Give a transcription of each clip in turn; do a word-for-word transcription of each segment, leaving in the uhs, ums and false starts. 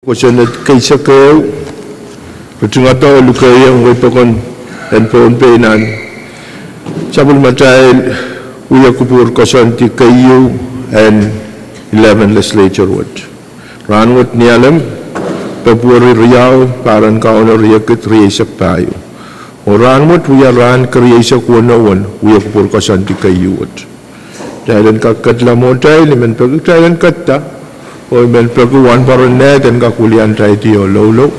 Kosonned keisek ehu, ritingada oh lukehiong wei pokon en Pohnpei nan sapwellimatail wia kupwur koasoandi keieu en eleven legislature wet. Rahnwet Nialem, Pwehpwuri riau, pahr en Kauno riekid rieisek pahieu. Oh rahnwet wia rahn kerieisek weneu en wia kupwur koasoandi keieu wet. Kitail en kak ketla mwohtail, I men peki kitail en ketta, oh I men peki wahnpoaron nehd en kak wiliandi oh loulou.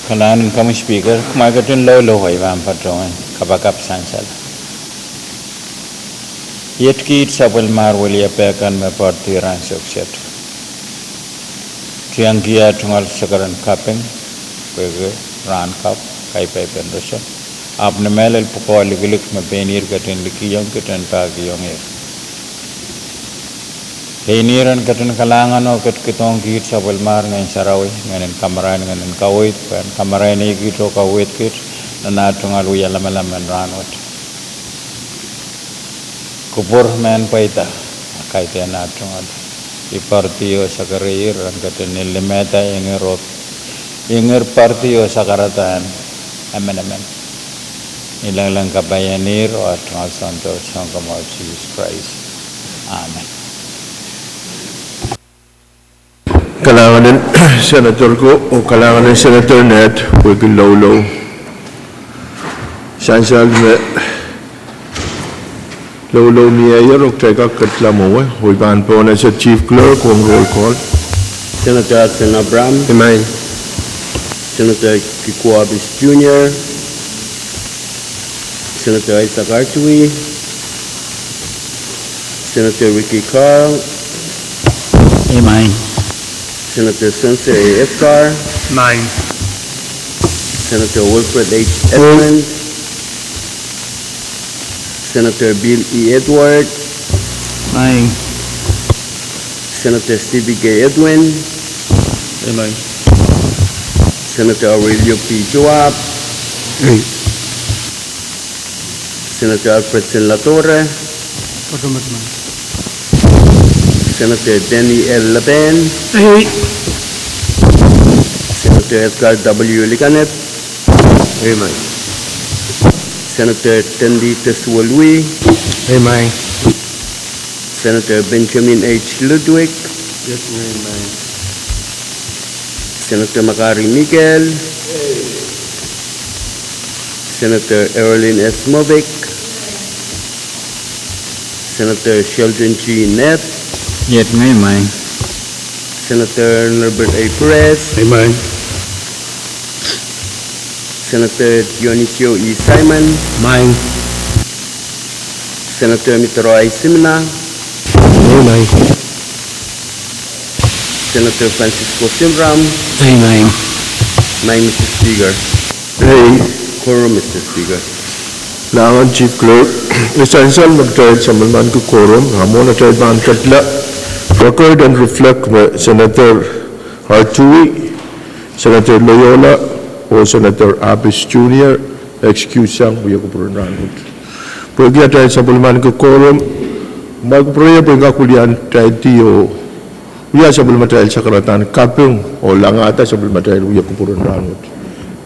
Kalahngan en komwi Speaker, kumwail ketin loulou oh I pahn patohwan kapakap sansal. Iet kiht sapwellimar wiliepeh kan me poaridi rahn sokset. Tiengkihda tungoal sakaradahn kaping, pwehki rahn kapw, kaipaipen roson. Ahpw ni mehlel pwukoa likilik me pein ihr ketin likihong kitail en pahkihong ihr. Pein ihr en ketin kalahngan oh ketikihdohng kiht sapwellimar Ngehn Sarawi, ngehn en kamarain, ngehn en kaweid, pwehn kamarain kiht oh kaweid kiht, nan ah tungoal wia lamalam en rahnwet. Kupwur mehn pweida, a kaidehn ah tungoal. I poaridi oh sakaraih ihr en ketin limehda inger oh, inger poaridi oh sakaradahn emenemen. I lengileng kapai en ihr oh ah tungoal Soundoro Sounkomour Sises Krais. Amen. Kalahngan en Senator ko, oh kalahngan en Senator nehd, pwehki loulou sansal me loulou mieier oh kitail kak ketla mwowe, oh I pahn pohnese Chief Clerk ong roll call. Senator Hudson Abraham. Amen. Senator Kikuo Abis Junior. Senator Isaac Artui. Senator Ricky Carl. Amen. Senator Spencer A. Edgar. Amen. Senator Wilfred H. Edmund. Senator Bill E. Edward. Amen. Senator Stevie K. Edwin. Amen. Senator Aurelio P. Joab. Amen. Senator Alfredson Latore. Senator Danny L. Lapen. Amen. Senator Edgar W. Likanep. Amen. Senator Tendi Tesuolui. Amen. Senator Benjamin H. Ludwig. Yes, amen. Senator Makari Mikael. Senator Erolin S. Movic. Senator Sheldon G. Nett. Iet ngehi, amen. Senator Norbert A. Perez. Amen. Senator Dionisio E. Simon. Amen. Senator Mitro I. Simina. Amen. Senator Francisco Simram. Amen. Amen, Mister Speaker. Amen. Quorum, Mister Speaker. Kalahngan Chief Clerk, e sansal me kitail sapwellimaniki quorum, a mwohn atail pahn ketla, record en reflect me Senator Artui, Senator Loyola, oh Senator Abis Junior, excuse sang wia kupwuren rahnwet. Pwehki atail sapwellimaniki quorum, ma kupwure pwehn kak wiliandi oh wia sapwellimatail sakaradahn kaping oh langada sapwellimatail wia kupwuren rahnwet.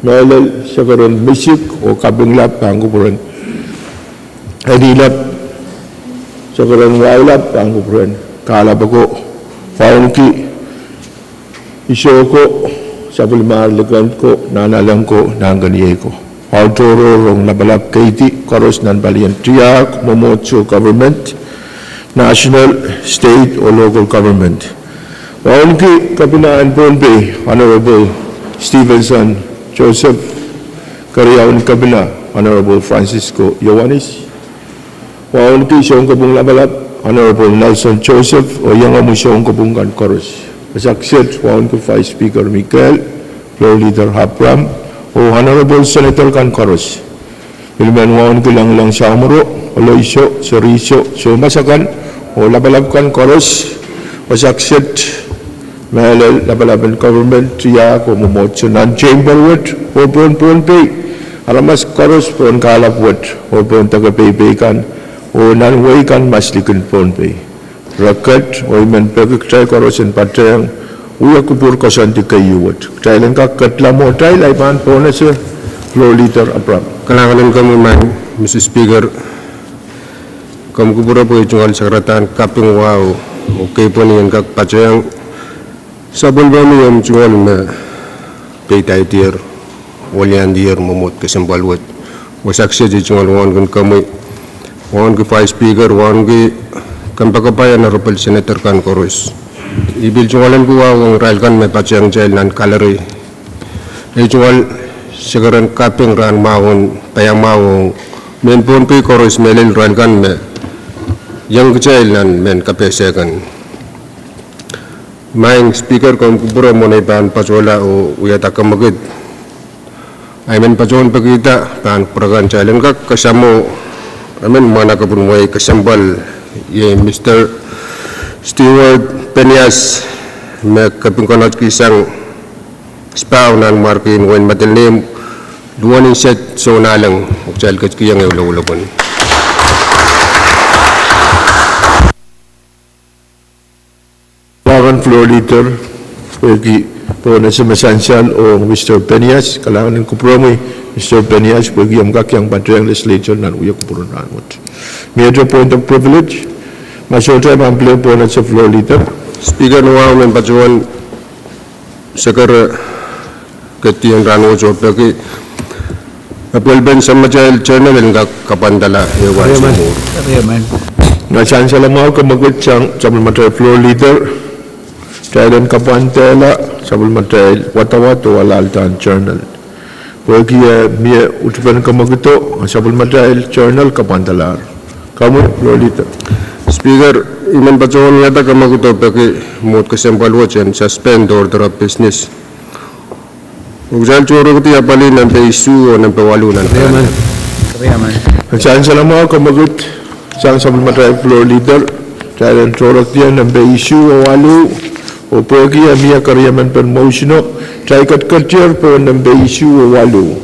Mehlel sakaradahn misik oh kaping lap pahn kupwuren eni lap, sakaradahn wahu lap pahn kupwuren kahlap ako, wauneki isou ko, sapwellimar likan ko, nahnalek ko, nahnkeniei ko. Wahu tohrohr ong lapalap keidi koaros nan palien tiahk, mwomwohdiso government, national, state oh local government. Wauneki Kepina en Pohnpei, Honorable Stevenson Joseph, Keriaun Kepina, Honorable Francisco Ioanis. Wauneki Sounkopwung Lapalap, Honorable Nelson Joseph, oh iengomwi Sounkopwung kan koaros. Eisek set, wauneki Vice Speaker Mikael, Floor Leader Abraham, oh Honorable Senator kan koaros. Pil men wauneki Lengileng Samworo, Oloiso, Seriso, Soumas akan, oh lapalap kan koaros. Eisek set, mehlel lapalap en government, tiahk oh mwomwohdiso nan chamber wet, oh pohn Pohnpei, aramas koaros pohn kahlap wet, oh pohn deke peipei kan, oh nan wehi kan mas likin Pohnpei. Reket, oh I men peki kitail koaros en patehng wia kupwur koasoandi keieu wet. Kitail en kak ketla mwohtail, I pahn pohnese Floor Leader Abraham. Kalahngan en komwi, Madam Speaker. Komw kupwure pwe ei tungoal sakaradahn kaping wahu oh keipweni en kak patehng sapwellimomwi omw tungoal me peidaidier, oh liandier mwomwohd kesempwal wet. Wasa kiset ei tungoal wauneki komwi, wauneki Vice Speaker, wauneki kompoakepahi, Honorable Senator kan koaros. I pil tungoal en pwuwawong irail kan me patehng kitail nan gallery. Ei tungoal sakaradahn kaping rahn mwahu en paiamwahu ong mehn Pohnpei koaros, mehlel irail kan me iang kitail nan mehn kapehse kan. Madam Speaker, komw kupwure mwohn ei pahn patohla oh wiahda kemwekid, I men patohwan pekihda pahn kupwure kan kitail en kak kasamwo emen mwahnakapwun wehi kesempwal, iei Mister Stewart Penias, me kaping konotki sang spaw nanmwarkien wehin Madolenihmw, luhwen inset Sounaleng, oh kitail ketikihong ehu lokolokon. Kalahngan Floor Leader, pwehki pohnese me sansal ong Mister Penias, kalahngan en kupwuromwi Mister Penias, pwehki omw kak iang patehng Legislature nan wia kupwur en rahnwet. Miehte point of privilege, ma sohte I pahn pil pohnese Floor Leader. Speaker, ni wahu I men patohwan sakara ketien rahnwet oh peki apwalipen sapwellimatail journal en kak kapwandala ehu ansou mwuhr. Nan sansal mwahu kemwekid sang sapwellimatail Floor Leader, kitail en kapwandehla sapwellimatail wadawad oh alahldahr journal. Pwehki eh mie utipen kemwekido, sapwellimatail journal kapwandalahr. Komwi Floor Leader. Speaker, I men patohwan wiahda kemwekido peki mwomwohd kesempwal wet en suspend order of business. Oh kitail tohrohrkidi apwalih nempe isuh oh nempe waluh nan sansal mwahu kemwekid sang sapwellimatail Floor Leader, kitail en tohrohrkidi nempe isuh oh waluh, oh pwehki eh mie keriemen pen mwohsino, kitail ketiketier pohn nempe isuh oh waluh.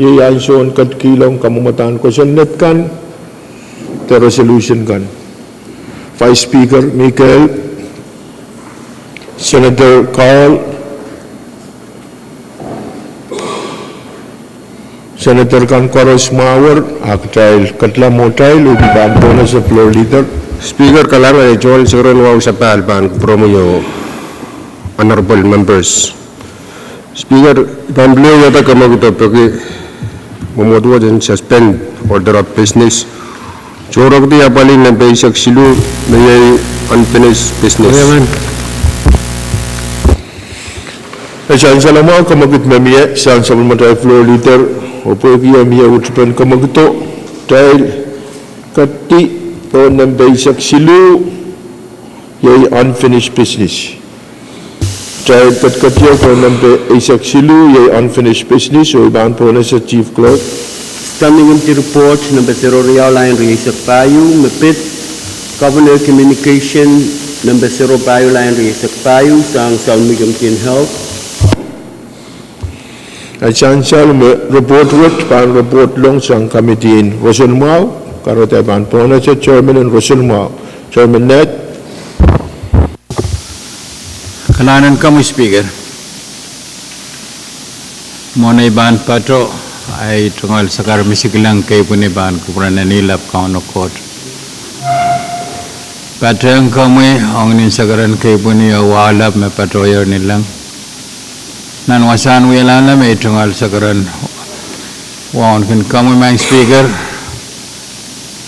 Iei ansoun ketikihong kamwomwadahn kosonned kan de resolution kan. Vice Speaker Mikael, Senator Carl, Senator kan koaros mwahuer, a kitail ketla mwohtail oh I pahn pohnese Floor Leader. Speaker, kalahngan, ei tungoal sakaradahn wahu sapahl pahn kupwuromwi oh Honorable Members. Speaker, I pahn pil wiahda kemwekido peki mwomwohd wet en suspend order of business, tohrohrkidi apwalih nempe eisek siluh, me iei unfinished business. Ei sansal mwahu kemwekid me mie sang sapwellimatail Floor Leader, oh pwehki eh mie utipen kemwekido, kitail keti pohn nempe eisek siluh, iei unfinished business. Kitail ketiketier pohn nempe eisek siluh, iei unfinished business, oh I pahn pohnese Chief Clerk. Committee Report nempe sero riau, lain rieisek pahieu, me pid Governor Communication nempe sero pahieu, lain rieisek pahieu, sang Sounmei Committee en Health. Ei sansal me report wet pahn reportlong sang committee en roson mwahu, kahrehda I pahn pohnese Chairman en roson mwahu, Chairman Ned. Kalahngan en komwi Speaker. Mwohn ei pahn pato, ei tungoal sakar misikihleng keipweni pahn kupwuren Eni Lap Kauno Koht. Patehng komwi ong nin sakaradahn keipweni oh wahu lap me patohier ni leng. Nan wasahn wialahlap, ei tungoal sakaradahn wauneki komwi Madam Speaker,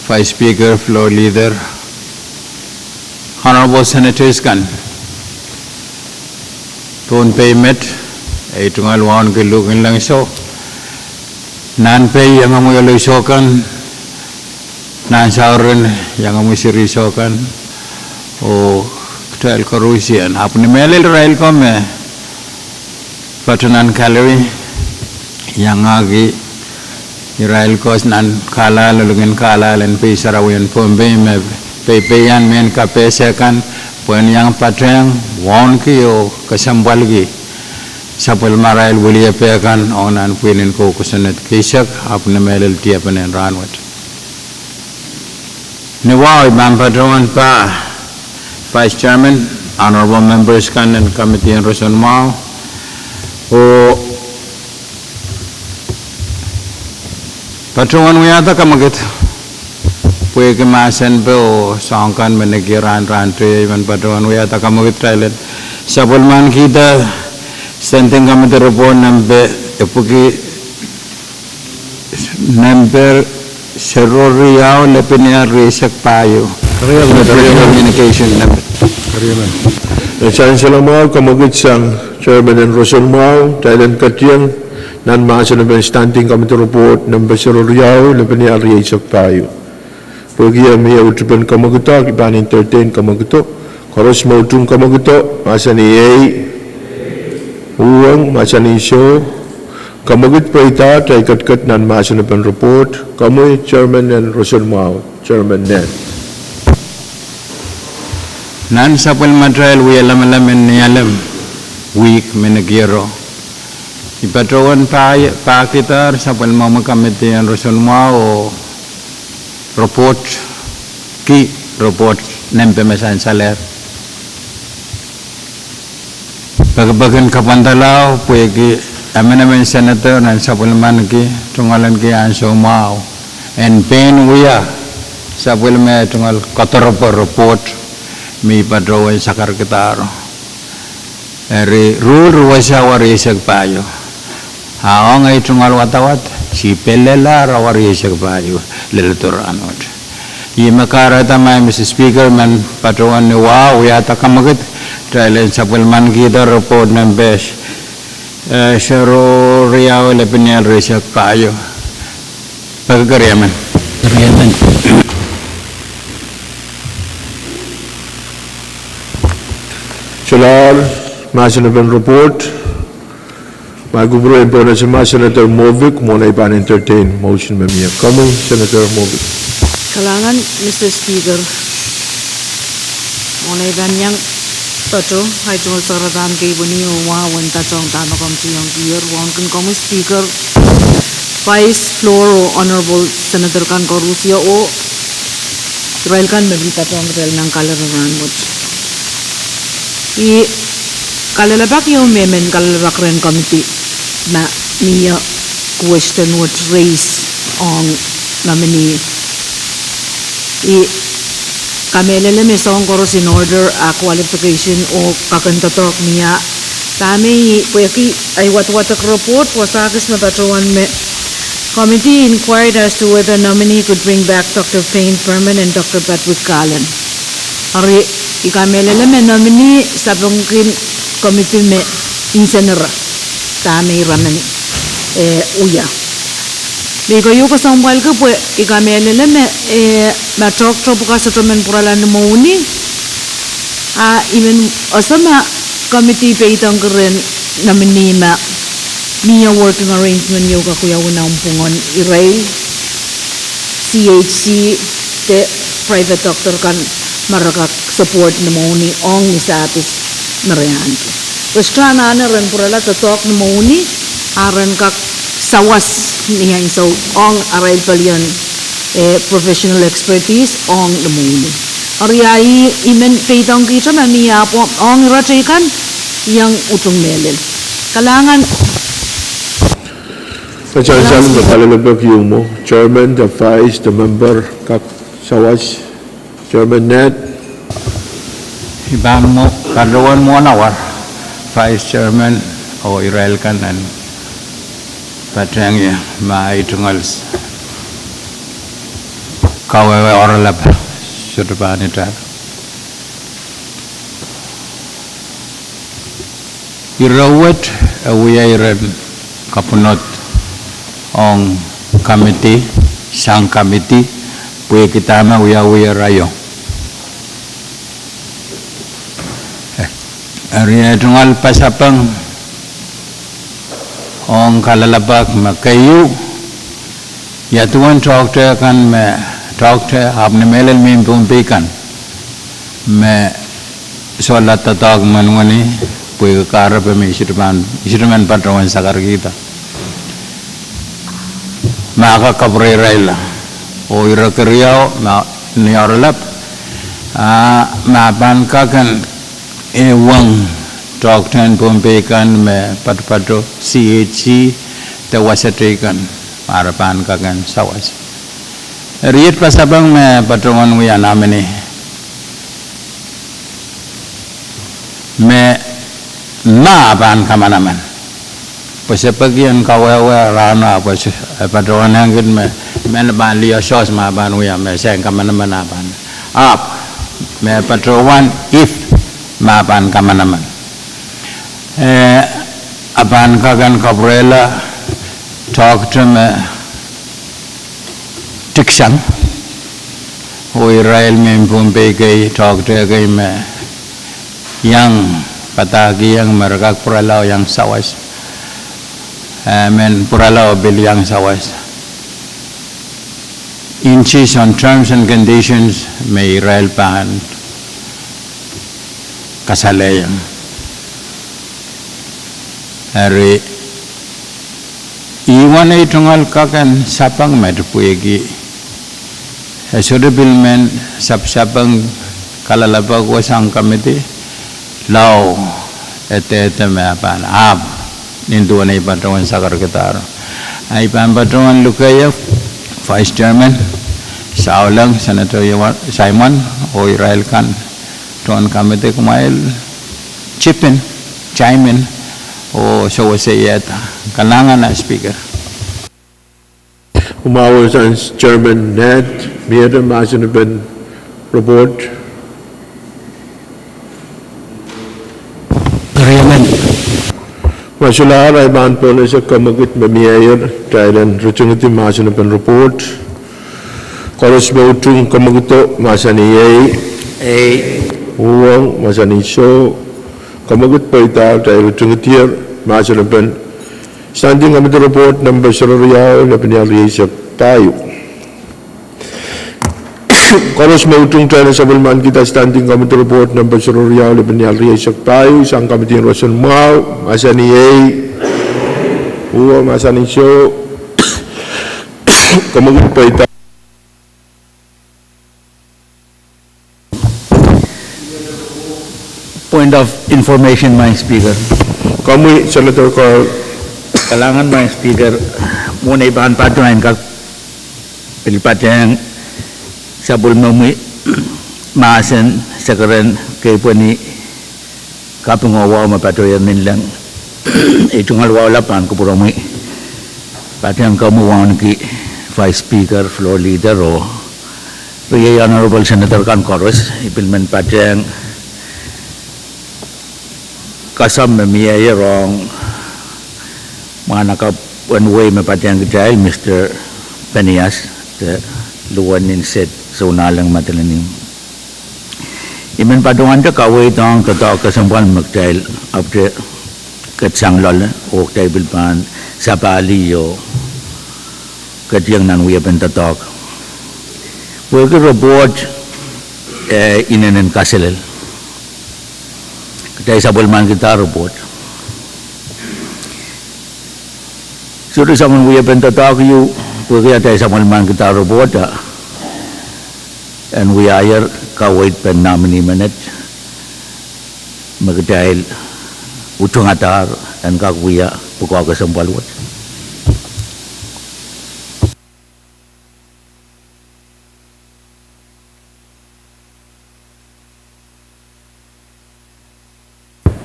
Vice Speaker, Floor Leader, Honorable Senators kan, Pohnpei met, ei tungoal wauneki luhk en leng soh. Nan pei iangomwi oloiso kan, nan sauren iangomwi siriso kan, oh kitail koarusie. Ahpw ni mehlel irail ko me patoh nan gallery, iangahki irail ko nan kahlahl, olingen kahlahl en pei sarawi en Pohnpei me peipeian mehn kapehse kan, pwehn iang patehng, wauneki oh kesempwalki sapwellimarail weliepe kan ong nan pwihn en kou kosonned keisek, ahpw ni mehlel diepenen rahnwet. Ni wahu I pahn patohwan pah Vice Chairman, honorable members kan en committee en roson mwahu, oh patohwan wiahda kamwekid pwehki mahsen pe oh soahng kan me nekier rahn, rahn teio, I men patohwan wiahda kamwekid kitail en sapwellimanikihda Standing Committee Report nempe, epwiki nempe sero riau lepenial rieisek pahieu. Communication nempe. Nan sansal mwahu, kamwekid sang chairman en roson mwahu, kitail en ketieng nan mahsen epen Standing Committee Report nempe sero riau lepenial rieisek pahieu. Pwehki mie uhtipen kamwekido, I pahn entertain kamwekido. Koaros me utung kamwekido, mahsanih iei. Uhwong, mahsanih soh. Kamwekid pweida, kitail ketiket nan mahsen epen report. Komwi chairman en roson mwahu, Chairman Ned. Nan sapwellimatail wia lamalam en Nialem wihk me nekiero, I patohwan pahkidahr sapwellimomwi committee en roson mwahu oh report ki, report nempe me sansalehr. Pekipek en kapwandalao pwehki emenemen senator nan sapwellimaniki tungoalenki ansou mwahu en pein wia sapwellime tungoal kodoropwe report me I patohwan sakarkidahro. Eri ruhl ruwese awa rieisek pahieu. A ong ei tungoal wadawad, si pelelahr awa rieisek pahieu leledo rahnwet. Ih me kahrehda ma Mister Speaker, I men patohwan ni wahu wiahda kamwekid kitail en sapwellimanikihda report nempe sero riau lepenial rieisek pahieu. Pekipek riemen. Solahr mahsen epen report. Ma I kupwure en pohnese ma Senator Movic, mwohn ei pahn entertain motion me mie. Komwi Senator Movic. Kalahngan Mister Speaker. Mwohn ei pahn iang patoh, I tungoal sakarada kei pweni oh wahu en patohng dahme komw tiongkier, wauneki komwi Speaker, Vice, Floor oh Honorable Senator kan koarusie oh irail kan me pil patohng kitail nan kalelapak rahnwet. Ih kalelapak ieu me men kalelapak rehn committee ma mie question wet raise ong nominee. I kamehlele me soahng koaros in order, ah qualification oh kakan doadoahk mie. Dahme ih pwehki ei wadwadek report wasa kis me patohwan me committee inquired as to whether nominee could bring back Doctor Payne Furman and Doctor Patrick Garland. Eri I kamehlele me nominee sapengki committee me nsenara dahme ira men, eh, wia. Me I keieu kesempwalki pwe I kamehlele me, eh, ma tohkte pwukat sohte men pwurala ni mwohni, a I men ese ma committee peidengki rehn nominee ma mie working arrangement ieu kak wiawi nan pwungen irail C H C de private doctor kan me re kak support ni mwohni ong ni service me re ahneki. Re sohte anahne ren pwurala doadoahk ni mwohni, a ren kak sawas ni ansou ong arail pelien, eh, professional expertise ong ni mwohni. Eri a I men peidengkihte ma mie apw ong ira teikan iang utung mehlel. Kalahngan. Sansal me kalelapak ieu mwo, Chairman de Vice de member kak sawas, Chairman Ned. I pahn mwo, patohwan mwohnawar Vice Chairman oh irail kan en patehng ie ma ei tungoal kawehwe oaralap sohte pahn itail. Ire wet e wia iren kapwunod ong committee, sang committee, pwehki dahme wiawi irail. Eri ei tungoal pasapeng ong kalelapak me keieu, ia duwen tohkte kan me, tohkte ahpw ni mehlel mehn Pohnpei kan me sohla doadoahk mwohni, pwehki kahrepe me I sohte men patohwan sakarkihda. Ma kak kapwureirailla, oh ire keriau ma ni oaralap, A ma pahn kak en, e wong, tohkte en Pohnpei kan me patopato C H C de wasa teikan, ma re pahn kak en sawas. Eri iet pasapeng me patohwan wia nominee me ma pahn kamanaman. Pwe se peki en kawehwe rahno, pwe se, e patohwan ong kit me, men pahn liho sohte ma pahn wia me se kamanaman a pahn. Ahpw me patohwan if ma pahn kamanaman. E, a pahn kak en kapwurehla tohkte me tiksang, oh irail mehn Pohnpei kei, tohkte kei me iang padahkihong me re kak pwurala oh iang sawas. E men pwurala oh pil iang sawas. Insists on terms and conditions me irail pahn kasalehiong. Eri, ih wen ei tungoal kak en sapeng met pwehki e sohte pil men sapsapeng kalelapak sang committee, lao e dehde me pahn ahpw nin duwen ei patohwan sakarkihdahr. Ei pahn patohwan lukehiong Vice Chairman Sauleng, Senator Simon, oh irail kan tohn committee, kumwail chip in, chime in, oh seweseiehda. Kalahngan, Speaker. Kumwail sang Chairman Ned, miehte mahsen en report. Ma solahr, I pahn pohnese kemwekid me mieier, kitail en ritingidi mahsen en report. Koaros me utung kemwekido, mahsanih ehi. Uhwong, mahsanih soh. Kemwekid pweida, kitail ritingidier mahsen en Standing Committee Report number soareriau, lepin riehsek pahieu. Koaros me utung, kitail en sapwellimankihda Standing Committee Report number soareriau, lepin riehsek pahieu, sang committee en roson mwahu, mahsanih ehi. Uhwong, mahsanih soh. Kemwekid pweida. Point of information, Madam Speaker. Komwi, Senator Carl. Kalahngan, Madam Speaker. Mwohn ei pahn patohwan kak pil patehng sapwellimomwi mahsen sekeren kepweni kaping oh wahu me patohier nin leng. Ei tungoal wahu lap pahn kupwuromwi, patehng komwi wauneki Vice Speaker, Floor Leader, oh riei Honorable Senator kan koaros. I pil men patehng kasam me mieier ong mwahnakapw en wehi me patehng kitail, Mister Peneias, de luhwen nin Sed Sounaleng Madolenihmw. I men patohwante kaweid ong doadoahk kesempwal me kitail ahpwete ketisang loale oh kitail pil pahn sapahlih oh ketieng nan wiepen doadoahk. Pwehki report, eh, inenen kaselel, kitail sapwellimankihda report. Sohte soangen wiepen doadoahk ieu, pwehki atail sapwellimankihda report, ah, en wiahier kaweid pen nominee menet me kitail utungadahr en kak wia pwukoa kesempwal wet.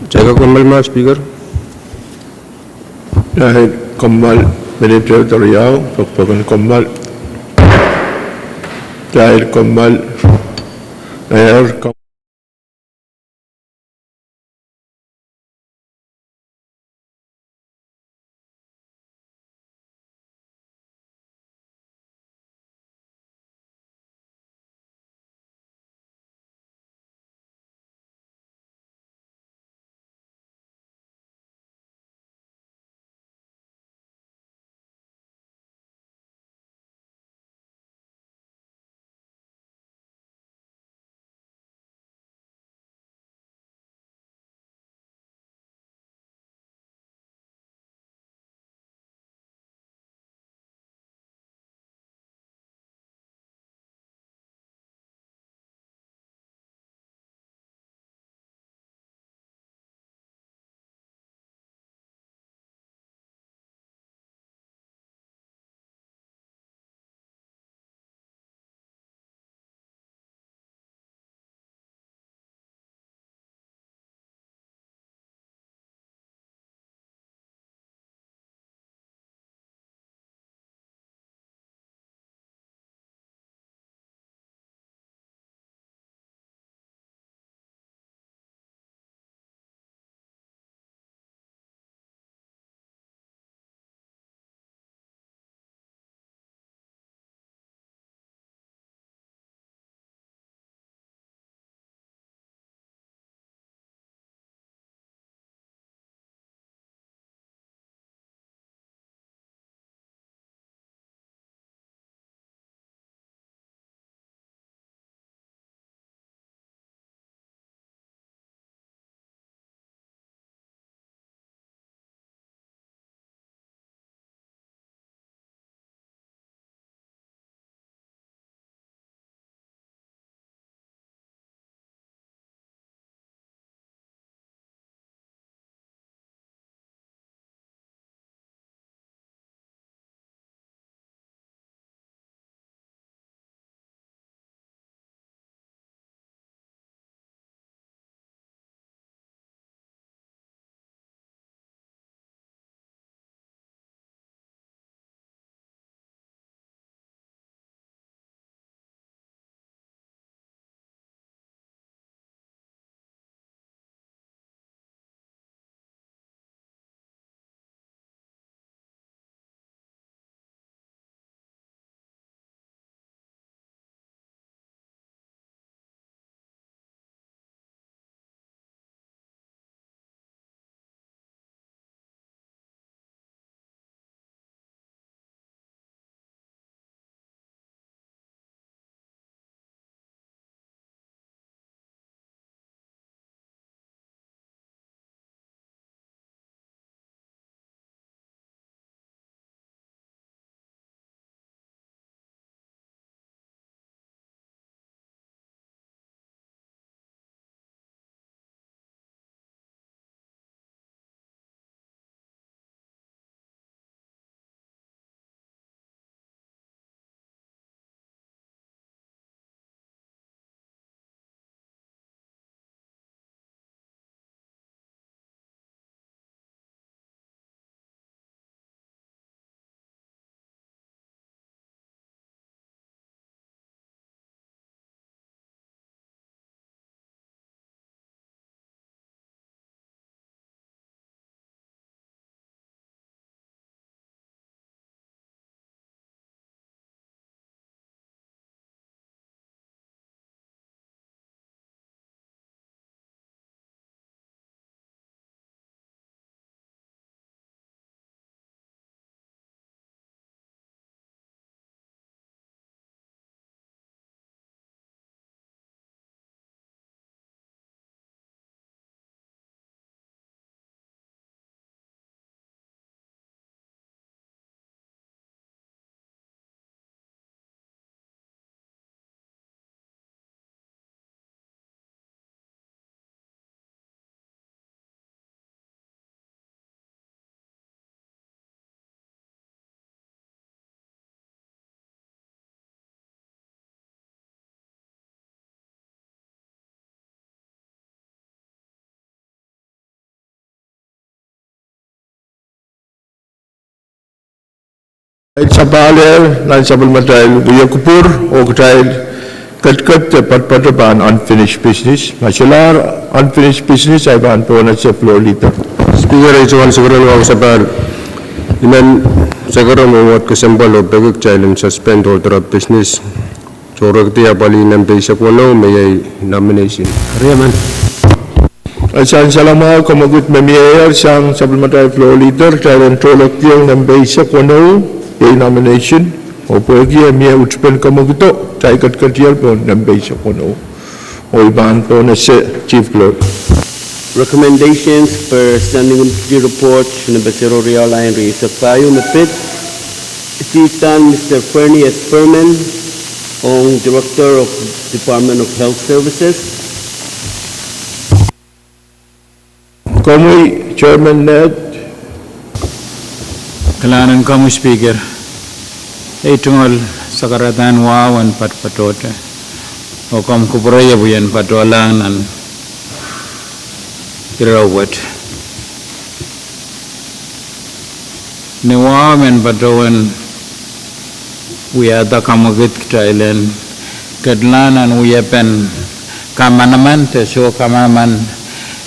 Kitail kommoal, Madam Speaker. Kitail kommoal, minit riau, pokpoken kommoal. Kitail kommoal, er, kom- Kitail sapahl nan sapwellimatail wia kupwur oh kitail ketiket de poatopoat pahn unfinished business. Ma solahr unfinished business, ahi pahn pohnese Floor Leader. Speaker, ei soangen sekeron wahu sapahl. I men sekeron mwomwohd kesempwal oh peki kitail en suspend all other business. Sohrehdi apwalih nan peisek weneu me iei nomination. Riemen. Sansal mwahu, kemwekid me mieier sang sapwellimatail Floor Leader, kitail en tohnlekdiong nan peisek weneu, iei nomination. Oh pwehki e mie utipen kemwekido, kitail ketiketier pohn nan peisek weneu. Oh I pahn pohnese Chief Clerk. Recommendations per Standing Committee Report nempe zero riau, line rieisek pahieu me pid. Sitan Mister Fernie S. Perman ong Director of Department of Health Services. Komwi Chairman Ned. Kalahngan en komwi Speaker. Ei tungoal sakaradahn wahu en poatopoatohte, oh komw kupwure iepwien patohlahng nan ire wet. Ni wahu men patohwen wiahda kemwekid, kitail en ketlahng nan wiepen kamanaman de soh kamanaman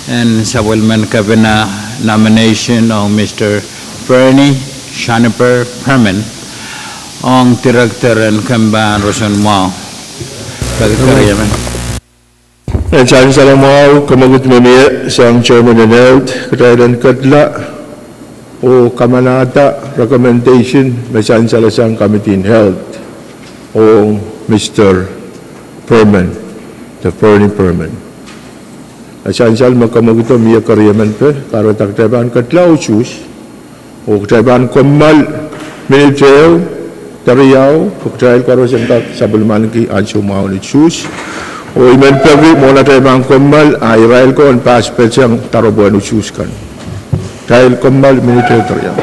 en sapwellimen kepina nomination ong Mister Fernie Shaniper Perman ong Director en Kempahn Roson Mwahu. Peki, riemen. Sansal mwahu, kemwekid me mie sang Chairman en Health, kitail en ketla oh kamanahda recommendation me sansal sang Committee en Health ong Mister Perman, de Fernie Perman. Sansal me kemwekido mie keriemen pwe kahrehda kitail pahn ketla usuhs. Oh kitail pahn kommoal minit ehu de riau, pwe kitail koaros en kak sapwellimaniki ansou mwahu en usuhs. Oh I men peki mwohn atail pahn kommoal, a irail ko en passport sang doaropwehn usuhs kan. Kitail kommoal minit ehu de riau.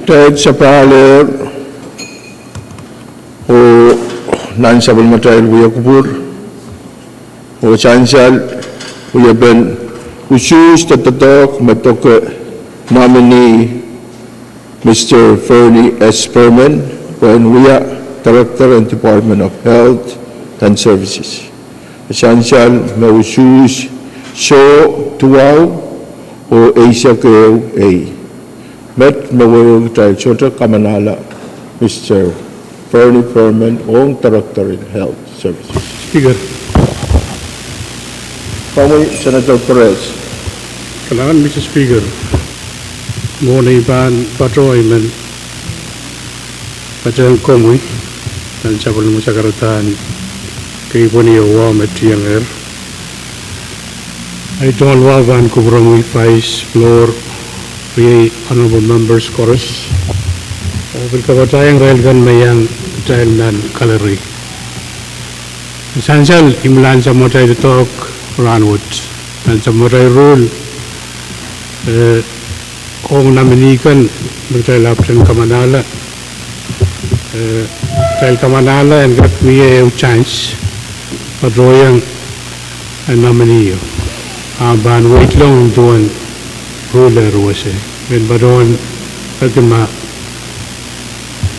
Kitail sapahl ehr oh nan sapwellimatail wia kupwur oh sansal wiepen usuhs de doadoahk me poake nominee Mister Fernie S. Perman pwehn wia Director en Department of Health and Services. Sansal me usuhs soh duwau oh eisek ehu ei. Met me wehwehki kitail sohte kamanahla Mister Fernie Perman ong Director in Health Services. Speaker. Komwi Senator Perez. Kalahngan Mister Speaker. Mwohn ei pahn patohwan patehng komwi nan sapwellime sakaradahn keipweni oh wahu me tiengehr. Ahi tungoal wahu pahn kupwuromwi Vice, Floor, riei honorable members koaros, oh pil kapatahiong irail kan me iang kitail nan gallery. Sansal imwilahn sapwellimatail doadoahk rahnwet. Nan sapwellimatail rule, eh, ong nominee kan me kitail ahpwtehn kamanahla, eh, kitail kamanahla en kak mie ehu chance patohwanohng nominee o, ahpw pahn weidlong duwen rule ehr wasa. Men patohwan kak ma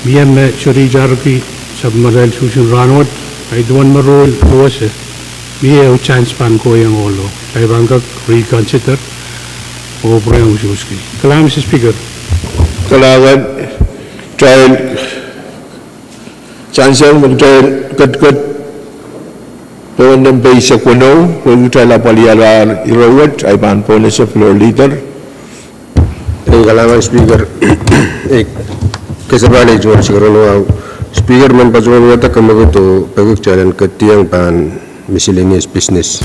mie me sohte itarki sapwellimatail usuhs en rahnwet, ahi duwen me rule wasa, mie ehu chance pahn kohieng ohlo. Kitail pahn kak reconsider oh pwurehng usuhski. Kalahngan Mister Speaker. Kalahngan. Kitail sansal me kitail ketiket pohn nempe eisek weneu, pwe kitail apwalihala ire wet, ahi pahn pohnese Floor Leader. Ei, kalahngan Speaker. Ei, kesepahl ei tungoal sikaran wahu. Speaker, men patohwan wadek kemwekid oh peki kitail en ketieng pahn miscellaneous business.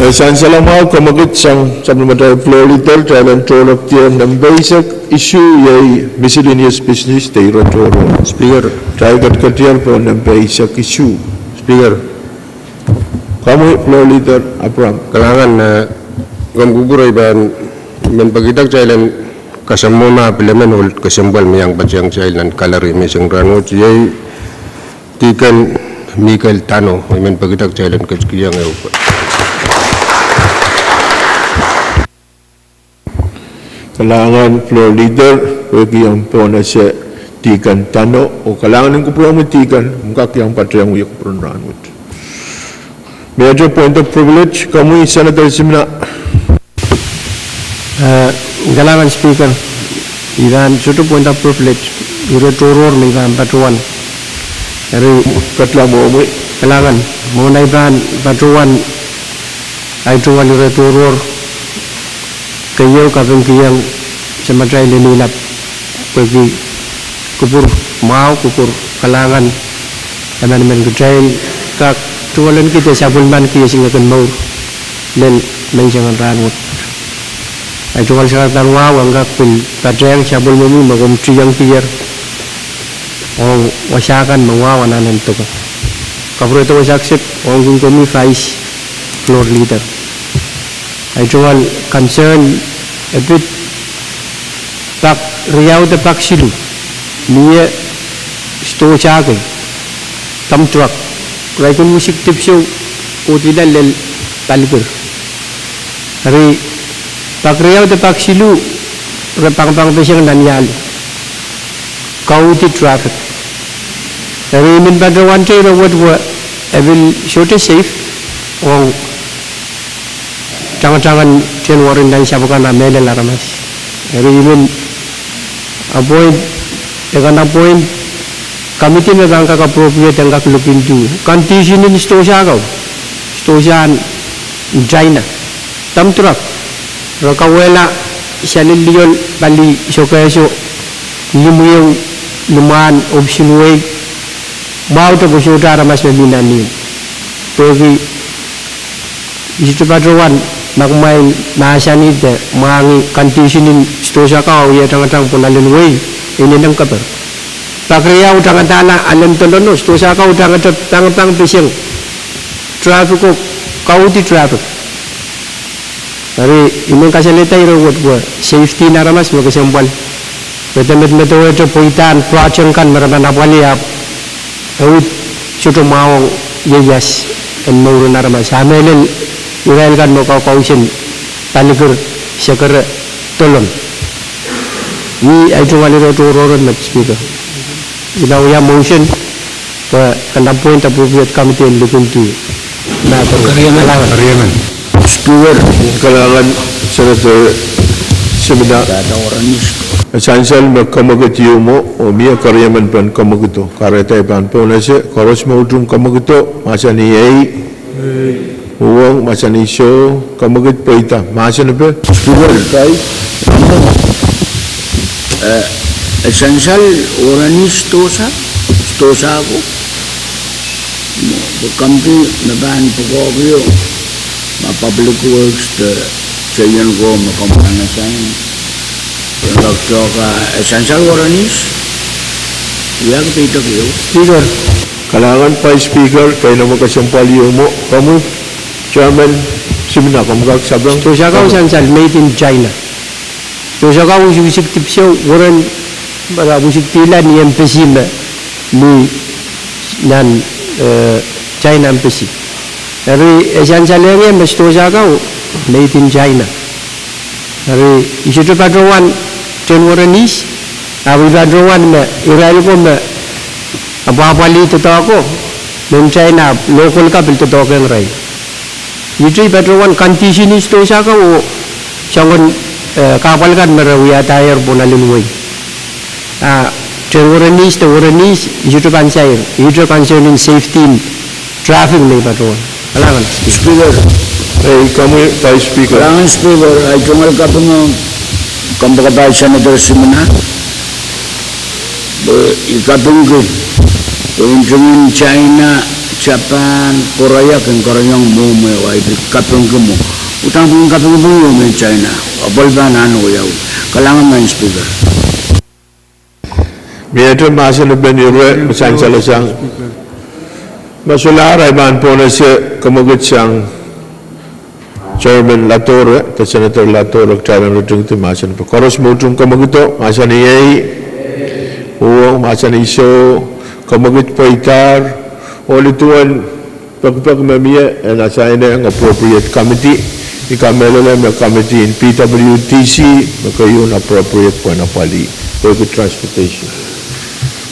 Eh, sansal mwahu, kemwekid sang sapwellimatail Floor Leader, kitail en tohnop dier nempe eisek isuh, iei miscellaneous business de ire tohrohr. Speaker. Kitail ketiketier pohn nempe eisek isuh. Speaker. Komwi Floor Leader Abraham. Kalahngan, eh, komw kupwure, I pahn men pekihda kitail en kasamwo ma pil emen ohl kesempwal me iang patehng kitail nan gallery menseng rahnwet, iei Deacon Michael Tano, I men pekihda kitail en ketikihong ehu. Kalahngan Floor Leader, pwehki omw pohnese Deacon Tano, oh kalahngan en kupwuromwi Deacon, omw kak iang patehng wia kupwuren rahnwet. Mie sohte point of privilege, komwi Senator Simina. Eh, kalahngan Speaker, I pahn sohte point of privilege, ire tohrohr me I pahn patohwan. Eri, ketiket mwohmwi. Kalahngan, mwohn ei pahn patohwan, ahi tungoal ire tohrohr, keieu kapingkihong samatail en inap, pwehki kupwur mwahu, kupwur kalahngan, emenemen kitail kak tungoal en kihda sapwellimen kihsang kin mour lel menseng rahnwet. Ahi tungoal sakaradahn wahu en kak pil patehng sapwellimomwi me komw tiengdier ong wasa kan me wahu anahnen deke. Kapwurehdo wasa kiset ong komwi Vice, Floor Leader. Ahi tungoal concern e pid pak riau de pak siluh, mie stosah kei, dump truck, irail kin wisik dipwisou oh kohdi lel Palikir. Eri pak riau de pak siluh re pangpang peseng nan ialu, kauhdi traffic. Eri I men patohwante ire wet pwe e pil sohte safe ong tangatangen January nan sapwkan a mehlel aramas. Eri I men appoint, e kan appoint committee me pahn kak appropriate en kak look into condition en stosah kau, stosah en China, dump truck, re kauwehla salil lioal pali sokehso, limwieu, limwahn, oh pwusin wehi, mwahu de pwe sohte aramas me mi nan ihmw. Pwehki I sohte patohwan ma kumwail mahsanih de mwahngih condition en stosah kau a wie tangatang pwe alen wehi, e inenen keper. Pak riau tangatala alen dolono, stosah kau tangete pangpang peseng, traffic o, kauhdi traffic. Eri I men kasalehda ire wet pwe safety en aramas me kesempwal Re de medemedewe pweidahn project kan me re pahn apwalih ahpw ehu sohte mwahuwong ieias en mouren aramas. A mehlel irail kan me kaukausen palikir sekere dolon. Ih ahi tungoal ire tohrohr met Speaker. I pahn wia motion pwe ken appoint appropriate committee en look into matter. Speaker, kalahngan Senator Simina. E sansal me kemwekid ieu mwo oh mie keriemen pahn kemwekido. Kahrehda I pahn pohnese koaros me utung kemwekido, mahsanih ei. Uhwong, mahsanih soh. Kemwekid pweida mahsen epe. Speaker, e sansal Oranis Dosa, Dosa ko. Pwe committee me pahn pwukoahkio ma Public Works de soangen ko me komw pahn assign. Doctor ka e sansal Oranis. Ia ke peidek ieu. Speaker. Kalahngan Vice Speaker, keinemwe kesempwal ieu mwo, komwi Chairman Simina, komw kak sapeng. Dosa ko sansal made in China. Dosa ko usikusik dipwisou, Oren, pala usiksik dihla ni embassy me, ni nan, eh, China embassy. Eri e sansal ong ie me Dosa ko made in China. Eri I sohte patohwan ten Oranis, ahpw I patohwan me irail ko me apwahpwalih doadoahk ko, mehn China ahpw local ka pil doadoahk ong irail. Ihte I patohwan condition is Dosa ko oh soangen, eh, kahpwal kan me re wiahdahier pohn alen wehi. A ten Oranis de Oranis, I sohte pahn sair, ihte concerning safety en traffic me I patohwan. Kalahngan Speaker. Ei, komwi Vice Speaker. Kalahngan Speaker, ahi tungoal kaping ong kompoakepahi Senator Simina. Pwe I kapingki, pwe ntingin China, Japan, Korea kin kereniong mwohmw ehu, ahi pil kapingki mwo. Udahn pwehn kapingki mwo mehn China, apwal pahn ahn wiawi. Kalahngan Madam Speaker. Miehte mahsen epen ire me sansalasang. Ma solahr, I pahn pohnese kemwekid sang Chairman Ladore de Senator Ladore kitail en ritingdi mahsen epe. Koaros me utung kemwekido, mahsanih ei. Uhwong, mahsanih soh. Kemwekid pweidahr. Ohl, ih duwen pekipek me mie en assign ong appropriate committee. I kamehlele me committee en P W D C me keieu en appropriate pwehn apwalih, pwehki transportation.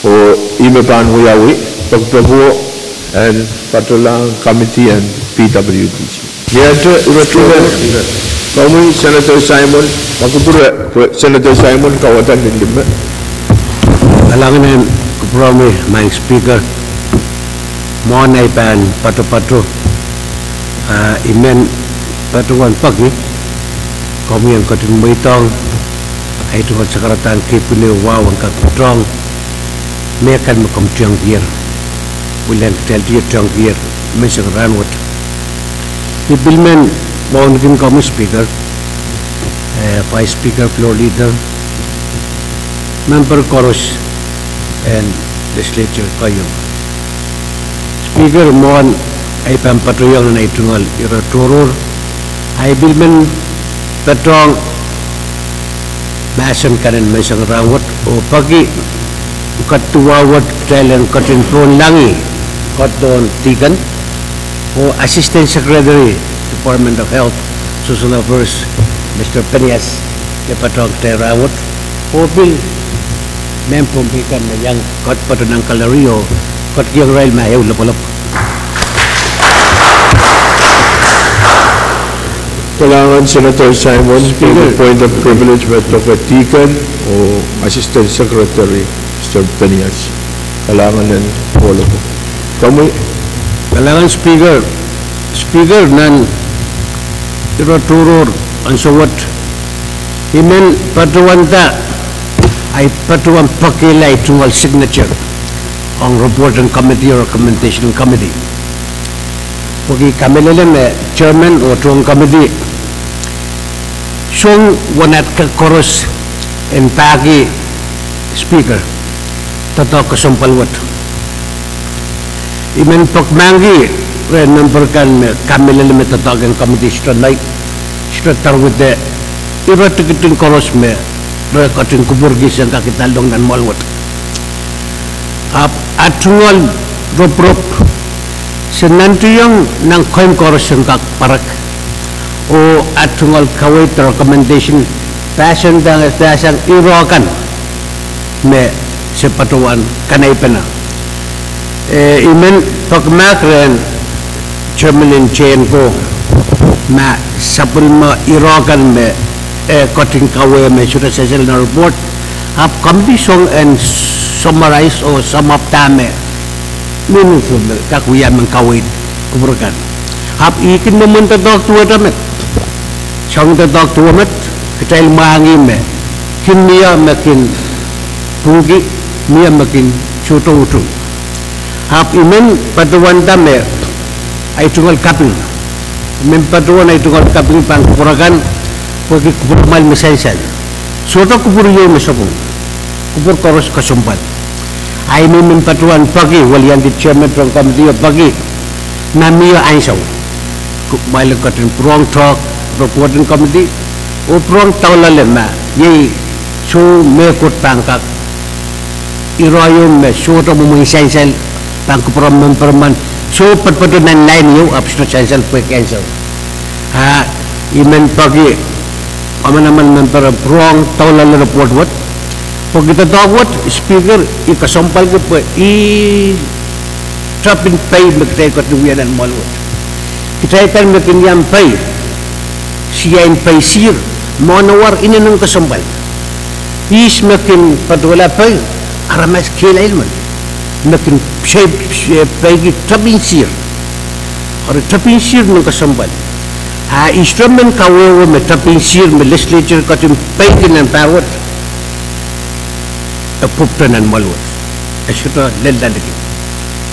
Oh ih me pahn wiawi, pekipek wo en patohlahng committee en P W D C. Miehte ire tohrohr, komwi Senator Simon, ma kupwure, pwe Senator Simon kawada ni lime. Kalahngan en kupwuromwi Madam Speaker. Mwohn ahi pahn patopato, a I men patohwan peki komwi en ketin mweidohng ahi tungoal sakaradahn keipwinio wahu en kak pwurohng mehkan me komw tengkier, pwehn kitail tiet tengkier menseng rahnwet. I pil men wauneki komwi Speaker, eh, Vice Speaker, Floor Leader, member koaros en Legislature keieu. Speaker, mwohn ahi pahn patohwanohng nan ahi tungoal ire tohrohr, I pil men patohng mahsen kan en menseng rahnwet oh peki, kat duwau wet kitail en ketin pohnlahng kohdohn deacon oh Assistant Secretary, Department of Health, Social Affairs, Mister Penias, me patohng kitail rahnwet, oh pil mehn Pohnpei kan me iang kat patoh nan gallery oh kat kihong irail ma ehu lopalop. Kalahngan Senator Simon, Speaker. Point of privilege me doke deacon oh Assistant Secretary, Mister Penias. Kalahngan en ohloko. Komwi. Kalahngan Speaker. Speaker, nan ire tohrohr ansou wet, I men patohwanda, I patohwan pekihla ahi tungoal signature ong report en committee oh recommendation en committee. Pwehki I kamehlele me chairman oh tohn committee song wanat kak koaros en pahki Speaker, doadoahk kesempwal wet. I men pekmahkki rehn member kan me kamehlele me doadoahk en committee sohte nai, sohte darwede ire tikitik koaros me re ketin kupwurki sen kak idaldohng nan mwoahl wet. Ahpw ah tungoal ropirop, se nantihong nan koin koaros en kak pwarek, oh ah tungoal kaweid de recommendation, pahsan, pahsang ire kan me se patohwan kanaipene. Eh, I men peki mahk rehn chairman en J N ko, ma sapwellime ire kan me, eh, ketin kawehwe me sohte sansal nan report, ahpw committee song en summarize oh sum up dahme meaningful me kak wia mehn kaweid kupwur kan. Ahpw I kin mwomwen doadoahk duwehte met. Soangen doadoahk duwe met, kitail mwahngih me kin mie me kin pwungki, mie me kin sohte utung. Ahpw I men patohwanda me ahi tungoal kaping. I men patohwan ahi tungoal kaping pahn kupwur kan, pwehki kupwurmwail me sansal. Sohte kupwur ieu me sapwung. Kupwur koaros kesempwal. Ahi me I men patohwan peki, weliandi chairman en committee o peki, ma mie ansou kumwail en ketin pwurehng tohk report en committee, oh pwurehng doulale ma iei soh mehkot pahn kak ire ieu me sohte mwomwen sansal, pahn kupwure memper men, soh potopoto nan line ieu ahpw sohte sansal pwehki ansou. Ah, I men peki kamanaman memper en pwurehng doulale report wet, pwehki doadoahk wet, Speaker, I kesempwalki pwe ih tapin pei me kitail ketin wia nan mwoahl wet. Kitail kan me kin iang pei, sia en pei sihr, mwohnawar inenen kesempwal. Ihs me kin patohla pei? Aramas kehlail men me kin se, se peiki tapin sihr. Eri tapin sihr nin kesempwal. A ihs men kawehwe me tapin sihr me legislature ketin peiki nan pahr wet, e pwupwudo nan mwoahl wet. E sohte lella liki.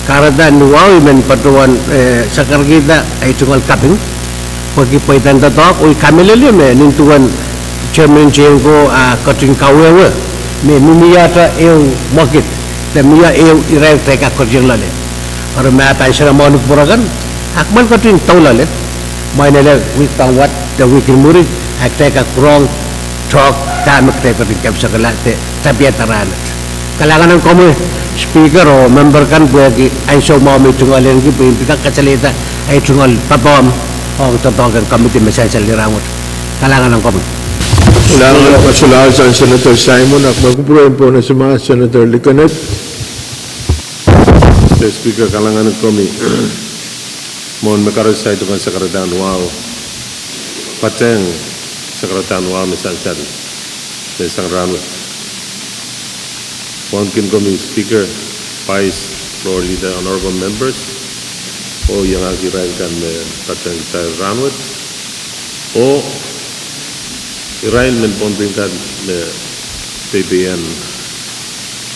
Kahrehda ni wahu I men patohwan, eh, sakarkihda ahi tungoal kaping pwehki pweidahn doadoahk, oh I kamehlele me nin duwen chairman en J N ko a ketin kawehwe me mihmiehte ehu mwekid de mie ehu irair kitail kak kertiong loale. Eri ma pahn sarawi mwohni kupwur kan, a kumwail ketin doulale, mwein ele wihk pahn wad de wihk en mwuri, a kitail kak pwurehng tohk dahme kitail ketin kepsekala de tapiada rahnwet. Kalahngan en komwi Speaker oh memper kan pwehki ansou mwahu me I tungoal ahneki pwe I pil kak kasalehda ahi tungoal papahn ong doadoahk en committee me sansal ni rahnwet. Kalahngan en komwi. Kalahngan, kasulasang Senator Simon, ahpw me kupwure en Pohnpei Senator Likened. Speaker, kalahngan en komwi. Mwohn me koaros, ahi tungoal sakaradahn wahu, patehng sakaradahn wahu me sansal me sang rahnwet. Wauneki komwi Speaker, Vice, Floor Leader, Honorable Members, oh iangahki irail kan me patehng kitail rahnwet, oh irail men Pohnpei kan me peipeien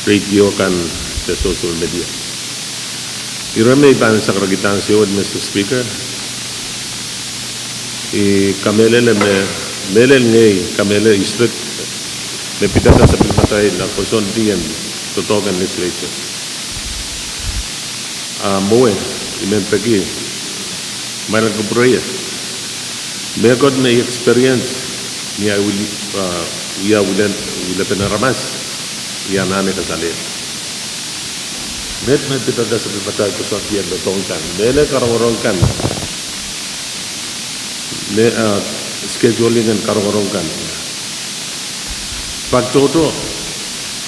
radio kan de social media. Ire me I pahn sakaradahn ansou wet, Mister Speaker, I kamehlele me, mehlel ngehi kamehlele I sohte me pidada sapwellimatail nan koasoandi en doadoahk en legislature. A mwowe, I men peki, ma I kupwureie, mehkot me I experience ni ahi wia, ah, wia wile, wilepen aramas, I anahne kasalehiong. Met me pidada sapwellimatail koasoandi en doadoahk kan, mehlel karongorong kan, me, ah, scheduling en karongorong kan. Pak tohto,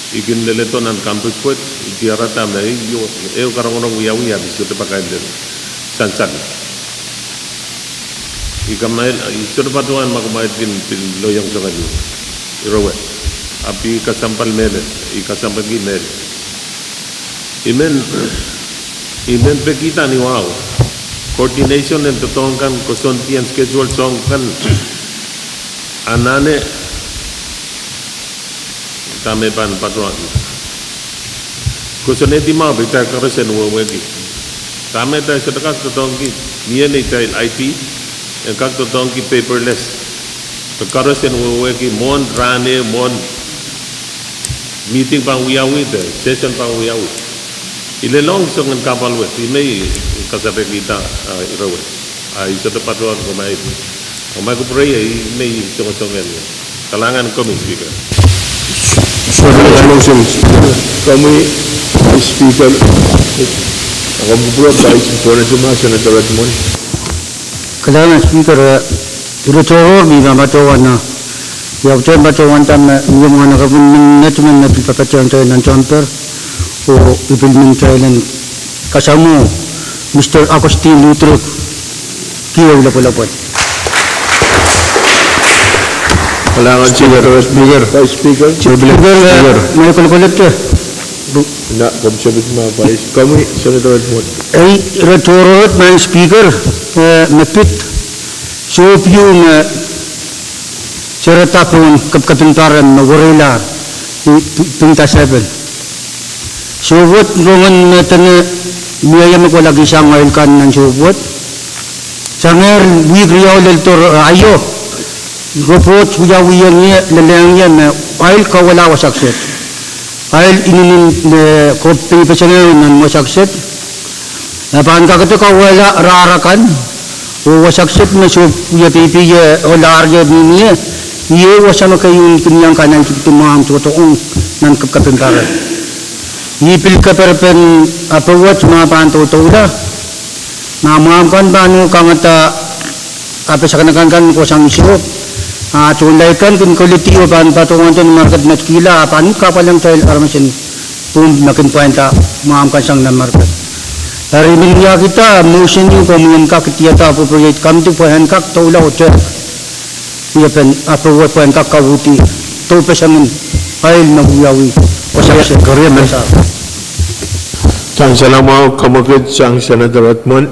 I kin leledo nan conference wet, I diarada me ehu, ehu karongorong wiawi ahpw I sohte pahn kaidehn sansal. I kamail, I sohte patohwan ma kumwail kin pil loiong soangen ire wet. Ahpw I kesempwal mehlel, I kesempwalki mehlel. I men, I men pekihda ni wahu, coordination en doadoahk kan, koasoandi en schedule song kan, anahne dahme pahn patohwan kosonnedi mwahu pwe kitail koaros en wehwehki. Dahme kitail sohte kak doadoahngki, mie neitail I T en kak doadoahngki paperless. Pwe koaros en wehwehki mwohn rahn ehu, mwohn meeting pahn wiawi de session pahn wiawi. I lelohng soangen kahpwal wet, I men kasarawihda, ah, ire wet. Ah, I sohte patohwan kumwail, kumwail kupwureie, I men songosong ie. Kalahngan komwi Speaker. Komwi Vice Speaker, akan pwurodo Vice President, Senator Redmond. Kalahngan Speaker, eh, ire tohrohr me I pahn patohwan, eh, I pahn patohwan dahme, eh, mie mwahnakapw en minit me, me pil papatehng kitail nan tohnpar, oh I pil men kitail en kasamwo Mister Augustine Lutherow Kieu Lapalapal. Kalahngan Speaker. Speaker. Vice Speaker. Speaker, eh, Speaker. Mie kolkolete. Na, komw sapwtehn ma Vice. Komwi Senator Redmond. Ei, ire tohrohr Madam Speaker, eh, me pid sohp ieu me sereda pohn kapikapin pare me wereilahr, i, pi-, pin dasepil. Sohp wet rongen me dene mie me kohla kihsang oil kan nan sohp wet. Sangehr wihk riau lel doar, eh, aio, report wiawiong ie, lelehng ie me oil kawehla wasa kiset. Oil inenen, eh, koh peipeseng nan wasa kiset. E pahn kakete kawehla rahn akan, oh wasa kiset me sohp wie peipei, eh, ohlahr ie mihmi ie, iei wasa me keieu kin iang kanalkihdi mwahmw tohtohng nan kapikapin pare. I pil keper pen ape wet ma pahn dohdoula. Ma mwahmw kan pahn uhkangada ape sakanakan kan kohsang sohp, a tohnlai kan kin koledi oh pahn patohwante ni market metkihla, a pahn uhd kahpwal ong kitail aramas en pwung me kin pwainda mwahmw kan sang nan market. Eri I men wiahkihda motion ieu komwi en kak idihada appropriate committee pwe en kak doula oh te wiepen ape wet pwe en kak kauhdi doupeseng en oil me wiawi. Koasoia, koasoia. Sansal mwahu, kamwekid sang Senator Redmond.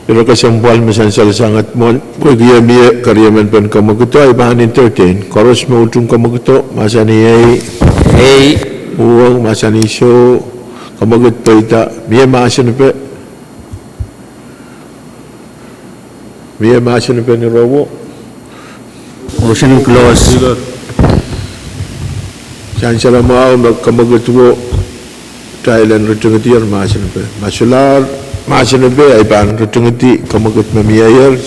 Ire kesempwal me sansal sang Redmond, pwehki e mie keriemen pen kamwekido, I pahn entertain koaros me utung kamwekido, mahsanih ei. Ei. Uhwong, mahsanih soh. Kamwekid peida, mie mahsen epe. Mie mahsen epe ni rowo. Motion close. Sansal mwahu, me kamwekido, kitail en ritingidi mahsen epe. Ma solahr mahsen epe, I pahn ritingidi kamwekid me mieier.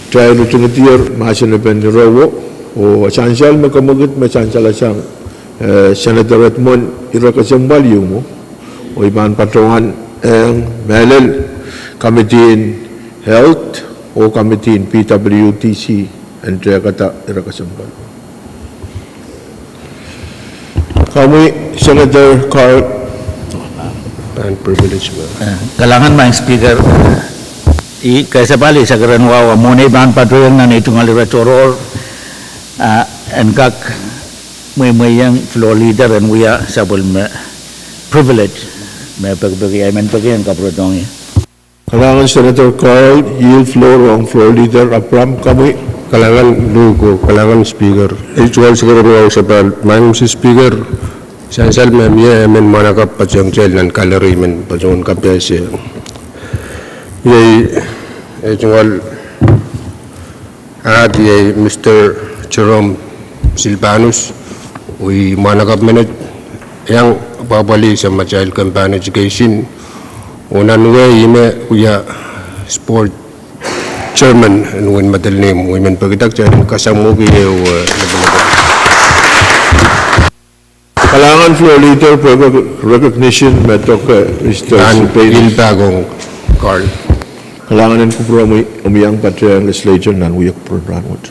Kitail ritingidi mahsen epe ni rowo, oh sansal me kamwekid me sansal sang, eh, Senator Redmond, ire kesempwal ieu mwo. Oh I pahn patohwan ong mehlel Committee en Health oh Committee en P W D C en tehkada ire kesempwal. Komwi Senator Carl. Pahn privilege me. Eh, kalahngan Madam Speaker. I kesempwal, I sakaradahn wahu, mwohn ei pahn patohwanohng nan ei tungoal ire tohrohr, ah, en kak mweimweiong floor leader en wia sapwellime privilege me pekipeki, I men peki en kapwurodohng ie. Kalahngan Senator Carl, yield floor ong floor leader Abraham, komwi. Kalahngan Luko, kalahngan Speaker. Ei tungoal sakaradahn wahu sapahl, Madam Speaker, sansal me mie emen mwahnakapw patohwan kitail nan gallery men patohwan kapehse. Iei, ei tungoal ahd iei Mister Jerome Silbanus, oh ih mwahnakapw menet, iang pwapwalih samatail kempen education, oh nan wehwe ih me wia sport chairman en wehin Madolenihmw, oh I men pekida kitail en kasamwoki ie, eh, Kalahngan floor leader pwehki recognition me doke Mister Silbanus. Pahn pil pak ong Carl. Kalahngan en kupwur, omwi, omwi iang patehng legislature nan wia kupwuren rahnwet.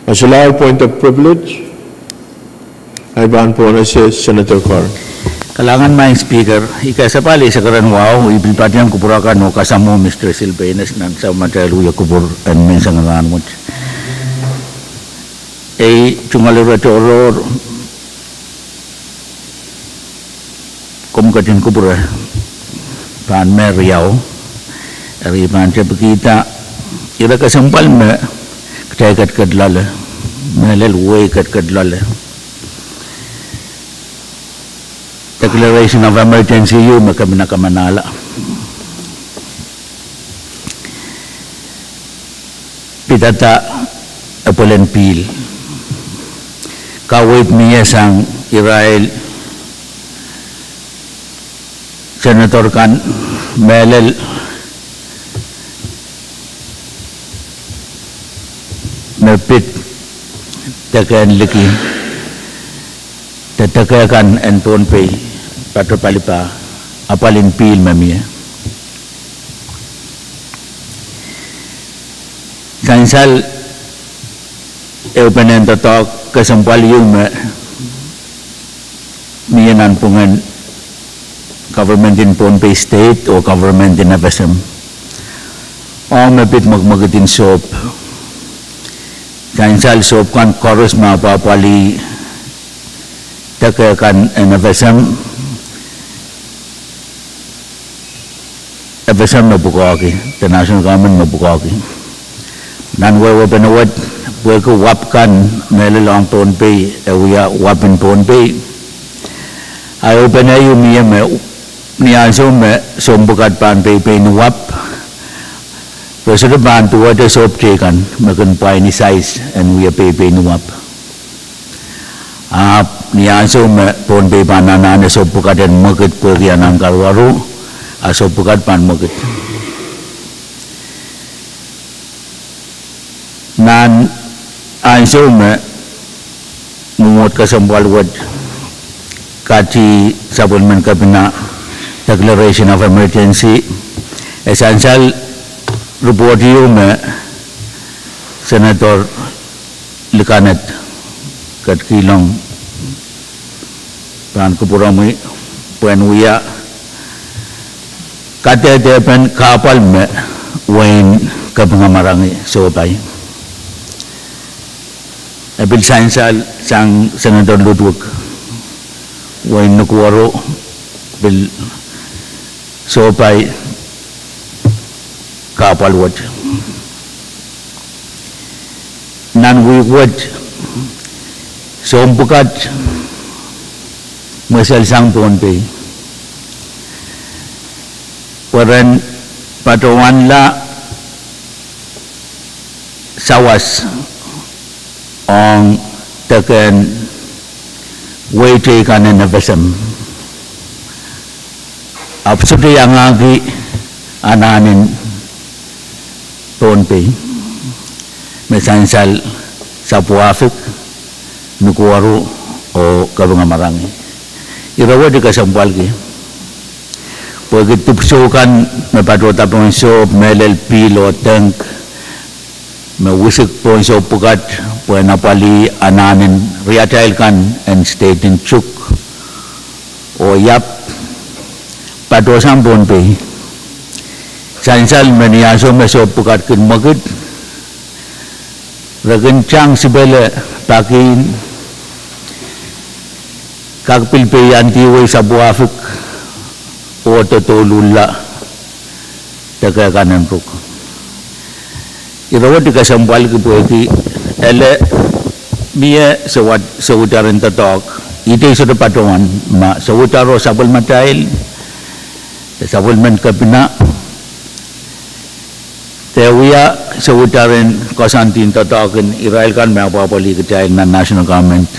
Ma solahr point of privilege, I pahn pwonese Senator Carl. Kalahngan Madam Speaker, I kesempwal, I sakaradahn wahu, I pil patehng kupwur akan oh kasamwo Mister Silbanus nan samatail wia kupwur en menseng en rahnwet. Ei tungoal ire tohrohr, komw ketin kupwure pahn me riau, eri I pahn tepkihda ire kesempwal me kitail ketiket loale, mehlel wehi ketiket loale. Declaration of emergency ieu me kemina kamanahla. Pidada epwelen pihl. Kaweid mie sang irail senator kan, mehlel me pid dekehn liki, de dekehkan en Pohnpei, patoh palipa, apwalin pihl me mie. Sansal ehupenen doadoahk kesempwal ieu me mie nanpwungen government en Pohnpei State oh government en FSM ong me pid mwekmwekid en sohp. Sansal sohp kan koaros me apwapwalih dekehkan en FSM, FSM me pwukoahki, de national government me pwukoahki. Nan wehwehpen wet, pwehki wap kan mehlel ong Pohnpei, e wia wap en Pohnpei. A ehupene ieu mie me ni ansou me sounpwukat pahn peipei ni wap, re sohte pahn duwehte sohp teikan me kin pwain ni size en wia peipei ni wap. Ahpw ni ansou me Pohnpei pahn anahne sohp pwukat en mwekid pwehki anahn karuwaru, a sohp pwukat pahn mwekid. Nan ansou me mwomwohd kesempwal wet kati sapwellimen kepina declaration of emergency, e sansal report ieu me Senator Likaned ketikihong pahn kupwuromwi pwehn wia kadehdepen kahpwal me wehin Kapinga Marangi sohpai. E pil sansal sang Senator Ludwig, wehin Nukuoro pil sohpai kahpwal wet. Nan wihk wet, sounpwukat mweselsang Pohnpei, pwe ren patohwanla sawas ong dekehn wehi teikan en FSM. Ahpw sohte iangahki anahn en Pohnpei, me sansal Sapwuahfik, Nukuoro, oh Kapinga Marangi. Ire wet I kesempwalki pwehki dipwisou kan me patohda pohn sohp, mehlel pihl oh dengk, me wisik pohn sohp pwukat pwehn apwalih anahn en riatail kan en state en Chuuk oh Iap, patohsang Pohnpei. Sansal me ni ansou me sohp pwukat kin mwekid, re kin tang sipele pakin, kak pil peian dihwei sapwuahfik, oh douluhla dekehkan en ruk. Ire wet I kesempwalki pwehki ele mie sewitaren doadoahk, idei sohte patohwan, ma sewitaro sapwellimatail, de sapwellimen kepina, de wia sewitaren koasoandi en doadoahk en irail kan me apwapwalih kitail nan national government.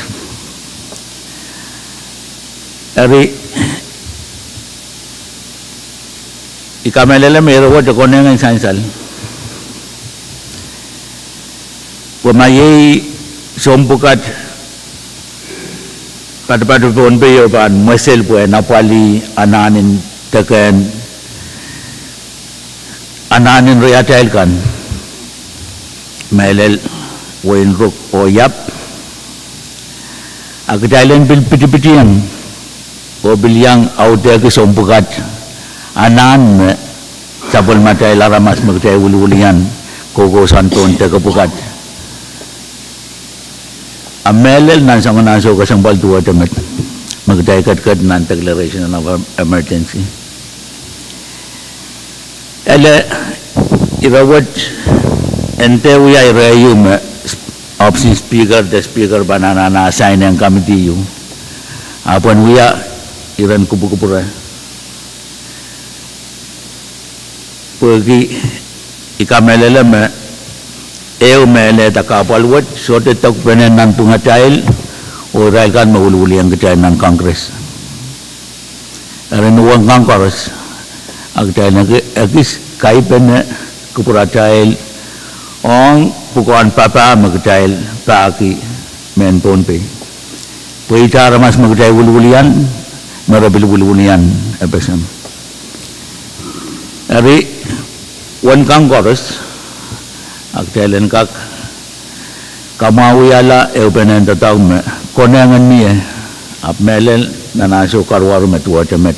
Eri, I kamehlele me ire wet e konehng en sansal, pwe ma iei sounpwukat patopato Pohnpei o pahn mwesel pwehn apwalih anahn en dekehn, anahn en riatail kan, mehlel wehin Ruk oh Iap, a kitail en pil pitipitiong oh pil iang audehki sounpwukat anahn me sapwellimatail aramas me kitail wiliwilian koukousoan pohn deke pwukat. A mehlel nan soangen ansou kesempwal duwehte met me kitail ketiket nan declaration of emergency. Ele, ire wet, en dehr wia ire ieu me option speaker de speaker pahn anahne assign-eng committee ieu, ahpw en wia iren kupwukupwure. Pwehki I kamehlele me ehu me elehda kahpwal wet sohte dokpene nanpwungatail oh irail kan me wiliwiliong kitail nan Congress. Eri ni uwen kan koaros, a kitail en ekis kaipene kupwuratail ong pwukoahn papah me kitail pahki en Pohnpei. Pwe ih aramas me kitail wiliwilian, me re pil wiliwilian FSM. Eri, uwen kan koaros, a kitail en kak kamwahuiala ehupenen doadoahk me konehng en mie, ahpw mehlel nan ansou karuwaru me duwehte met.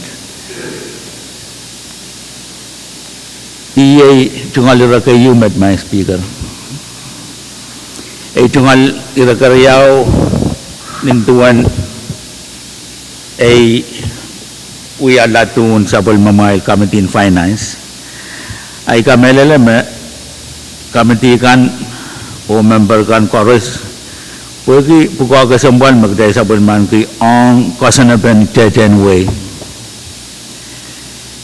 Iei tungoal ire keieu met, Madam Speaker. Ei tungoal ire keriau nin duwen ei wiahla duwen sapwellimamwail Committee on Finance. Ahi kamehlele me committee kan oh member kan koaros pwehki pwukoa kesempwal me kitail sapwellimaniki ong koasoanepen tehtehn wehi.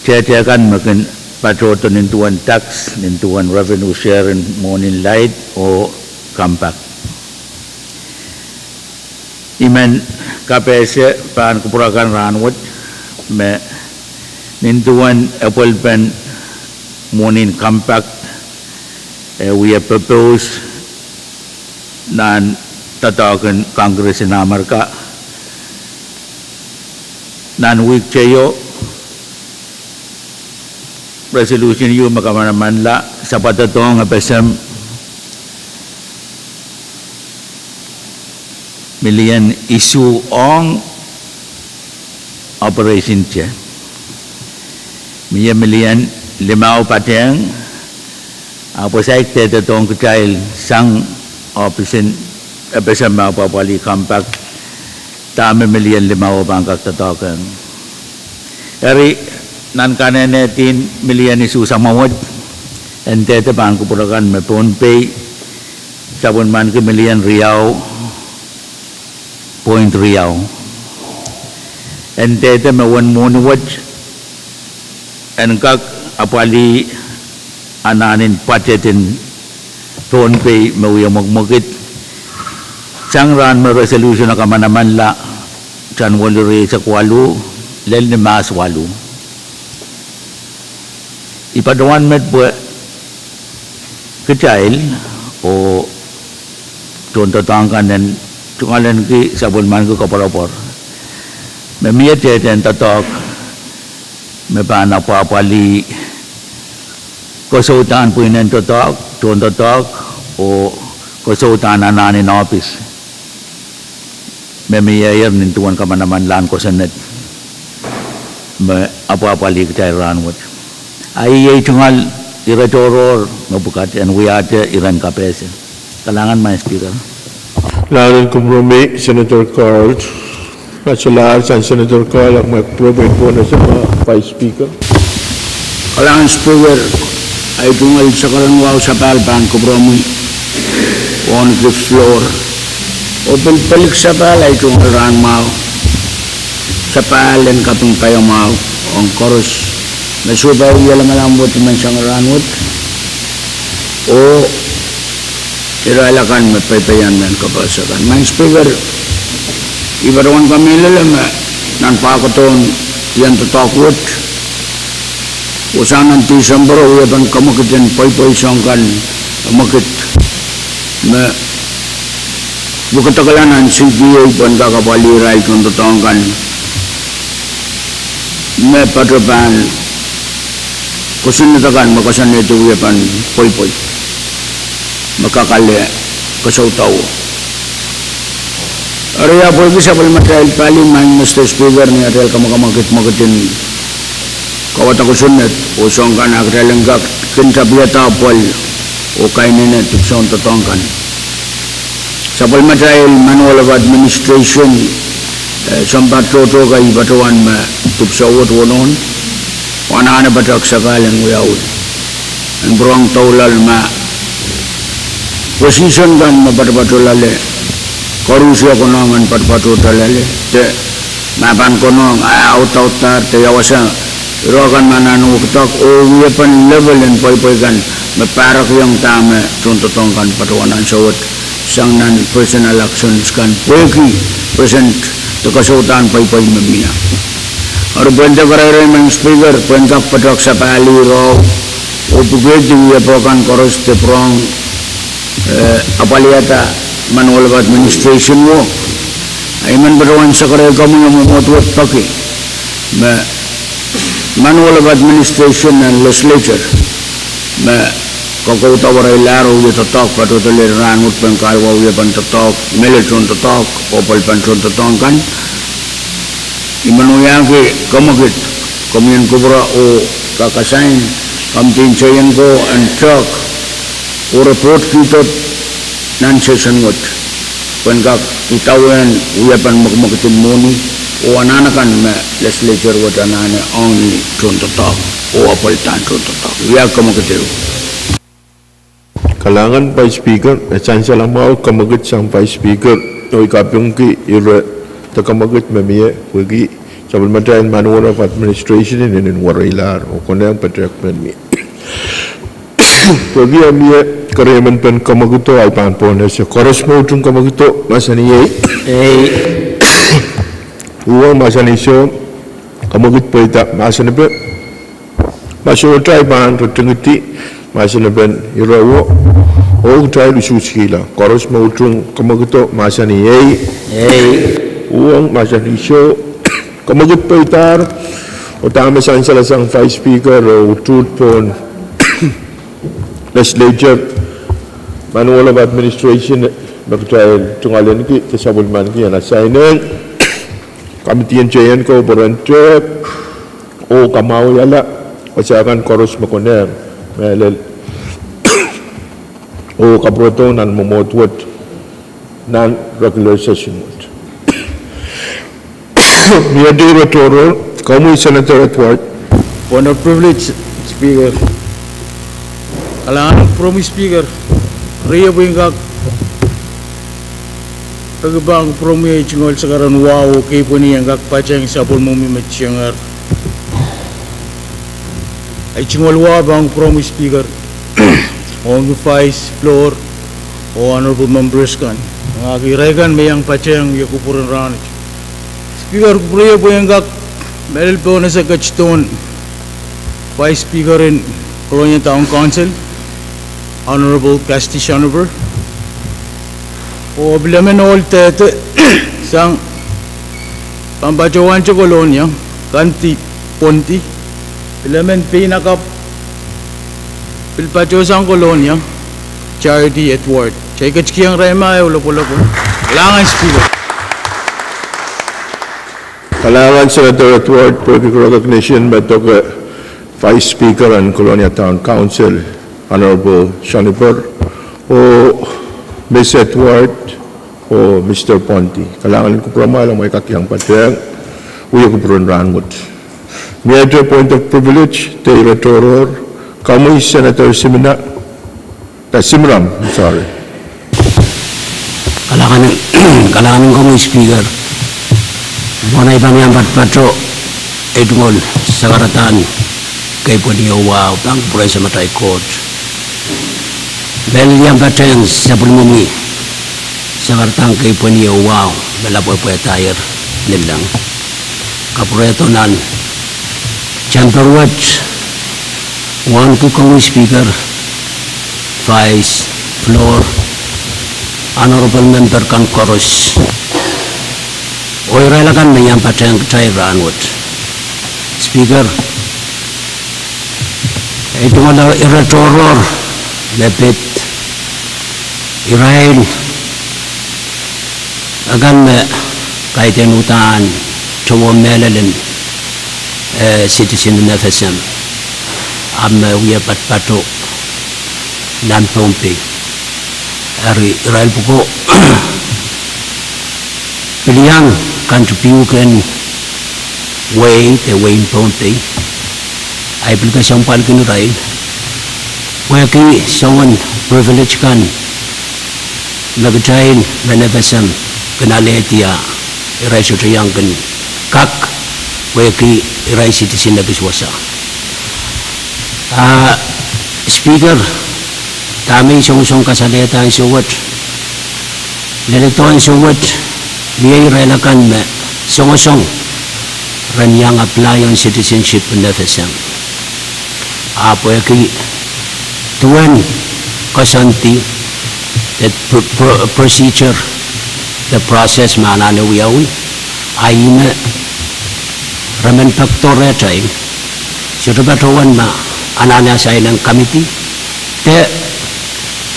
Tehtehn kan me kin patohdo nin duwen tax, nin duwen revenue share en mwohnin laid oh compact. I men kapehse pahn kupwur akan rahnwet me nin duwen epwelpen mwohnin compact e wie propose nan doadoahk en Congress en Amerika nan wihk teio. Resolution ieu me kamanamanla sapwatadohng FSM million isuh ong operation te. Mie million limau patehng, ahpw e saik dehdedohng kitail sang ohpis en FSM me apwapwalih compact, dahme million limau pahn kak doadoahkehng. Eri, nan kanehnehdi million isuh samwa wet, en dehde pahn kupwur akan me Pohnpei sapwellimaniki million riau point riau. En dehde me uwen mwohni wet en kak apwalih anahn en budget en Pohnpei me wie mwekimwekid sang rahn me resolution e kamanamanla, January rieisek waluh, lel ni Mahs waluh. I patohwan met pwe kitail oh tohndoadoahk kan en tungoaleniki sapwellimaniki koapworopwor me mie tehtehn doadoahk me pahn apwapwalih kosoudahn pwihnen doadoahk, tohndoadoahk, oh kosoudahn anahn en ohpis me mieier nin duwen kamanamanlahn kosonned me apwapwalih kitail rahnwet. A iei tungoal ire tohrohr me pwukat en wiahte iren kapehse. Kalahngan, Madam Speaker. Kalahngan en kupwuromwi, Senator Carl. Kalahngan Speaker, ahi tungoal sakaradahn wahu sapahl pahn kupwuromwi, wauneki floor, oh pil pelik sapahl ahi tungoal rahn mwahu, sapahl en kaping paiamwahu ong koaros me sohte pahn wia lamalam wet ni menseng rahn wet, oh irail akan me peipeien mehn kapehse kan. Madam Speaker, I patohwan kamehlele me nan pahkodohn iang doadoahk wet, oh sang nan Tisemper e wiepen kamwekid en pweipwei soahng kan, kamwekid me wekidekla nan CDA pwehn kak apwalih irail tohndoadoahk kan me patohwan kosonned akan me koasoanehdi wiepen pweipwei me kak ale kosoudahwo. Eri, a pwehki sapwellimatail pali, Madam Speaker, ni atail kamwakamwakid mwekid en kawada kosonned oh soahng kan, a kitail en kak kin tapihada pwehl oh kainene dipwisoun doadoahk kan. Sapwellimatail Manual of Administration, eh, sounpar tohto kan I patohwan me dipwisou wet wonohn, oh anahne patohwan sapahl en wiawi en pwurehng doulal ma position kan me patopato loale, koarusie konehng en patopato loale, de ma pahn konehng, a audauddahr de ia wasa ire kan me anahne wekidek, oh wiepen level en pweipwei kan me pahrekiong dahme tohndoadoahk kan patohwan ansou wet sang nan present elections kan pwehki present de kosoudahn pweipwei me mie. Eri pwehn de karairaiong, Madam Speaker, pwehn kak patohwan sapahlih ire oh pwukehdi wiepe kan koaros de pwurehng, eh, apwalihada Commonwealth Administration wo. I men patohwan sakarada komwi oh mwomwohdiso peki me Commonwealth Administration and Legislature me kokouda warailahro wie doadoahk patohdo lel rahnwet pwehn kahluwa wie pahn doadoahk, mehlel tohn doadoahk oh palipan tohn doadoahk kan. I men wiahki komwekid, komwi en kupwure oh kak assign komwedin teien ko en tehk oh report kihdo nan session wet pwehn kak idawehn wiepen mwekimwekid en mwohni oh anahn akan me legislature wet anahne ong ni tohn doadoahk oh apwalih tohn doadoahk. Wiahki komwekid ehu. Kalahngan Vice Speaker, e sansal mwahu komwekid sang Vice Speaker oh I kapingki ire de komwekid me mie pwehki sapwellimatail Commonwealth Administration en inenen warailahro oh konehng patehk men mie. Pwehki e mie keriemen pen komwekido, I pahn pwon ese koaros me utung komwekido mahsanih ei. Uhwong mahsanih soh. Komwekid pweida mahsanipe. Ma sohte, I pahn ritingidi mahsanipen irewo oh kitail usuhskihla. Koaros me utung komwekido mahsanih ei. Uhwong mahsanih soh. Komwekid pweidahr. Oh dahme sansal sang Vice Speaker oh utuht pohn legislature, Commonwealth Administration me kitail tungoalenki de sapwellimaniki en assign-eng komwedin teien ko pwe ren tehk oh kamwahwihala wasa kan koaros me konehng mehlel oh kapwuredo nan mwomwohd wet nan regular session wet. Mie ire tohrohr, komwi Senator Edward. Point of privilege, Speaker. Kalahngan en kupwuromwi Speaker, riei pwe I en kak peki pahn kupwuromwi ei tungoal sakaradahn wahu oh keipweni en kak patehng sapwellimomwi me tiengehr. Ei tungoal wahu pahn kupwuromwi Speaker, ong Vice, Floor, oh Honorable Members kan, ong irail kan me iang patehng ie kupwuren rahnwet. Speaker, kupwuromwi pwe I en kak mehlel pohn ese ketidohn Vice Speaker en Kolonia Town Council, Honorable Cassidy Schonberg, oh pil emen ohl dehde sang pahn patohwante Kolonia, Kanti Pondi, pil emen pein akapw pil patohsang Kolonia, Charity Edward. Kitail ketikihong irail ma ahi lopwolopwe. Kalahngan Speaker. Kalahngan Senator Edward pwehki recognition me doke Vice Speaker en Kolonia Town Council, Honorable Schonberg, oh Miss Edward oh Mister Pondi. Kalahngan en kupwuromwail, amwail kak iang patehng wie kupwuren rahnwet. Mie ire point of privilege de ire tohrohr, komwi Senator Simina, eh, Simram, sorry. Kalahngan, kalahngan en komwi Speaker. Mwohn ei pahn iang patopato ei tungoal sakaradahn keipweni oh wahu, pahn kupwure ese matail Koht. Mehlel iang patehng sapwellimomwi sakaradahn keipweni oh wahu me lapwepwehdahr ni leng. Kapwurehdo nan chamber wet, wauneki komwi Speaker, Vice, Floor, Honorable Member kan koaros, oh irail akan me iang patehng kitail rahnwet. Speaker, ei tungoal ire tohrohr me pid irail akan me kaidehn uhdahn towe mehlel en, eh, citizen en FSM, ahpw me wie patopato nan Pohnpei. Eri irail pwuko pil iang contribute en wehi de wehin Pohnpei. Ahi pil kesempwalki irail pwehki soangen privilege kan me kitail ren FSM kin alehdi, irail sohte iang kin kak pwehki irail citizen ekis wasa. Ah, Speaker, dahme I songosong kasalehda ansou wet, leledo ansou wet, mie irail akan me songosong ren iang apply ong citizenship en FSM. Ah pwehki duwen koasoandi de pr-, pr-, procedure, de process me anahne wiawi, a ih me re men pekdo rehtail, sohte patohwan me anahne assign-en committee, de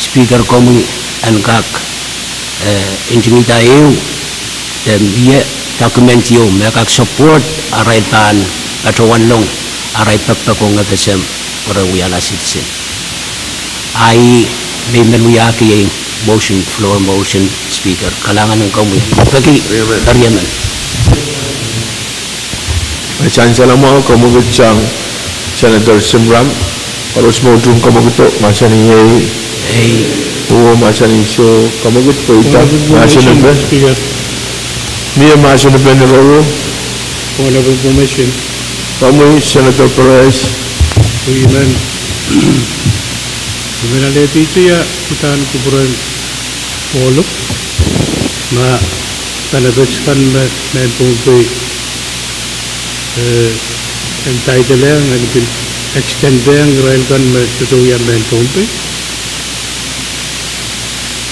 Speaker komwi en kak, eh, ntingihda ehu, de mie document ieu me kak support arail pahn patohwanlong arail pekipek ong FSM pwe re wiahla citizen. A ih me I men wiahki ei motion, floor motion, Speaker. Kalahngan en komwi. Peki, keriemen. Sansal mwahu, komwi kihsang Senator Simram, koaros me utung komwi kihdo, mahsanih ei. Ei. Oh, mahsanih soh, komwi kihdo pweida, mahsen epe. Mie mahsen epe ni roro. Komwi Senator Perez. I men, I men alehdi ie uhdahn kupwuren Pohnpei, ma benefits kan me mehn Pohnpei, eh, entitle-ehng, en pil extend-ehng irail kan me sohte wia mehn Pohnpei.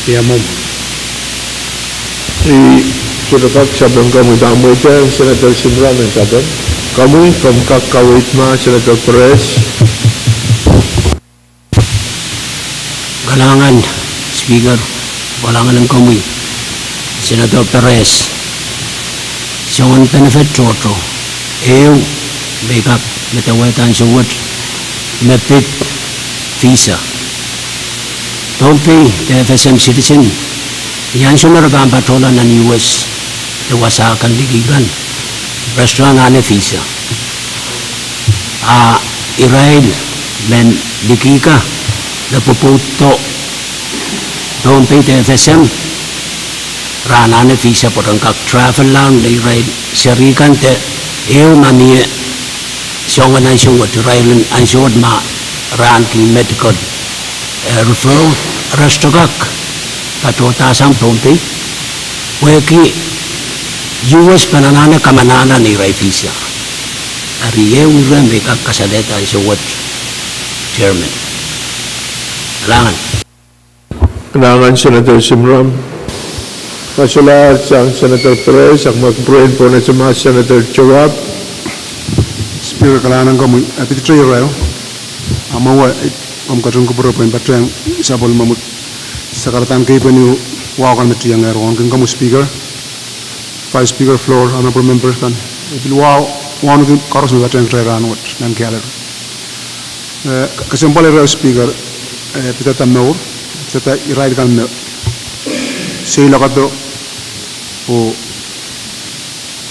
Ia mwomwen. I sohte kak sapeng komwi da mwehte Senator Simram en sapeng. Komwi, komw kak kaweid ma, Senator Perez. Kalahngan, Speaker, kalahngan en komwi, Senator Perez. Soangen benefit tohto, ehu me I kak medewehda ansou wet, me pid visa. Pohnpei de FSM citizen, ni ansou me re pahn patohla nan US, de wasa kan liki kan, re sohte anahne visa. A irail mehn liki kan me pwopwouddo Pohnpei de FSM, re anahne visa pwe ren kak travel around irail seri kan de ehu ma mie soangen ansou wet, irail en ansou wet ma re ahneki medical, eh, referral, re sohte kak patohda sang Pohnpei, pwehki US pahn anahne kamanahla ni irail visa. Eri ehu ire me I kak kasalehda ansou wet, Chairman. Kalahngan. Kalahngan Senator Simram. Ma solahr sang Senator Perez, ahpw ma kupwuren Pohnpei ma Senator Joab. Speaker, kalahngan en komwi, eh, pil te ire, a mwewe, eh, komw ketin kupwure pwehn patehng sapwellime mwomwen sakaradahn keipweni wahu kan me tiengehr. Wauneki komwi Speaker, Vice Speaker, floor, honorable members kan, eh, pil wahu, wauneki koaros me patehng kitail rahnwet nan gallery. Eh, kesempwal ire Speaker, eh, pidada mour, pidada irail kan me seiloakdo oh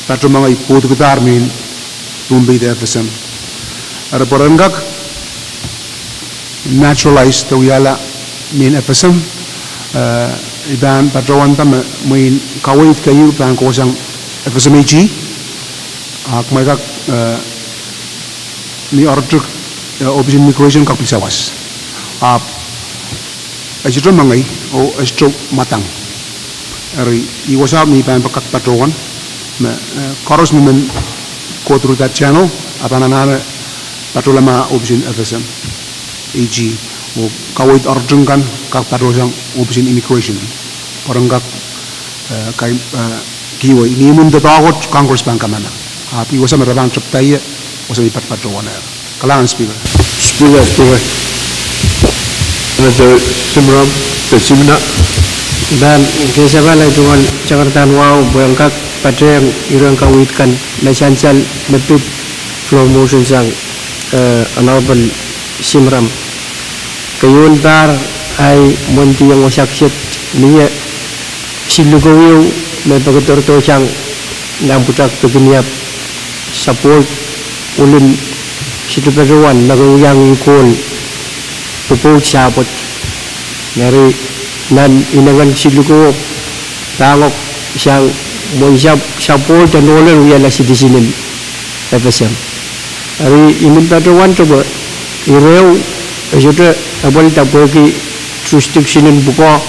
patohmwengei pwoudokidahr mehn Pohnpei de FSM. Eri pwe ren kak naturalize de wiahla mehn FSM, eh, I pahn patohwanda me mwein kaweid keieu pahn kohsang FSM AG, a kumwail kak, eh, ni oaritik, eh, ohpis en immigration kak pil sawas. Ahpw e sohte mengei oh e sohte mwadang. Eri ih wasa me I pahn kak patohwan me, eh, koaros me men go through that channel, a pahn anahne patohla ma ohpis en FSM AG, oh kaweid oaritik kan kak patohsang ohpis en immigration pwe ren kak, eh, kihwei ni imwin doadoahk Congress pahn kamana. Ahpw ih wasa me re pahn tepda ie, wasa me I patohwanehr. Kalahngan Speaker. Speaker, Speaker. Senator Simram, de Simina. I pahn kesempwal tungoal sakaradahn wahu pwehn kak patehng iren kaweid kan me sansal me pid floor motion sang, eh, Honorable Simram. Keieun pahr ahi mwendi iang wasa kiset mie siluh keieu me pekederdo sang nan pwutak pekiniap support ulin sidipedowan me ke wiahiong koul pwopwoud sahpwet. Eri nan inengen siluh kewo pahn kak sang mwein sap-, support en ohl en wiahla citizen en FSM. Eri I men patohwan deke ire ehu e sohte apwalida pwehki jurisdiction en pwukoa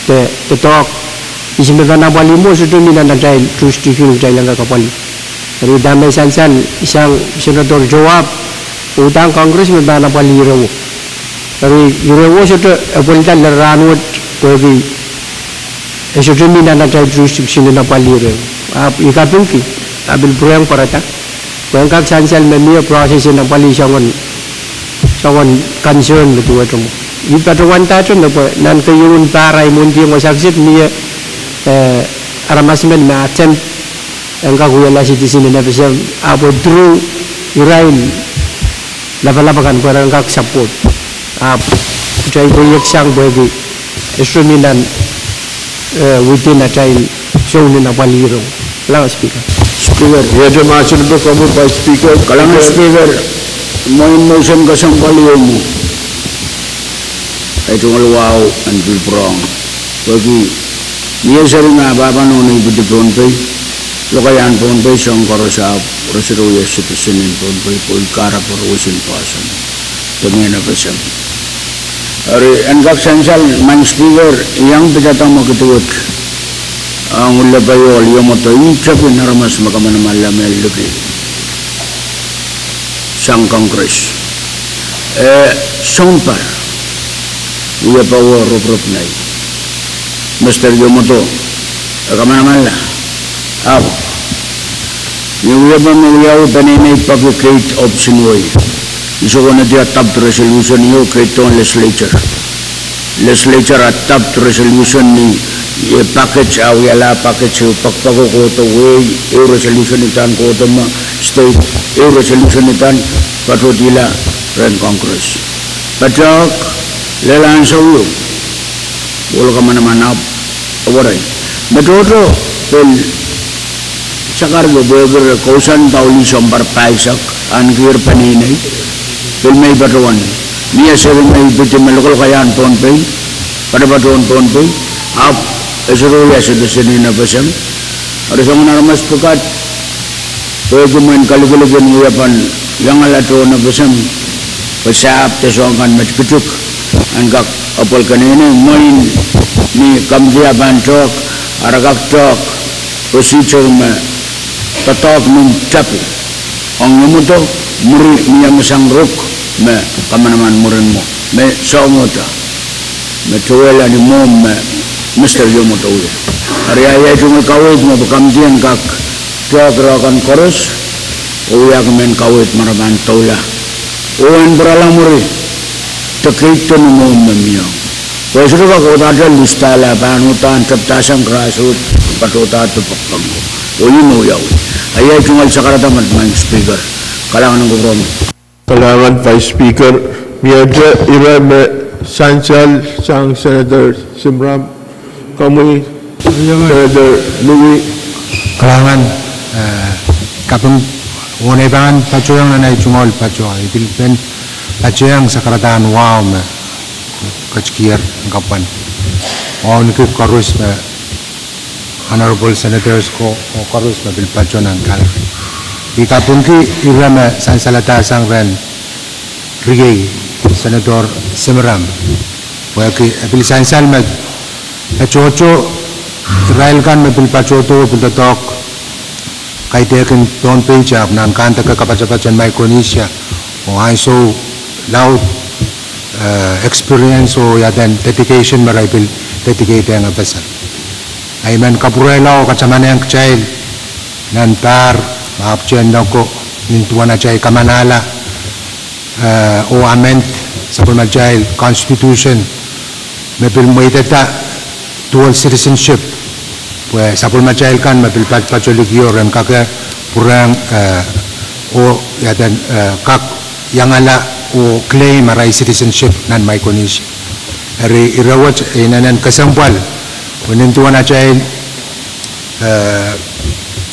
de, de doadoahk ihs me pahn apwalih mwo sohte mi nan atail jurisdiction kitail en kak apwalih. Eri dahme sansal sang Senator Joab, uhdahn Congress me pahn apwalih ire ehu. Eri ire ehu sohte apwalida lel rahnwet Pwehki e sohte mi nan atail jurisdiction en apwalih ire. Ahpw I kapingki, a pil pwurehng pwarada, pwe en kak sansal me mie process en apwalih soangen, soangen concern me duwehte mwo. I patohwandahte me pwe nan keieun pahr ahi mwohn tieng wasa kiset mie, eh, aramas men me attempt en kak wiahla citizen en FSM, ahpw through irail lapalap akan pwe ren kak support. Ahpw kitail pweiek sang pwehki e sohte mi nan, eh, within atail zone en apwalih ire. Kalahngan Speaker. Speaker, iete mahsen pwe komwi Vice Speaker. Kalahngan Speaker, mwein motion kesempwal ieu mwo. Ei tungoal wahu en pil pwurehng. Pwehki mie seri me pahpa nohno ipwidi Pohnpei, lokaiahn Pohnpei soahng koaros ahpw re sohte wia citizen en Pohnpei pwe kahrepe re wesen poahsoan de mehn FSM. Eri en kak sansal, Madam Speaker, I iang pidada mwekid wet ong Lepahiong Iomodo, ih tepin aramas me kamanamanla me liki sang Congress. E sounpar wiepe wet ropwurop nei. Mister Iomodo, e kamanamanla. Ahpw ni wiepe me wiawi peneinei peki Kate Hobson wei, I sohte konehdi adopt resolution ieu, Kate tohn legislature. Legislature adopt resolution ni, eh, package, a wiahla package ehu, pekipeko kohdo wehi, ehu resolution itan kohdo me state, ehu resolution itan patohdihla rehn Congress. Patohk, lel ansou ieu, ohl kamanaman ahpw, werei, me tohto pil sakar pwe pwehki re kousoan daulih sounpar pahisek, ahneki peneinei, pil me I patohwan, mie seri me ipwidi me lokolokaiahn Pohnpei, patohwan Pohnpei, ahpw e sohte wia citizen en FSM. Eri soangen aramas pwukat, pwehki mwein kalikilik en wiepen iangala tohn FSM, pwe sahpw de soahng kan me tikitik en kak apwal keneinei, mwein ni committee a pahn tehk, a re kak tehk procedure me doadoahk nin tapi ong Iomodo, mwuri mie me sang ruk me kamanaman mwurin mwo, me soangohda me towehla ni mwohmw me Mister Iomodo wia. Eri ahi tungoal kaweid me pwe committee en kak tehk ire kan koaros, oh wiahki mehn kaweid me re pahn doula, oh en pwurala mwuri, de Kate ni mwohmw me mie. Pwe e sohte kak uhdahte lustahla, pahn uhdahn tepdasang grassroot, patohda de pekipek ko. Oh ih me wiawi. Ahi tungoal sakarada, Madam Speaker. Kalahngan en kupwuromwi. Kalahngan Vice Speaker. Miehte ire me sansal sang Senator Simram, komwi Senator Louis. Kalahngan, eh, kaping, oh nei pahn patohwan nan ahi tungoal patohwan, I pil men patohwan sakaradahn wahu me ketikier kapwan, oh ahneki koaros me Honorable Senators ko, oh koaros me pil patoh nan gallery. I kapingki ire me sansaladahsang rehn riei, Senator Simram, pwehki e pil sansal me e tohto irail kan me pil patohdo, pil doadoahk kaidehkin Pohnpei ahpw nan kandeke kapatapat en Micronesia, oh ansou laud, eh, experience oh iaden dedication me irail pil dedicate ong FSM. I men kapwurehla oh katamanehng kitail nan pahr, ahpwtehn nohn ko, nin duwen atail kamanahla, eh, oh amend sapwellimatail constitution me pil mweidada dual citizenship, pwe sapwellimatail kan me pil pat-, patohlikio ren kak pwurehng, eh, oh iaden, eh, kak iangala oh claim arail citizenship nan Micronesia. Eri ire wet inenen kesempwal, pwe nin duwen atail, eh,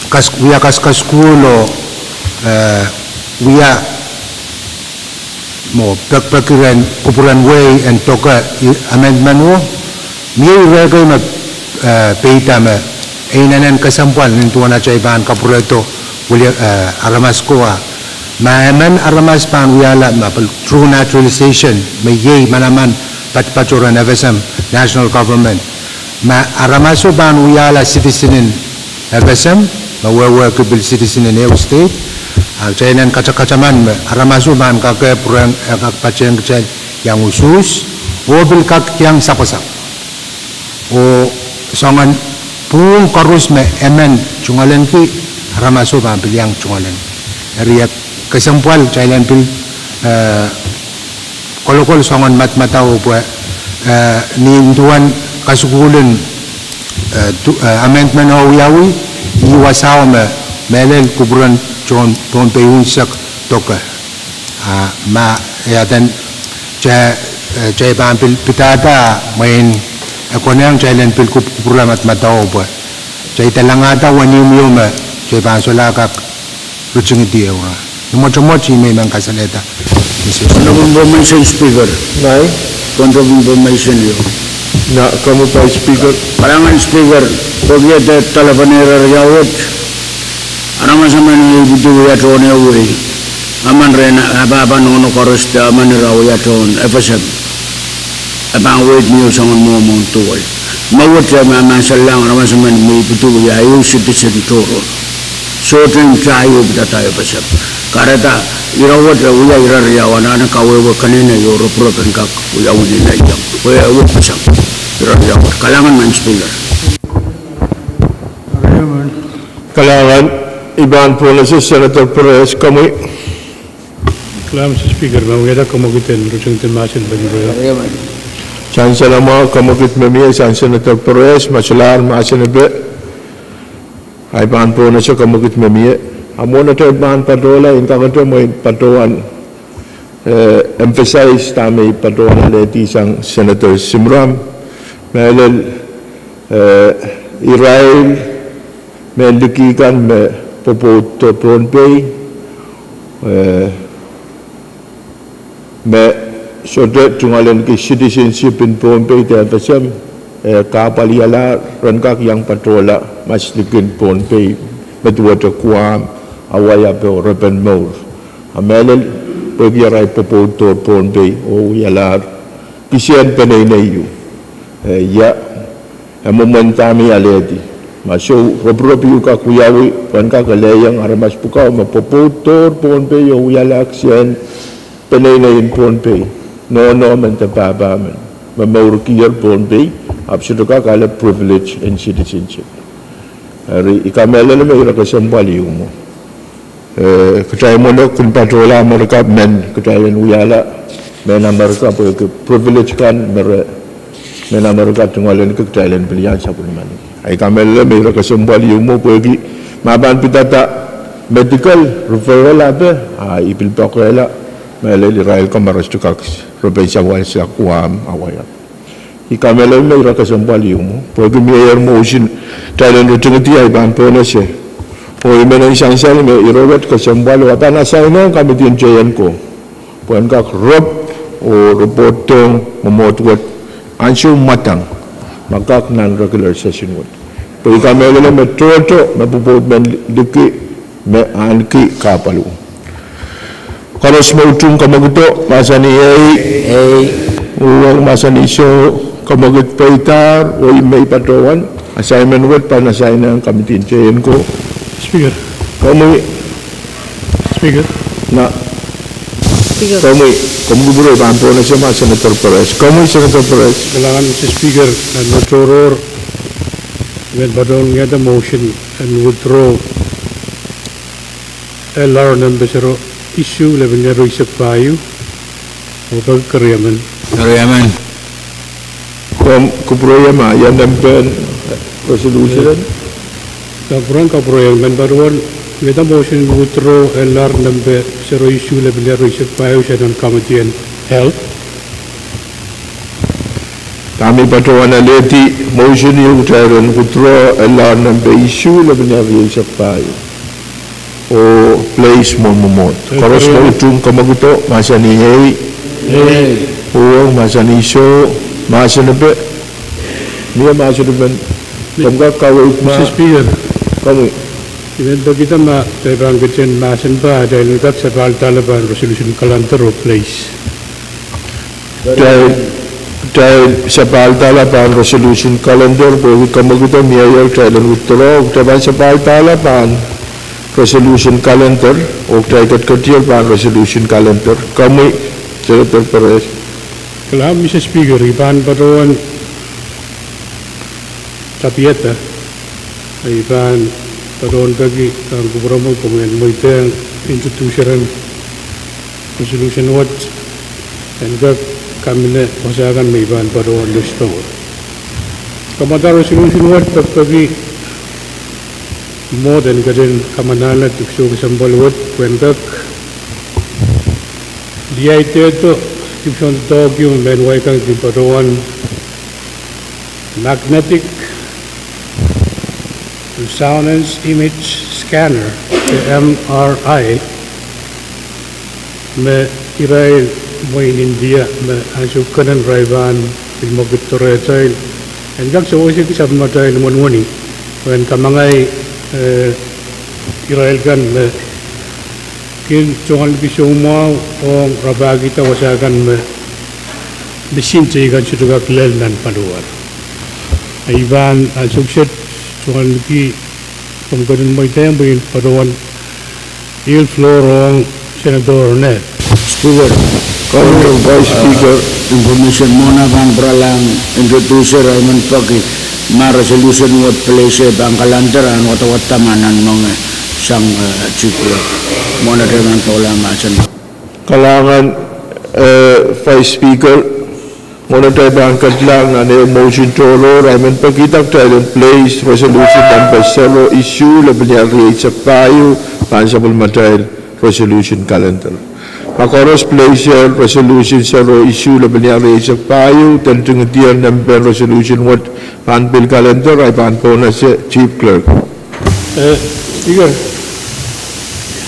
kas-, wia kaskasukuhl oh, eh, wia mwo pekipeki rehn kupwuren wehi en doke amendment wo, mie ire kei me, eh, peida me e inenen kesempwal nin duwen atail pahn kapwurehdo wili, eh, aramas ko a, ma emen aramas pahn wiahla, ma pil true naturalization, me iei manaman patpato rehn FSM, national government. Ma aramaso pahn wiahla citizen en FSM, me wehwehki pil citizen en ehu state, a kitail en katakataman me aramaso pahn kak pwurehng, eh, kak patehng kitail iang usuhs, oh pil kak iang sapwasapw. Oh soangen pwuhng koaros me emen tungoalenki, aramaso pahn pil iang tungoalen. Eri e kesempwal kitail en pil, eh, kolokol soangen madamadau pwe, eh, ni duwen kasukuhlen, eh, du-, eh, amendment oh wiawi, ih wasao me mehlel kupwuren tohn Pohnpei unsek doke. Ah, ma, eh, aden, kitail, eh, kitail pahn pil pidada mwein e konehng kitail en pil kupwukupwurla madamadau pwe kitail dehr langada wenihmw ieu me kitail pahn solahr kak ritingidi ehu rah. Ni mwotomwot ih me I men kasalehda. Mister Speaker. Point of information, Speaker. Nai. Point of information ieu. Nai, komwi Vice Speaker. Kalahngan Speaker, pwehki e dehr delepwe neirair riau wet, aramas emen me ipwidi wia tohn ehu wehi, emen rehn, eh, pahpa nohno koaros de emen ira wia tohn FSM, e pahn weid ni soangen mwomwohn duwei. Me wet e mahmahsalehng aramas emen me ipwidi wia ehu citizen tohrohr. Sohte nta ieu pidada FSM. Kahrehda ira wet e wia ira riau anahne kawehwe keneinei oh ropirop en kak wiawi ni neiong. Pwe e wia FSM. Ira riau wet. Kalahngan Madam Speaker. Kalahngan, I pahn pohnese Senator Perez, komwi. Kalahngan Mister Speaker, ma wiahda kamwekid en ritingidi mahsen pahn ire. Sansal mwahu, kamwekid me mie, sang Senator Perez, ma solahr mahsen epe, I pahn pohnese kamwekid me mie. A mwohn atail pahn patohla, I en kakete mwein patohwan, eh, emphasize dahme I patohwan alehdi sang Senator Simram, mehlel, eh, irail mehn liki kan me pwopwoud de Pohnpei, eh, me sohte tungoalenki citizenship en Pohnpei de FSM, eh, kahpwalialahr ren kak iang patohla mas likin Pohnpei, me duwehte Guam, Awaiape oh repen mour. A mehlel pwehki arail pwopwoud dohr Pohnpei oh wialahr kisehn peneinei ieu. Eh, ia, e mwomwen dahme I alehdi. Ma sou ropirop ieu kak wiawi, pwehn kak elehieng aramas pwukat me pwopwoud dohr Pohnpei oh wialahr kisehn peneinei en Pohnpei, nohno men de pahpa men, me mourkier Pohnpei, ahpw sohte kak ale privilege en citizenship. Eri I kamehlele me ire kesempwal ieu mwo. Eh, kitail mwohn kin patohla Amerika men kitail en wiahla mehn Amerika pwehki privilege kan me re mehn Amerika tungoalenki kitail en pil iang sapwellimaniki. Ahi kamehlele me ire kesempwal ieu mwo pwehki ma pahn pidada medical referral ape, a I pil poakehla mehlel irail komoros kak repen sapwalisa Guam, Awaiape. I kamehlele me ire kesempwal ieu mwo pwehki mie motion kitail en ritingidi, ahi pahn pohnese. Oh I men en sansal me ire wet kesempwal oh a pahn assign-ehng committee en J N ko pwehn kak rop oh report dohng mwomwohd wet ansou mwadang, ma kak nan regular session wet. Pwe I kamehlele me tohto me pwopwoud men liki me ahneki kahpwal. Koaros me utung kamwekid o mahsanih ehi. Uhwong mahsanih soh. Kamwekid peidahr, oh I men patohwan assignment wet pahn assign-ehng committee en J N ko. Speaker. Komwi. Speaker. Na. Speaker. Komwi, komwi kupwure pahn pohnese ma Senator Perez. Komwi Senator Perez. Kalahngan Mister Speaker, nan tohrohr I men patohwan wiahda motion en withdraw L R nempe sero isuh lepin ehu eisek pahieu, oh peki keriemen. Keriemen. Komw kupwureiong ma ia nempen res‌olusen? Kapwurehiong, kapwurehiong, I men patohwan wiahda motion withdraw L R nempe sero isuh lepin ehu eisek pahieu sang nan committee en Health. Dahme I patohwan alehdi motion ieu, kitail en withdraw L R nempe isuh lepin ehu eisek pahieu oh place mwohn mwomwohd. Koaros me utung kamwekid o mahsanih ehi. Uhwong mahsanih soh. Mahsen epe. Mie mahsen epen. Komw kak kaweid ma. Mister Speaker. Komwi. I men pekida ma kitail pahn ketin mahsen pwe kitail en kak sapahlahla pahn resolution calendar oh place. Kitail, kitail sapahlahla pahn resolution calendar pwehki kamwekid o mie ieu, kitail en withdraw, kitail pahn sapahlahla pahn resolution calendar, oh kitail ketiketier pahn resolution calendar. Komwi Senator Perez. Kalahngan Mister Speaker, I pahn patohwan Tapiada, I pahn patohwan peki pahn kupwuromwi pwe mwein mweidehng introduceren resolution wet en kak kamine wasa kan me I pahn patohwan lisdohng. Kamada resolution wet pekipeki mwohd en ketin kamanahla dipwisou kesempwal wet pwehn kak liaidehdo dipwisoun doadoahk ieu me mehn wai kan kin patohwan magnetic resonance image scanner, de M R I, me irail mwein India me ansou kenen irail pahn pil mwekiddo rehtail en kak sewesei sapwellimatail wenwene, pwehn kamangai, eh, irail kan me kin tungoalki soumwahu ong rapahkihda wasa kan me misin teikan sohte kak lel nan paliwar. I pahn ansou kiset tungoalki komw ketin mweidehng pwe I patohwan yield floor ong Senator Ned. Speaker, Honorable Vice Speaker, information mwohn ah pahn pwuralahng introducer, I men peki ma resolution wet place pahn calendar en wadawad ma nan moange sang, eh, Chief Clerk. Mwohn atail pahn doula mahsen. Kalahngan, eh, Vice Speaker, mwohn atail pahn ketilahng nan ehu motion tohrohr, I men pekihda kitail en place resolution number zero issue lepin riehsek pahieu pahn sapwellimatail resolution calendar. Ma koaros place resolution zero issue lepin riehsek pahieu, de ntingdier nempe en resolution wet pahn pil calendar, I pahn pohnese Chief Clerk. Eh, Speaker,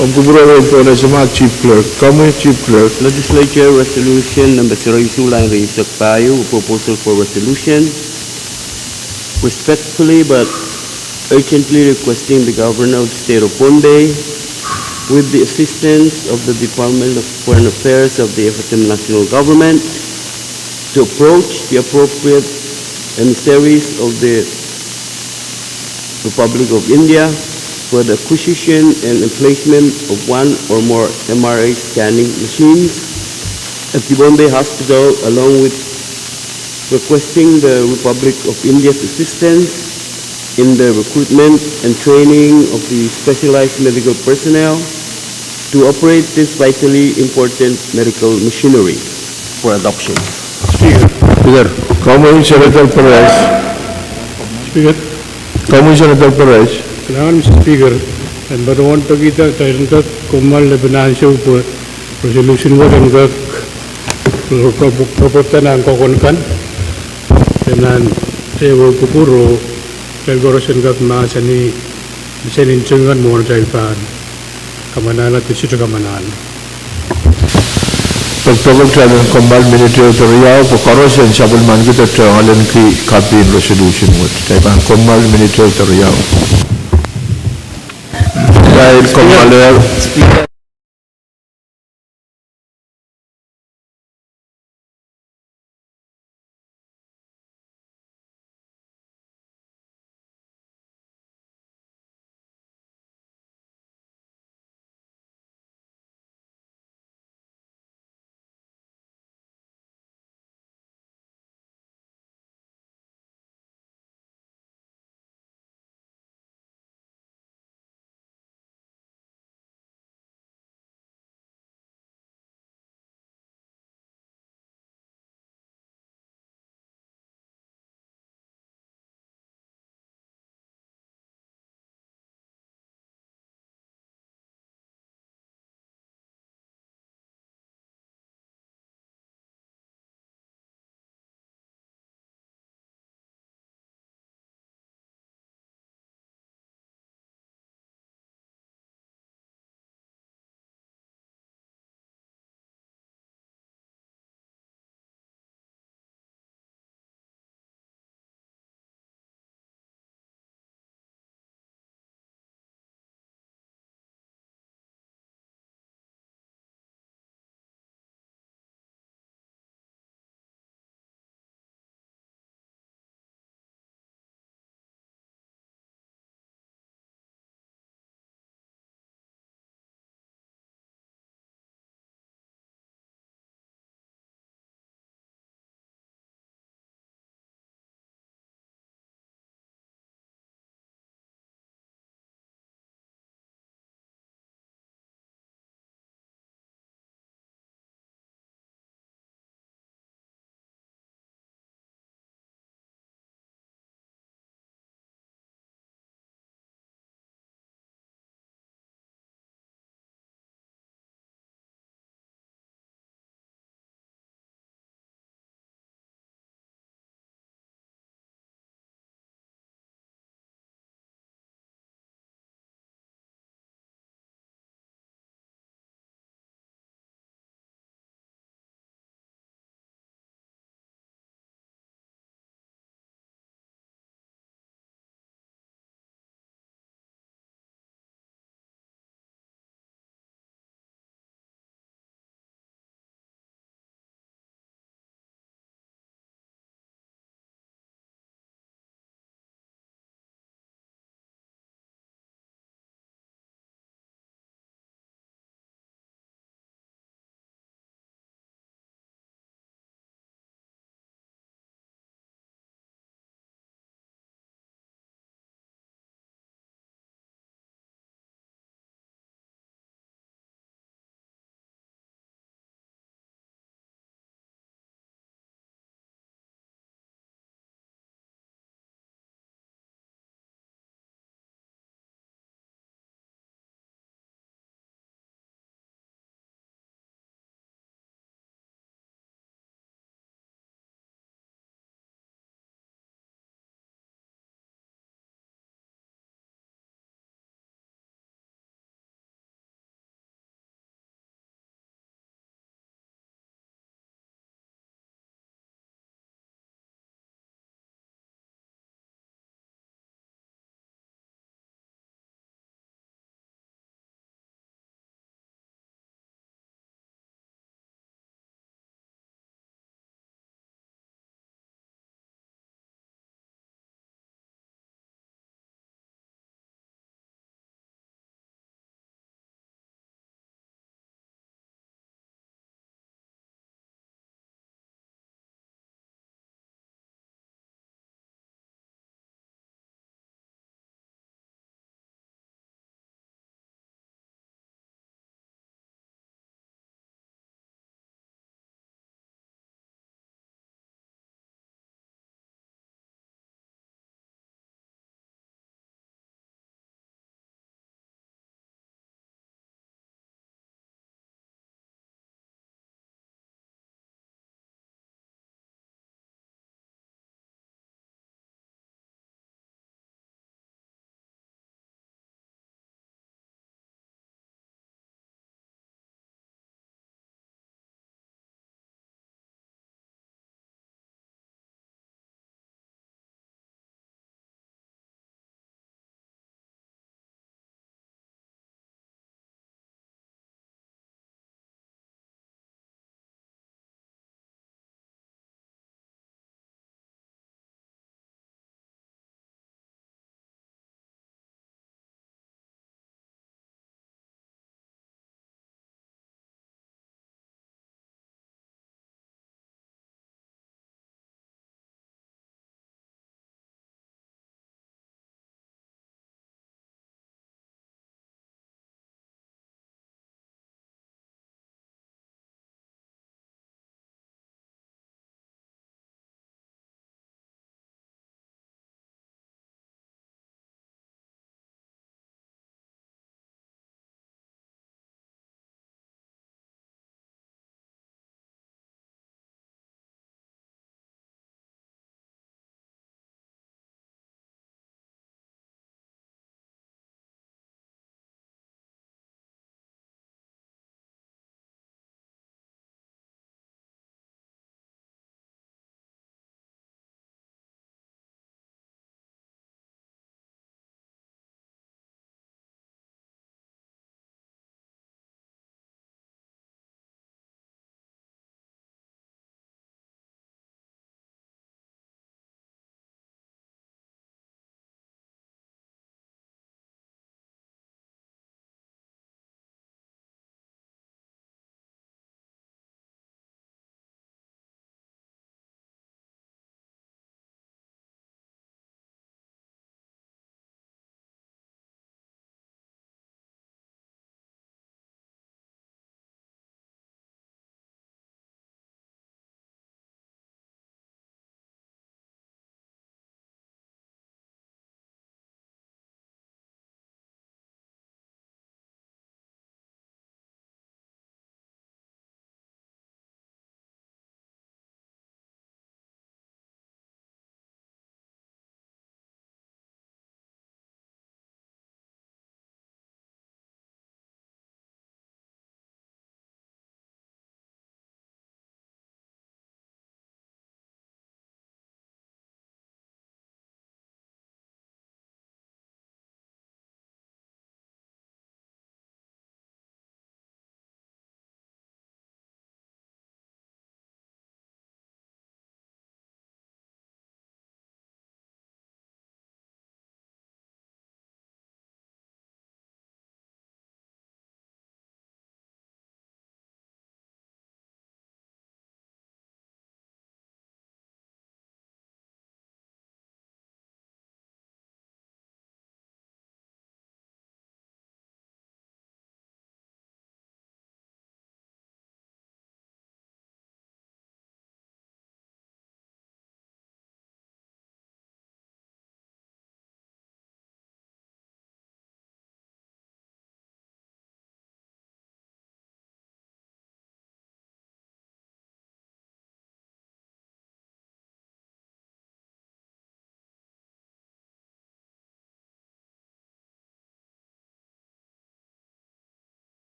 omw kupwuromwi pohnese ma Chief Clerk. Komwi Chief Clerk. Legislature Resolution number zero issue line riehsek pahieu, a proposal for resolution respectfully but urgently requesting the Governor of the State of Pohnpei, with the assistance of the Department of Foreign Affairs of the F S M National Government, to approach the appropriate emissaries of the Republic of India for the acquisition and emplacement of one or more M R I scanning machines at the Pohnpei Hospital, along with requesting the Republic of India's assistance in the recruitment and training of the specialized medical personnel to operate this vitally important medical machinery for adoption. Speaker. Speaker. Komwi Senator Perez. Speaker. Komwi Senator Perez. Kalahngan Mister Speaker, I patohwan pekihda kitail en kak kommoal lepin ansou pwe resolution wet en kak report nan kokon kan, de nan ehu kupwur oh kitail koaros en kak mahsanih, mahsanih nting kan mwohn atail pahn kamanahla de sohte kamanahla. Pekipek, kitail en kommoal minit ehu de riau pwe koaros en sapwellimaniki de tungoaleniki copy en resolution wet. Kitail pahn kommoal minit ehu de riau. Kitail kommoalehr.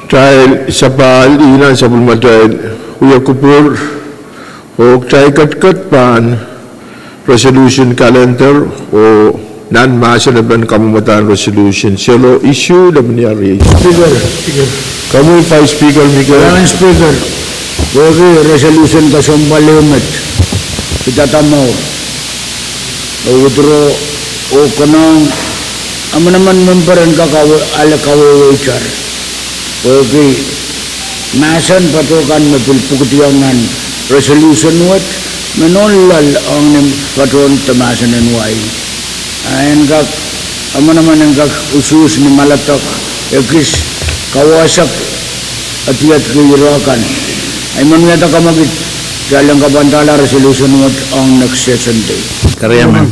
Kitail sapahl, ih nan sapwellimatail wia kupwur, oh kitail ketiket pahn resolution calendar, oh nan mahsen en kamwamadahn resolution sero isuh lepin ire. Speaker. Komwi Vice Speaker Mikel. Madam Speaker, wehwehki resolution kesempwal ehu met, kitail tamau, oh withdraw, oh konehng emenemen memper en kak ale kawehwehtar. Wehwehki mahsen patohwan me pil pwukidiong nan resolution wet, me nohn loal ong ni patohwan de mahsen en wai. A en kak, emenemen en kak usuhs ni maledek, ekis, kawehwehsek, adiadki ire kan. Ahi men wiahda kamwekid, kitail en kapwandahla resolution wet ong next session day. Kariaman.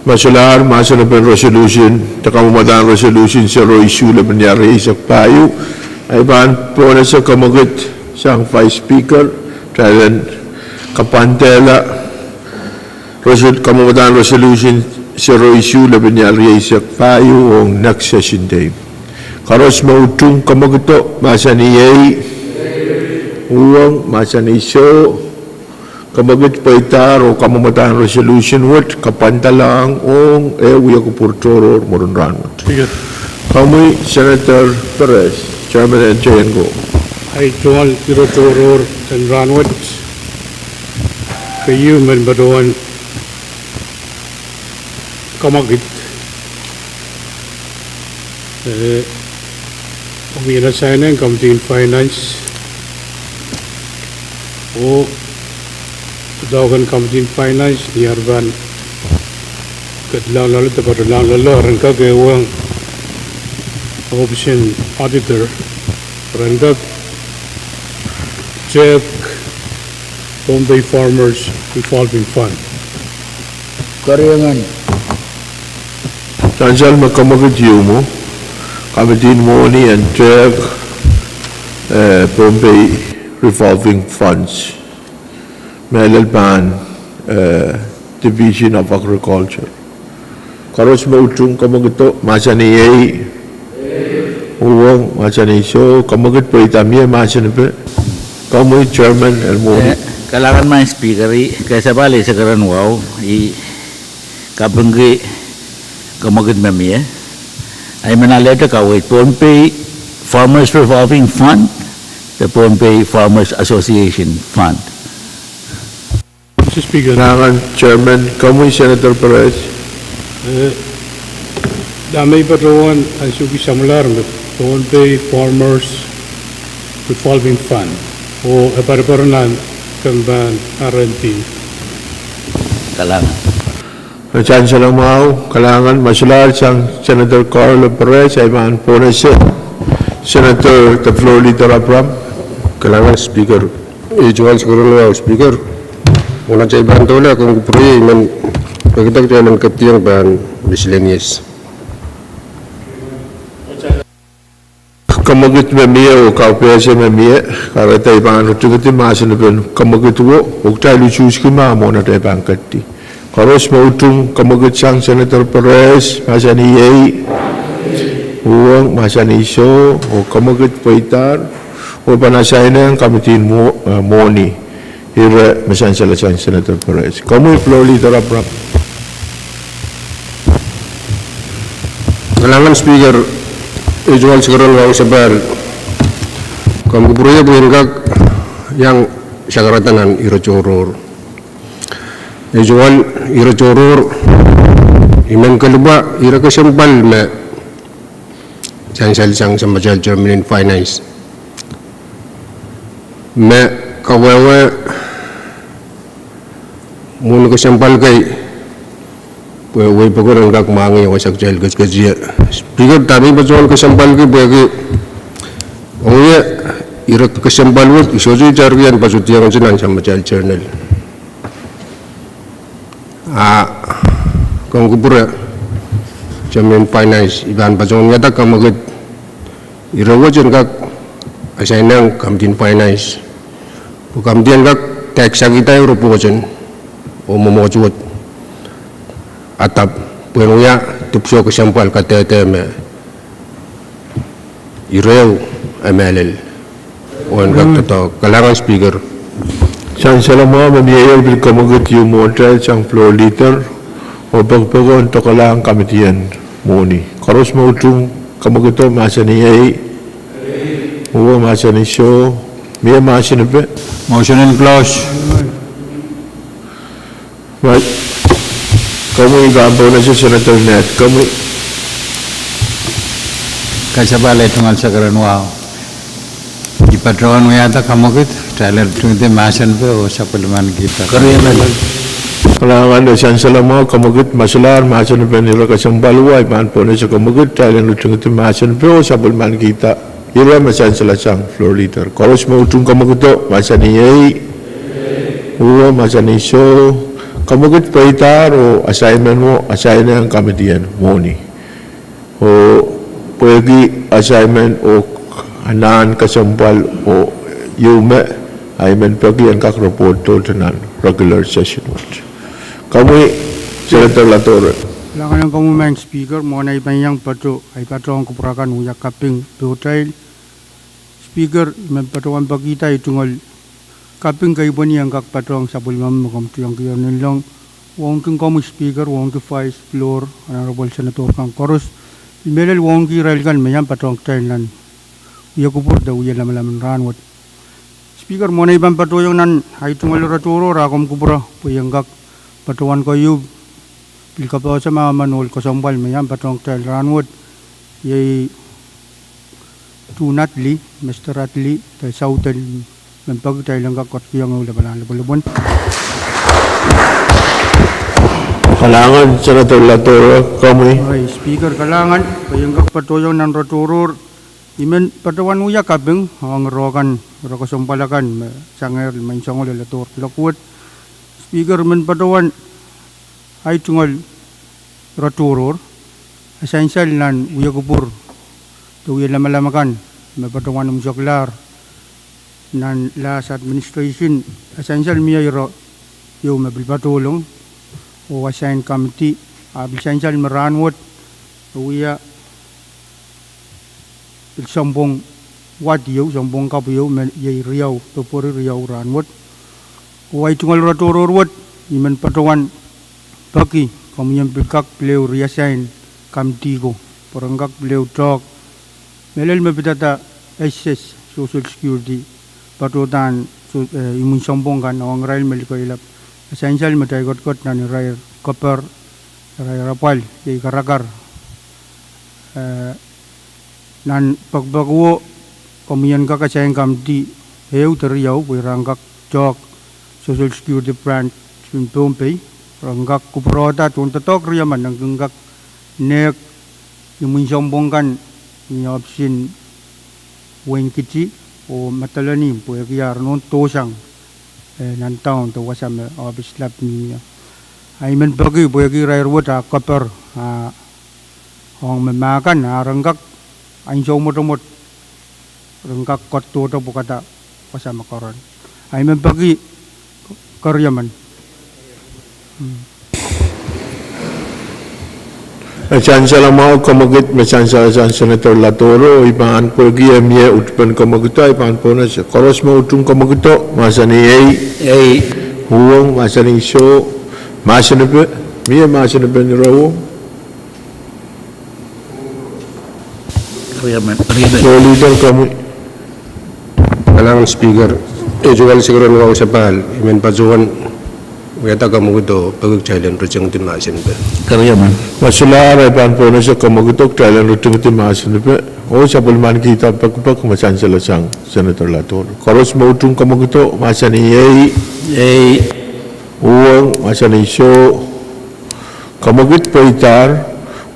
Ma solahr mahsen en resolution, de kamwamadahn resolution sero isuh lepin ire eisek pahieu, ahi pahn pohnese kamwekid sang Vice Speaker, kitail en kapwandehla kamwamadahn resolution sero isuh lepin ire eisek pahieu ong next session day. Koaros me utung kamwekido, mahsanih ei. Uhwong, mahsanih soh. Kamwekid pweidahr oh kamwamadahn resolution wet kapwandalahng ong eh wia kupwur tohrohr mwurin rahnwet. Komwi Senator Perez, Chairman en Teienko. Ahi tungoal ire tohrohr en rahnwet, keieu men patohwan kamwekid, eh, omw en asainehng Committee on Finance, oh doadoahk en Committee on Finance ni ar pahn ketilahng loale de patohlahng loale, ren kak ehuong ohpis en auditor, ren kak tehk Pohnpei Farmers Revolving Fund. Kariaman. Sansal me kamwekid ieu mwo, Committee en Mwohni en tehk, eh, Pohnpei Revolving Funds, mehlel pahn, eh, Division of Agriculture. Koaros me utung kamwekido, mahsanih ei. Uhwong, mahsanih soh. Kamwekid pweida mie mahsen pe. Komwi Chairman en Mwohni. Eh, kalahngan Madam Speaker, ih kesemwpwal eisek rieisek wahu, ih kapingki kamwekid me mie. Ahi men alehda kaweid Pohnpei Farmers Revolving Fund de Pohnpei Farmers Association Fund. Mister Speaker. Kalahngan Chairman, komwi Senator Perez. Eh, dahme I patohwan ansouki samwalahr me Pohnpei Farmers Revolving Fund, oh e patopato nan kempen R and D. Kalahngan. Sansal mwahu, kalahngan. Ma solahr sang Senator Carl Perez, ahi pahn pohnese Senator de Floor Leader Abraham. Kalahngan Speaker. Ih tungoal sekeroal wahu Speaker. Mwohn atail pahn doula, komw kupwure, I men peki kitail en ketieng pahn miscellaneous. Kamwekid me mie oh kapehse me mie, kahrehda I pahn ritingidi mahsen en kamwekid wo, oh kitail usuhski mwo mwohn atail pahn keti. Koaros me utung kamwekid sang Senator Perez, mahsanih ei. Uhwong, mahsanih soh. Oh kamwekid pweidahr, oh pahn asainehng Committee en Mwo-, eh, Mwohni. Ire me sansal sang Senator Perez. Komwi Floor Leader Abraham. Kalahngan Speaker, ih tungoal sekeroal wahu sapahl. Komw kupwure pwe en kak iang sakarada nan ire tohrohr. Ih tungoal ire tohrohr, I men kelipwa ire kesempwal me sansal sang samatail Chairman en Finance me kawehwe mwohn kesempwal kei, pwe wei pokon en kak mwahngih wasa kitail ketiketier. Speaker, dahme I patohwan kesempwalki pwehki ong ie ire kesempwal wet I sohte itarki en patohdiong nan samatail journal. A komw kupwure, Chairman en Finance, I pahn patohwan wiahda kamwekid ire wet en kak asainehng Committee en Finance, pwe committee en kak dahksakihda report en oh mwomwohdiso wet, ahpw pwehn wia dipwisou kesempwal kadehde me Ire ehu, e mehlel. Wen kak doadoahk. Kalahngan Speaker. Sansal mwahu me mie ieu pil kemwekid ieu mwohtail sang Floor Leader, oh pekipek en dokelahng committee en mwohni. Koaros me utung kemwekido mahsanih ei. Uhwong mahsanih soh. Mie mahsenipe? Motion en close. Komwi pahn pohnese Senator Ned, komwi. Kasapahl ei tungoal sakaradahn wahu. I patohwan wiahda kemwekid, kitail en ritingdi mahsenipe oh sapwellimanikihda. Kalahngan. Kalahngan, Sansal mwahu, kemwekid me solahr mahsenipen ire kesempwal wet, I pahn pohnese kemwekid, kitail en ritingdi mahsenipe oh sapwellimanikihda. Ire me sansal sang Floor Leader. Koaros me utung kemwekido, mahsanih ei. Uhwong mahsanih soh. Kemwekid pweidahr oh assignment wo, assign ong committee en mwohni. Oh pwehki assignment oh anahn kesempwal oh ieu me, I men peki en kak report tohto nan regular session wet. Komwi, Senator Latoro. Kalahngan komwi Madam Speaker, mwohn ei pahn iang patoh, ei patohwan kupwur akan wia kaping pohtail. Speaker, I men patohwan pekihda ei tungoal kaping kei pweni en kak patohwan sapwellimomwi me komw tuhwong kier nin leng. Wauneki komwi Speaker, wauneki Vice, Floor, Honorable Senator kan koaros. I mehlel wauneki irail kan me iang patohwan kitail nan wia kupwur de wia lamalam en rahnwet. Speaker, mwohn ei pahn patohiong nan ei tungoal ratohrohr ah komw kupwure pwe I en kak patohwan keieu pil kapehse ma emen ohl kesempwal me iang patohwan kitail rahnwet. Iei Tuhn Atli, Mester Atli, de Southern, men peki kitail en kak ketikihong ehu lapalahn lipwelipwen. Kalahngan, Senator Latoro, komwi. Speaker, kalahngan, pwe I en kak patohiong nan ratohrohr. I men patohwan wia kaping ong ire kan, ire kesempwal akan me sangehr imwen soangoal oh latohr kuloak wet. Speaker, I men patohwan ei tungoal ratohrohr, e sansal nan wia kupwur de wia lamalam akan me patohwan imwisekla nan last administration, e sansal mie ire ieu me pil patohlong oh assign committee, ah pil sansal me rahnwet e wia pil sounpwong wad ieu, sounpwong kapw ieu, me iei riau, February riau rahnwet. Oh ei tungoal ratohrohr wet, I men patohwan peki komwi en pil kak pil ehu reassign committee ko, pwe ren kak pil ehu doadoahk. Mehlel me pidada SS, Social Security, patohdan imwen sounpwong kan ong irail me likeilap, e sansal me kitail ketiket nan irair keper, irair apwal, iei karakar. Nan pekipekuwo, komwi en kak assign committee ehu de riau pwe ira en kak doadoahk Social Security branch en Pohnpei, ren kak kupwurehda tohn doadoahk riemen en kin kak nehk imwen sounpwong kan ni ohpis en wehin Kiti oh Madolenihmw pwehki ar nohn dohsang nan doahn de wasa me ohpis lap mie. Ahi men peki pwehki irair wet ah keper, ah ong me mahkan ah ren kak ansou mwotomwot ren kak ketidohte pwukada wasa me keren. Ahi men peki keriemen. E sansal mwahu kemwekid me sansal sang Senator Latoro, I pahn pwehki e mie utupen kemwekido, I pahn pohnese. Koaros me utung kemwekido, mahsanih ei. Ei. Uhwong, mahsanih soh. Mahsenipe, mie mahsenipen ire uhwong? Kalahngan Speaker, ei tungoal sakaradahn wahu sapahl, I men patohwan wiahda kemwekido peki kitail en ritingdi mahsenipe. Me solahr I pahn pohnese kemwekido kitail en ritingdi mahsenipe oh sapwellimanikihda pekipek me sansal sang Senator Latoro. Koaros me utung kemwekido, mahsanih ei. Ei. Uhwong, mahsanih soh. Kemwekid pweidahr,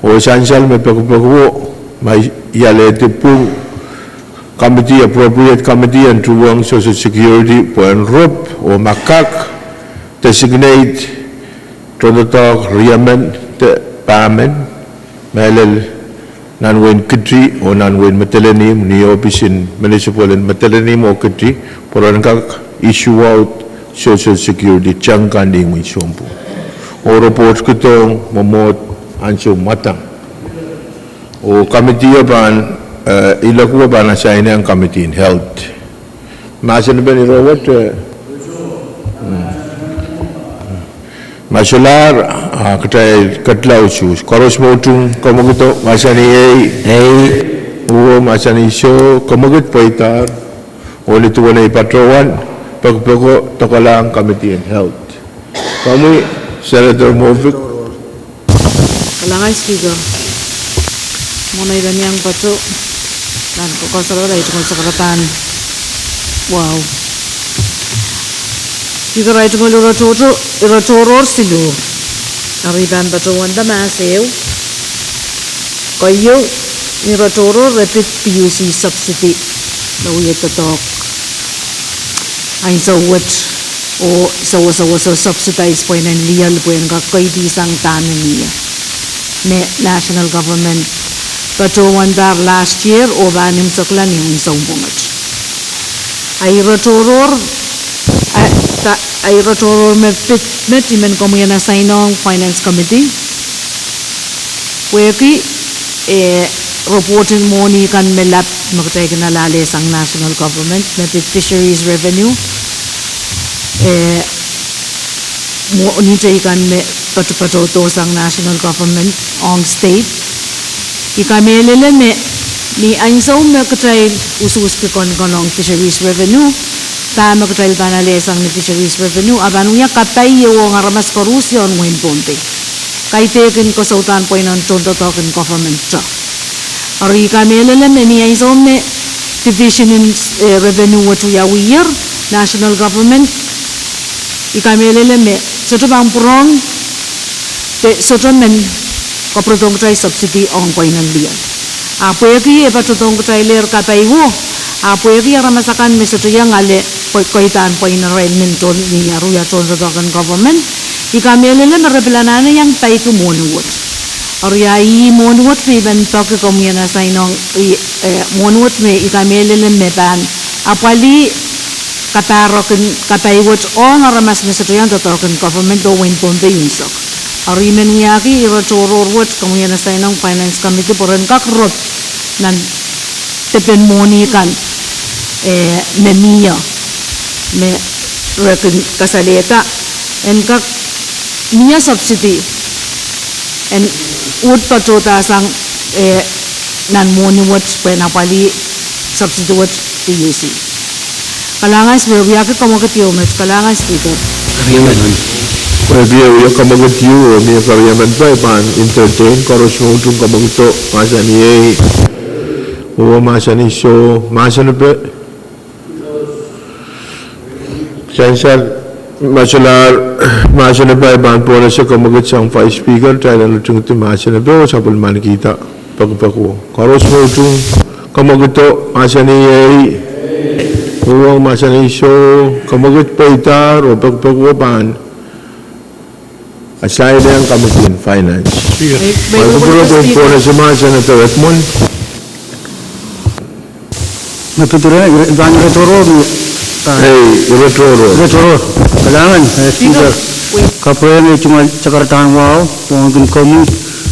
oh sansal me pekipekuwo, ma I alehdi pwung committee, appropriate committee en tuhwong Social Security pwehn rop oh ma kak designate tohndoadoahk riemen de pahmen, mehlel nan wehin Kiti oh nan wehin Madolenihmw ni ohpis en municipal en Madolenihmw oh Kiti, pwe ren kak issue out Social Security tang kan ni imwen sounpwong oh report kidohng mwomwohd ansou mwadang. Oh committee o pahn Eh, I lokaia pahn assign ong Committee in Health. Mahsen pen ire wet, eh, ma solahr, ah, kitail ketlausuhs. Koaros me utung, kamwekid oh mahsanih ei. Ei. Uwo mahsanih soh, kamwekid pweidahr. Oh ni duwen ei patohwan, pekipeko dokalahng Committee in Health. Komwi, Senator Moffitt. Kalahngan Speaker. Mwohn ei pahn iang patoh, nan koakoasoakoasoai tungoal sakaradahn wahu. Speaker, ei tungoal ire tohrohr, ire tohrohr siluh. Eri pahn patohwanda mahs ehu. Keieu, ire tohrohr, rapid P U C subsidy. Lokaia doadoahk ansou wet, oh sewesewese subsidize pweinen lioal pwehn kak keidi sang dahme mie, me national government patohwandahr last year oh pahn imwisekla ni ansou mwomwohdiso. Ei ire tohrohr, a, da, ei ire tohrohr me pid met I men komwi en assign ong Finance Committee. Pwehki, eh, report en mwohni kan me lap me kitail kin alehdi sang national government, me pid fisheries revenue, eh, mwohni teikan me patopato sang national government ong state. I kamehlele me ni ansou me kitail usuhski konkon ong fisheries revenue, dahme kitail pahn alehdi sang ni fisheries revenue, a pahn wia kapai ehu ong aramas koaros ni wehin Pohnpei. Kaidehkin kosoudan pweinen tohndoadoahk en government. Eri I kamehlele me ni ansou me division in, eh, revenue wet wiawier, national government, I kamehlele me sohte pahn pwurehng, de sohte men kapwuredohng kitail subsidy ong pweinen lioal. A pwehki e patohdohng kitailehr kapai wo, a pwehki aramas akan me sohte iang ale pwe-, keidahn pweinen irail men tohn, ni ar wia tohndoadoahk en government, I kamehlele me re pil anahne iang paiki mwohni wet. Eri a ih mwohni wet me I men peki komwi en assign ong, eh, mwohni wet me I kamehlele me pahn apwalih kapahrok en kapai wet ong aramas me sohte iang doadoahk en government oh wehin Pohnpei unsek. Eri I men wiahki ire tohrohr wet komwi en assign ong Finance Committee pwe ren kak rop nan depen mwohni kan, eh, me mie, me re kin kasalehda en kak mie subsidy en uhd patohda sang, eh, nan mwohni wet pwehn apwalih subsidy wet P U C. Kalahngan Speaker, wiahki kamwekid ieu met, kalahngan Speaker. Wehwehki kamwekid ieu, oh mie keriemen pai pahn entertain, koaros me utung kamwekido mahsanih ei. Uwo mahsanih soh, mahsen epe. Sansal, ma solahr mahsen epe pahn pwonese kamwekid sang Vice Speaker, kitail en utingdi mahsen epe oh sapwellimanikihda pekipekuwo. Koaros me utung kamwekido mahsanih ei. Uwo mahsanih soh, kamwekid pweidahr oh pekipekuwo pahn assign ong Committee in Finance. Speaker. Mwail kupwure pwehn pwonese mahsen Senator Edmund. Me pid ire, ire, pahn ire tohrohr me, ah, ei, ire tohrohr. Ire tohrohr. Kalahngan, eh, Speaker. Speaker, wait. Kapwurehiong ei tungoal sakaradahn wahu, wauneki komwi,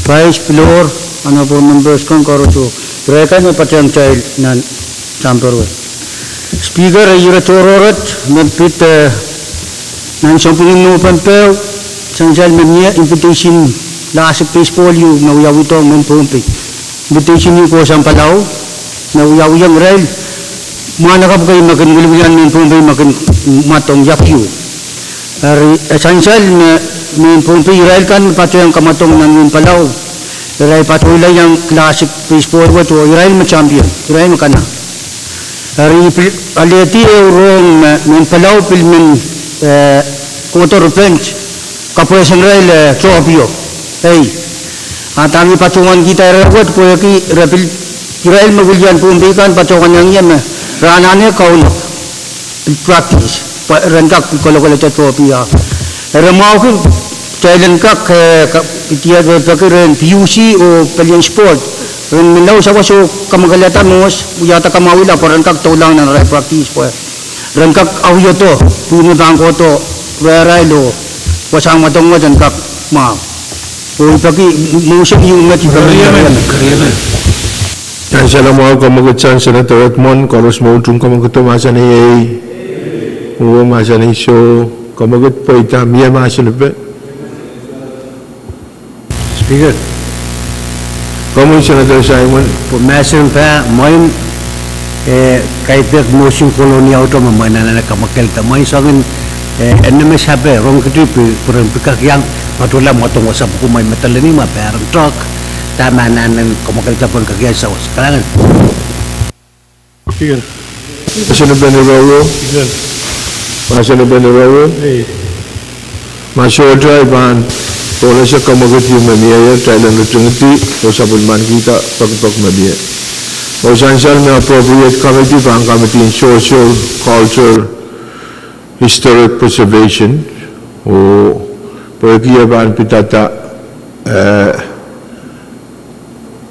Vice, Floor, Honorable Members kan koaros oh irail kan me patehng kitail nan sampah wet. Speaker, ei ire tohrohr wet me pid, eh, nan sounpwong en Nopempe, sansal me mie invitation lahsik baseball ieu me wiawihdohng mehn Pohnpei. Invitation ieu kohsang Palau, me wiawihong irail mwahnakapw kei me kin wiliwilian mehn Pohnpei me kin mwadong iakiu. Eri, eh, sansal me mehn Pohnpei irail kan me patehng kamwadong nan wehin Palau, irail patohla iang lahsik baseball wet oh irail me champion, irail me kana. Eri I pil alehdi ehu rong me mehn Palau pil men, eh, kohdo repent, kapwehsang irail, eh, trophy o. Ei. A dahme I patohwankihda ire wet pwehki re pil, irail me wilian Pohnpei kan patohwan iang ie me re anahne kaunop, pil practice, pwe ren kak pil kolokolete trophy a. Eri mwahuki kitail en kak, eh, ka-, idie peki rehn P U C oh pelien sport, ren men lao sawas oh kamwakelehda mehkos, wiahda kamwahwihala pwe ren kak doulahng nan arail practice pwe ren kak awiodo, pwihn me pahn kohdo rehrail oh wasahn mwadong wet en kak mwahu. Oh I peki motion ieu met I peki Ansou me komwekid sang Senator Edmund, koaros me utung komwekid mahsanih ei. Uhwong mahsanih soh, komwekid pweida, mie mahsenipe. Speaker. Komwi Senator Simon. Pwe mahsen pah mwein, eh, kaidehk motion kolonia uto me mwein anahne kamwakelda mwein soangen, eh, enne me sape rong kiti pwe, pwe ren pil kak iang patohla mwadong wasa pwuko mwein medel ni ma peren talk. Dahme anahne kamwakelda pwehn kak iang sawas. Kalahngan. Mahsenipen irawo. Mahsenipen irawo. Ma sohte, I pahn pohnese kamwekid ieu me mieier, kitail en ritingidi oh sapwellimanikihda pekipek me mie. Oh sansal me appropriate committee pahn committee en Social, Culture, Historic Preservation, oh pwehki e pahn pidada, eh,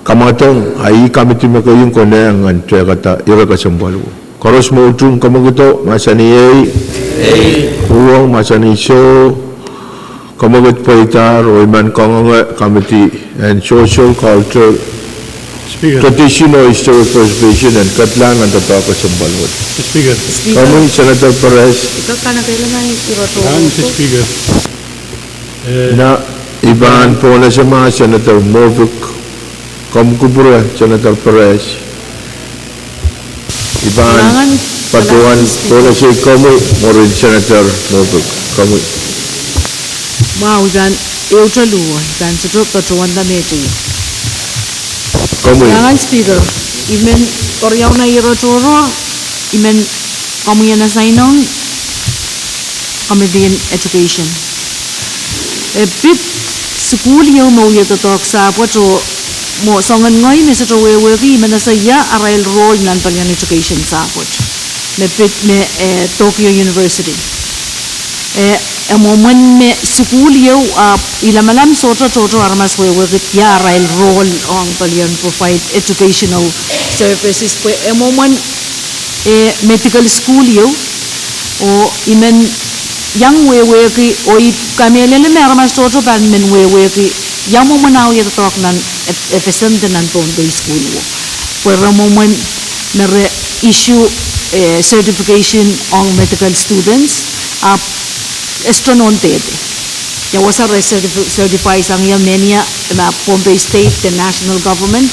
kamwadong, a ih committee me keieun konehng en tehkada ire kesempwal wo. Koaros me utung kamwekido, mahsanih ei. Uhwong, mahsanih soh. Kamwekid pweidahr oh I men kangoange committee en Social, Culture, Tradition oh Historic Preservation en kedlahng nan doadoahk kesempwal wet. Komwi Senator Perez. Nan I pahn pohnese ma Senator Movick, komw kupwure Senator Perez. I pahn patohwan pohnese komwi mwurin Senator Movick, komwi. Mwahu, I pahn ehute luhwo, I pahn sohte patohwanda mehte. Kalahngan Speaker, I men keriau nan ire tohrohr, I men komwi en asainon Committee en Education. E pid sukuhl ieu me wie doadoahk sahpwet oh mwo soangen ngehi me sohte wehwehki, I men ese ia arail role nan palien education sahpwet me pid me, eh, Tokyo University. E, e mwomwen me sukuhl ieu, ahpw I lamalam sohte tohto aramas wehwehki ia arail role ong palien provide educational services pwe e mwomwen, eh, medical school ieu. Oh I men iang wehwehki, oh I kamehlele me aramas tohto pahn men wehwehki ia mwomwen ah wie doadoahk nan F-, FSM de nan Pohnpei School wo. Pwe re mwomwen me re issue, eh, certification ong medical students, ahpw e sohte nohn dehde ia wasa re certif-, certify sang ia mehnia, ma Pohnpei State de national government.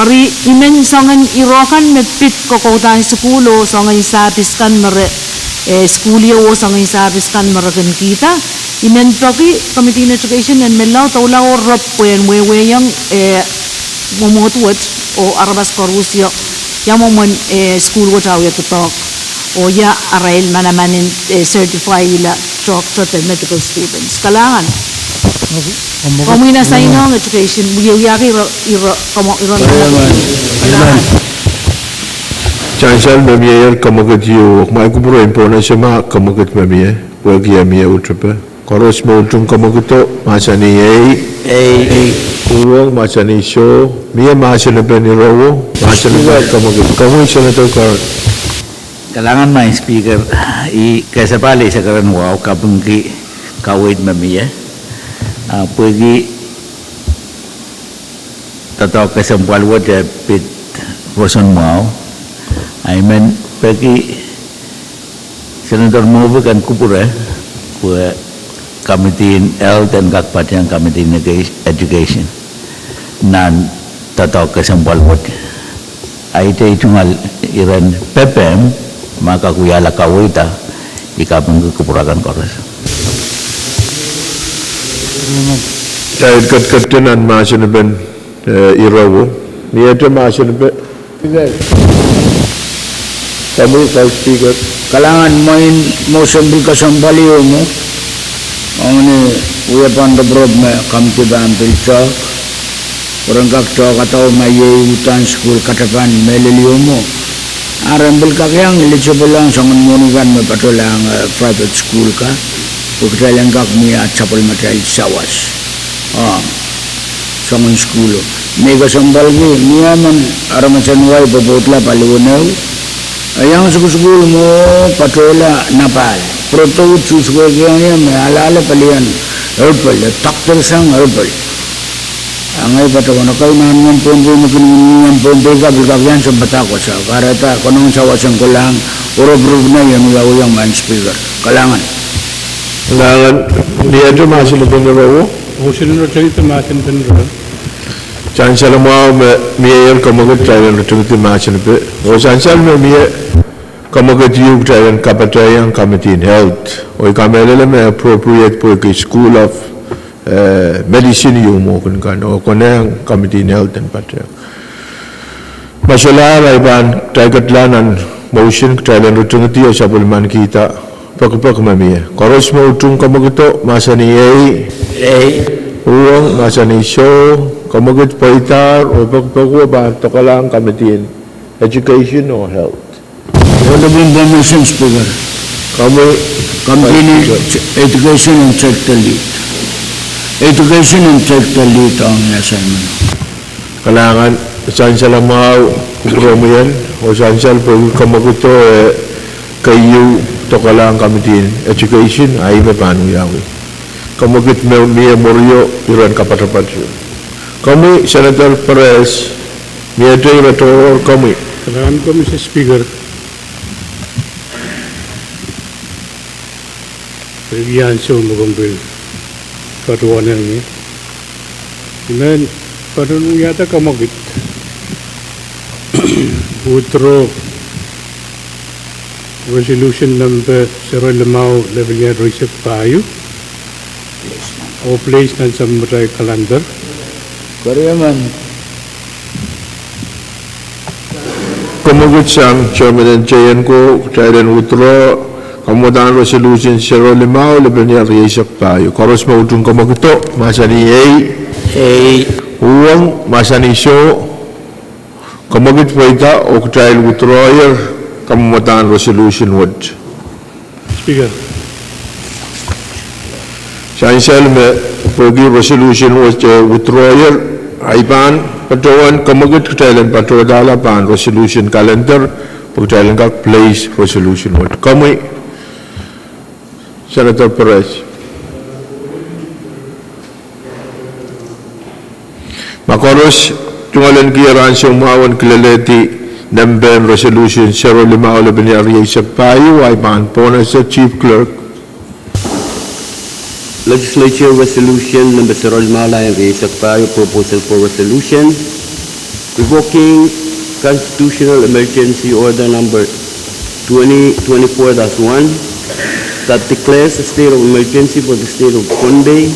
Eri I men soangen ire kan me pid kokoudahn sukuhl oh soangen service kan me re, eh, sukuhl ieu oh soangen service kan me re kin kihda, I men peki Committee en Education en menlau doula oh rop pwehn wehwehong, eh, mwomwohd wet oh aramas koaros ia mwomwen, eh, sukuhl wet ah wie doadoahk oh ia arail manaman en, eh, certify ila doctor de medical students. Kalahngan. Komwi en asainon Education, wiewiahki ire, ire, komwi ire. Sansal me mieier kamwekid ieu, ma I kupwure I pohnese ma kamwekid me mie, pwehki e mie utepe. Koaros me utung kamwekido, mahsanih ei. Uhwong, mahsanih soh. Mie mahsenipen irawo, mahsenipen kamwekid. Komwi Senator Curran. Kalahngan maing Speaker, I kasapahl eisek ren wahu kapingki kaweid me mie, ah, pwehki doadoahk kesempwal wet e pid roson mwahu. I men peki Senator Movick en kupwure pwe Committee en Health en kak patehng Committee en Education nan doadoahk kesempwal wet. Ahi tungoal iren pepehm ma kak wiahla kaweid, I kapingki kupwur akan koaros. Kitail ketiketete nan mahsenipen, eh, irawo. Miehte mahsenipen Speaker. Komwi Vice Speaker. Kalahngan, mwein motion pil kesempwal ieu mwo ong ni wiepen ropirop me committee pahn pil talk. Pwe ren kak talk adahr ma iei uhdahn sukuhl katapan mehlel ieu mwo. A ren pil kak iang eligible ong soangen mwohni kan me patohlahng, eh, private school ka. Pwe kitail en kak mie ah sapwellimatail sawas ong soangen sukuhlo. Me I kesempwalki, mie emen aramas en wai pwopwoudla paliwar ehu. E iang sukusukuhl mwo patohla Nepal. Pwurodo susukuhlki iang ie me alehla palien erpel, e doctor sang erpel. Ngehi patohwan ekei nan mwohn Pohnpei me kin mwohn Pohnpei ka pil kak iang sounpadahk wasa. Kahrehda konehng sawas en kohlahng, oh ruperupene iang wiawi iang Madam Speaker. Kalahngan. Kalahngan. Mie mahsen pen ire wet? Motion ritingidi mahsen pen ire. Sansal mwahu me mieier, kamwekid kitail en ritingidi mahsen pen. Oh sansal me mie, kamwekid ieu kitail en kapatahiong Committee en Health. Oh I kamehlele me appropriate pwehki School of, eh, Medicine ieu mwo kin kan. Oh konehng Committee en Health en patehng. Ma solahr, I pahn, kitail ketla nan motion, kitail en ritingidi oh sapwellimanikihda pekipek me mie. Koaros me utung kamwekido, mahsanih ehi. Ehi. Uhwong, mahsanih soh. Kamwekid pweidahr oh pekipekuwo pahn dokalahng Committee en Education oh Health. Honorable Permission, Speaker. Komwi. Committee en Education en take the lead. Education en take the lead on the assignment. Kalahngan. Sansal mwahu kupwuromwi en, oh sansal pwehki kamwekido, eh, keieu dokalahng Committee en Education, a ih me pahn wiawi. Kamwekid me mie mwohrio, ire en kapatapat. Komwi Senator Perez, miehte ire tohrohr, komwi. Kalahngan komwi Mister Speaker. Pil ansou me komw pil patohwan ong ie. I men patohwan wiahda kamwekid withdraw resolution number sero limau, lepin iar eisek pahieu, oh place nan sapwellimatail calendar. Koaros men. Kamwekid sang chairman en J N ko, kitail en withdraw kamwadahn resolution sero limau, lepin iar eisek pahieu. Koaros me utung kamwekido, mahsanih ehi. Ehi. Uhwong, mahsanih soh. Kamwekid pweida oh kitail withdraw-ier kamwadahn resolution wet. Speaker. Sansal me pwehki resolution wet, eh, withdraw-ier, I pahn patohwan kamwekid kitail en patohdahla pahn resolution calendar, pwe kitail en kak place resolution wet. Komwi Senator Perez. Ma koaros tungoal en kihong ansou mwahu en kilelehdi nempehn resolution sero limau, lepin iar eisek pahieu, I pahn pohnese Chief Clerk. Legislature Resolution number sero limau, lepin iar eisek pahieu, proposal for resolution revoking Constitutional Emergency Order number twenty twenty-four dash one that declares a state of emergency for the state of Pohnpei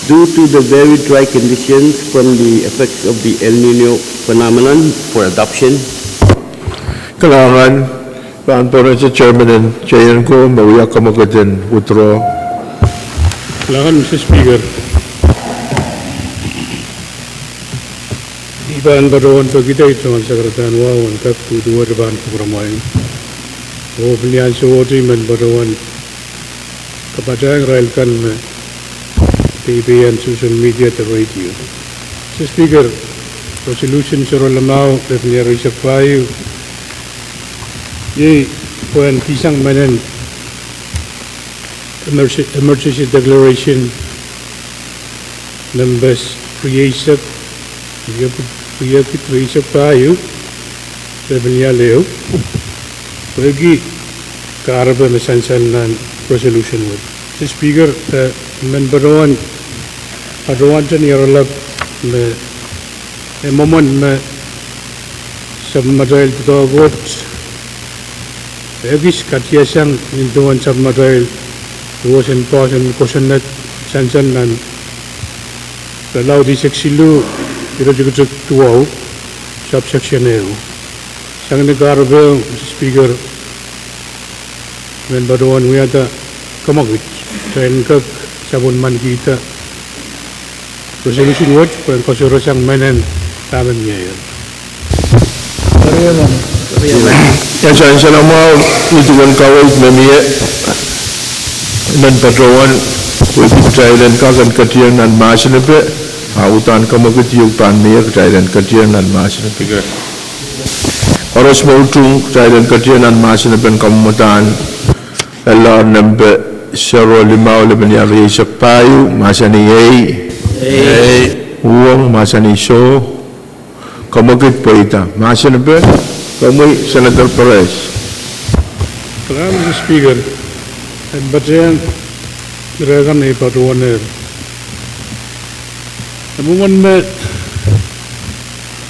due to the very dry conditions from the effects of the El Nino phenomenon for adoption. Kalahngan. Pahn pohnese chairman en J N ko me wia kamwekid en withdraw. Kalahngan Mister Speaker. I pahn patohwan pekihda tungoal sakarada en wahu en kak duduwehte pahn kupwuramwail. Oh pil ansou wet I men patohwan kapatahiong irail kan me peipeien social media de radio. Mister Speaker, resolution sero limau, lepin iar eisek pahieu, iei pwehn kihsang mehnen emergency, emergency declaration numbers rieisek, riekid rieisek pahieu, lepin iar ehu, pwehki kahrepe me sansal nan resolution wet. Mister Speaker, eh, I men patohwan, patohwan ten iaralap me, eh, mwomwen me sapwellimatail doadoahk wet ekis katiasang nin duwen sapwellimatail duwen poahsoan kosonned sansal nan irelaud eisek siluh, iretikitik duwau, subsection ehu. Sang ni kahrepe, Mister Speaker, I men patohwan wiahda kamwekid kitail en kak sapwellimanikihda resolution wet pwehn koasoakoasoia mehnen dahme mieier. Ia sansal mwahu ni duwen kaweid me mie, I men patohwan pwehki kitail en kak en ketieng nan mahsanipe, a uhdahn kamwekid ieu pahn mie kitail en ketieng nan mahsanipe. Koaros me utung kitail en ketieng nan mahsanipen kamwadahn L R nempe sero limau, lepin iar rieisek pahieu, mahsanih ehi. Ehi. Uhwong mahsanih soh, komwekid pweida. Mahsen epe, komwi Senator Perez. Kalahngan Mister Speaker, en patehng ire kan me I patohwanehr. E mwomwen me,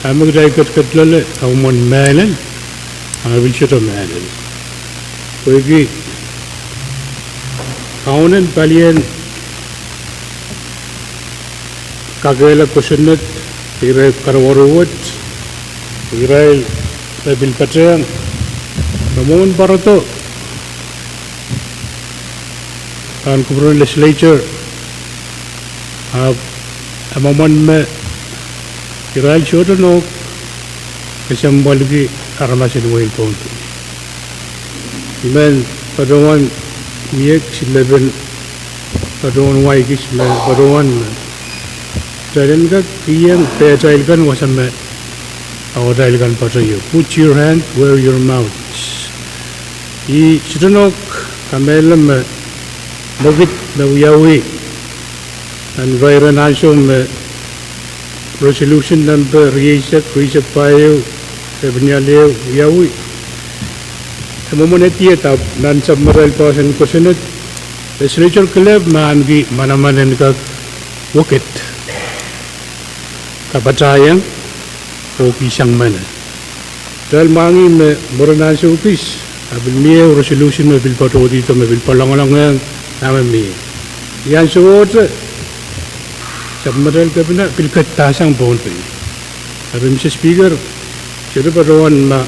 a me kitail ketiket loale, a mwomwen mehlel, a me pil sohte mehlel. Pwehki Kaunen palien kakehla kosonned, ire karuwaru wet, irail me pil patehng, me mwomwen pwarodo nan kupwuren legislature, ahpw e mwomwen me irail sohte nohk kesempwalki aramas en wehin Pohnpei. I men patohwan wia kisin lepin patohwan wai kis me patohwan me kitail en kak kihong pehtail kan wasa me awatail kan patohio. Put your hand where your mouth is. I sohte nohk kamehlele me mwekid me wiawi nan ire iren ansou me resolution number rieisek, rieisek pahieu, epinial ehu wiawi, e mwomwen edied ahpw nan sapwmatail poahsoan kosonned, legislature kelehpw me ahneki manaman en kak wekid, kapatahiong, oh kihsang menet. Kitail mwahngih me mwurin ansou kis, a pil mie resolution me pil patohwadido me pil palongolongehng dahme mie. Ni ansowohte, sapwmatail kepina pil ketidasang Pohnpei. Eri Mister Speaker, sohte patohwan ma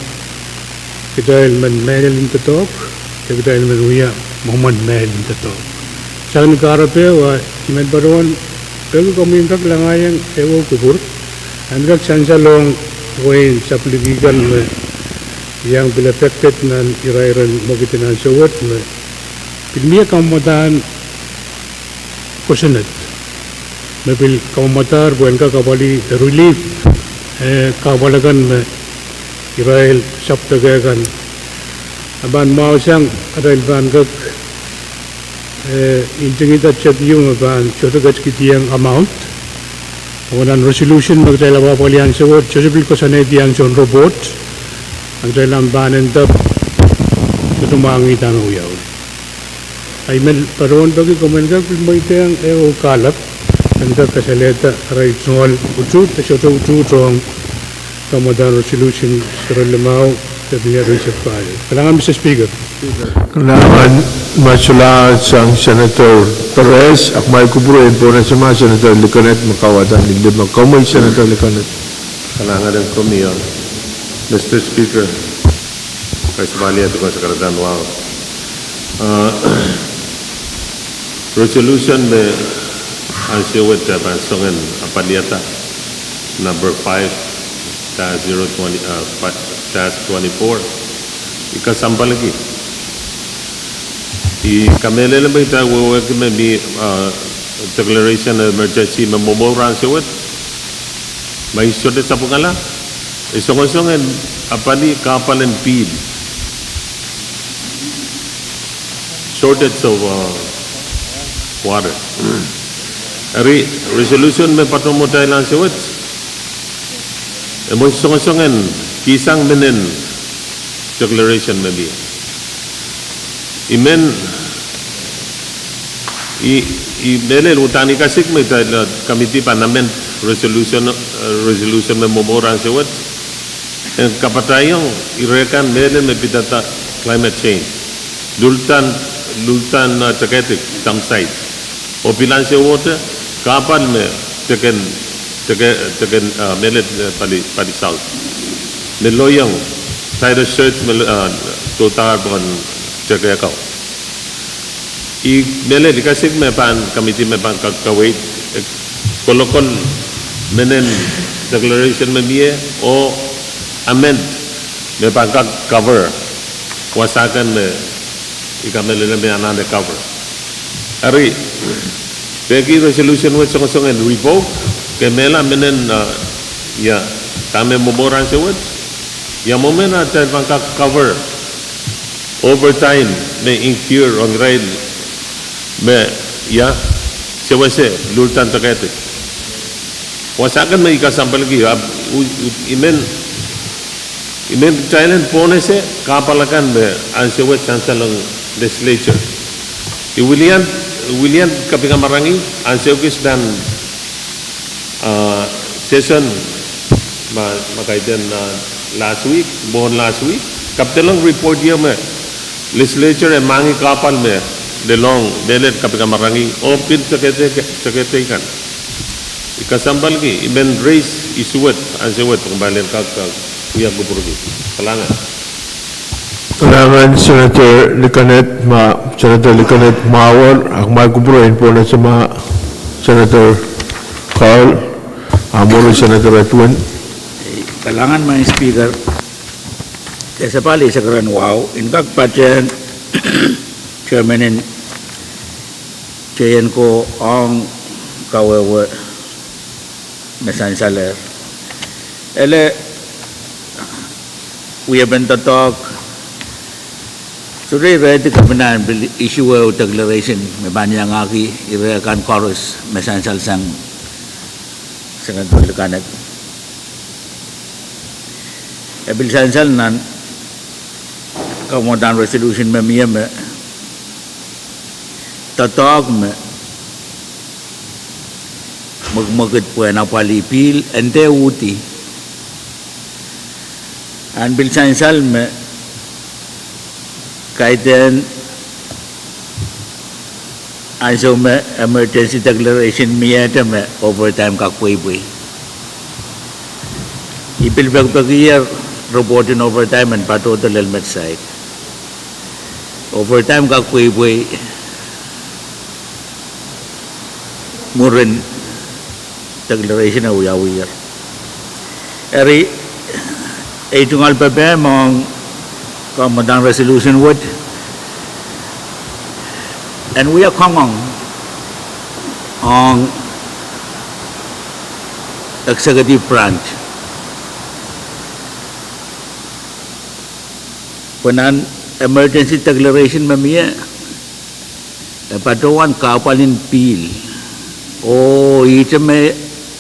kitail men mehlel en doadoahk, de kitail men wia mwomwen mehlel en doadoahk. Sang ni kahrepe wa I men patohwan peki komwi en kak langahiong ehu kupwur, en kak sansalohng wehin sapwliki kan me iang pil affected nan ire iren mwekid en ansou wet me pil mie kamwadahn kosonned me pil kamwadahr pwe en kak apwalih de relief, eh, kahpwal akan me irail sapwdeke kan a pahn mwahusang atail pahn kak, eh, ntingihda tepio me pahn sohte ketikihdiong amount. Oh nan resolution me kitail apwapwalih ansou wet, sohte pil koasoanehdi ansou en report, a kitail ahpw pahn endap sohte mwahngih dahme wiawi. A I men patohwan peki komwi en kak pil mweidehng ehu kahlap en kak kasalehda arail tungoal utuht de sohte utuht ong kamwadahn resolution sero limau, epinial rieisek pahieu. Kalahngan Mister Speaker. Kalahngan, ma solahr sang Senator Perez, ahpw ma I kupwure en pwonese ma Senator Likened me kauwada ni lime. Komwi Senator Likened. Kalahngan en komwi, Mister Speaker. Kaisapalia duwen sakaradahn wahu. Ah, resolution me ansou wet kitail pahn song en apwalihada, number five dash zero twenty, ah, dash twenty-four. I kasamwaliki, I kamehlele me kitail wehwehki me mie, ah, declaration emergency me mwomwohdiso wet. Ma I sohte sapwungala, e songosong en apwalih kahpwal en pihl. Shortage of, uh, water. Eri resolution me patohwan mwohtail ansou wet, e mwo songosong en kihsang mehn en declaration me mie. I men, I, I mehlel uhdahn I kasik me kitail, uh, committee pahn amend resolution, uh, resolution me mwomwohdiso wet en kapatahiong ire kan mehlel me pidada climate change. Luhldahn, luhldahn, uh, tekehtik, dump site. Oh pil ansowohte, kahpwal me teken, teke, teken, uh, mehlel, uh, pali, pali south. Me loiong, tidal surge me, uh, dohdahr pohn teke kau. I mehlel I kasik me pahn committee me pahn kak kaweid, eh, kolokol mehn en declaration me mie, oh amend me pahn kak cover wasa kan me I kamehlele me anahne cover. Eri, peki resolution wet songosong en revoke, kemehla mehn en, uh, ia, dahme mwomwohdiso wet, ia mwomwen atail pahn kak cover overtime me incur ong irail me, ia, sewese luhldahn tekehtik. Wasa kan me I kesempwalki, ahpw, u, u, I men, I men kitail en pwonese kahpwal akan me ansou wet sansalong legislature. I wilian, wilian kapikamarangi ansou kis nan, ah, session, ma, ma kaidehn, ah, last week, pwon last week, kapidelong report ieu me legislature e mwahngih kahpwal me lelohng mehlel kapikamarangi oh pil sekete, sekete kan. I kesempwalki, I men raise issue wet, ansou wet, pwe kumwail en kak, kak wia kupwurki. Kalahngan. Kalahngan Senator Likinet, ma, Senator Likinet Mawor, ah kumwail kupwure en pwonese ma, Senator Carl, ah mwuri Senator Edwin. Kalahngan Madam Speaker, de sapwal eisek rehn wahu, en kak patehng chairman en teien ko ong kawehwe me sansalehr. Ele wiepen doadoahk, sohte irehdi kepina en pil issue ehu declaration me pahn iangahki ire kan koaros me sansal sang Senator Likinet. E pil sansal nan kamwadang resolution me mie me doadoahk me mwekimwekid pwehn apwalih pihl en dehr uhdi. Ahn pil sansal me kaidehn ansou me emergency declaration miehte me overtime kak pweipwei. I pil pekipeki report en overtime en patohdo lel met saik. Overtime kak pweipwei mwurin declaration e wiawiher. Eri, ei tungoal pepehm ong kamwadang resolution wet, en wia kangoang ong executive branch pwe nan emergency declaration me mie, e patohwan kahpwal en pihl. Oh ihte me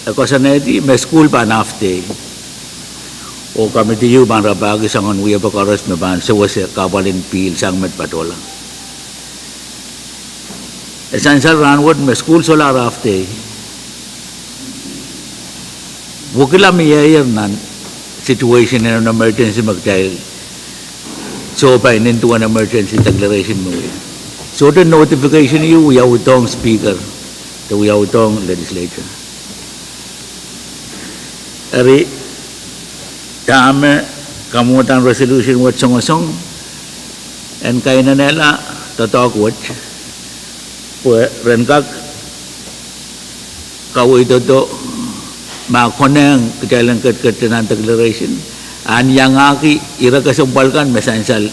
e koasoanehdi me sukuhl pahn half day, oh committee ieu pahn rapahki soangen wiepe koaros me pahn sewese kahpwal en pihl sang met patohla. E sansal rahnwet me sukuhl solahr half day. Wekila mieier nan situation en emergency me kitail sohpai nin duwen emergency declaration me wia. Sohte notification ieu wiawidohng Speaker, de wiawidohng Legislature. Eri, dahme kamwadang resolution wet songosong, en kainenehla doadoahk wet, pwe ren kak kaweidodo ma konehng kitail en ketiket nan declaration, ahn iangahki ire kesempwal kan me sansal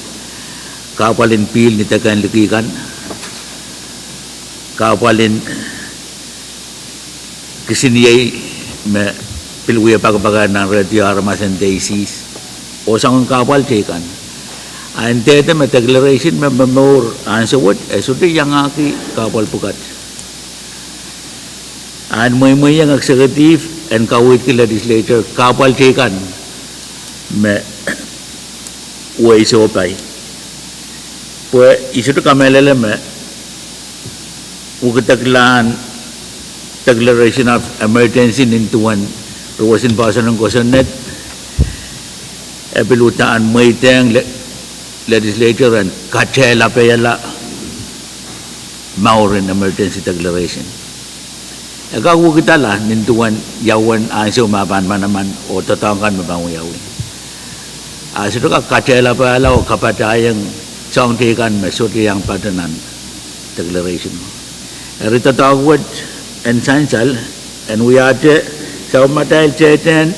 kahpwal en pihl ni deke en liki kan, kahpwal en kisiniei me pil wie pakapakahr nan radio aramas en deisis, oh soangen kahpwal teikan. A e ndahte me declaration me momour ansou wet e sohte iangahki kahpwal pwukat. A e mweimweiong executive en kaweidki legislature kahpwal teikan me wehi sohpai. Pwe I sohte kamehlele me wekidekla declaration of emergency nin duwen roson poahsoan en kosonned, e pil uhdahn mweidehng le-, legislature en katehlapeila mouren emergency declaration. E kak wekidala nin duwen ia uwen ansou me pahn manaman oh doadoahk kan me pahn wiawi. A sohte kak katehlapeila oh kapatahiong soahng teikan me sohte iang patohwan declaration. Eri doadoahk wet en sansal, en wiahte, soh, ma kitail tehtehn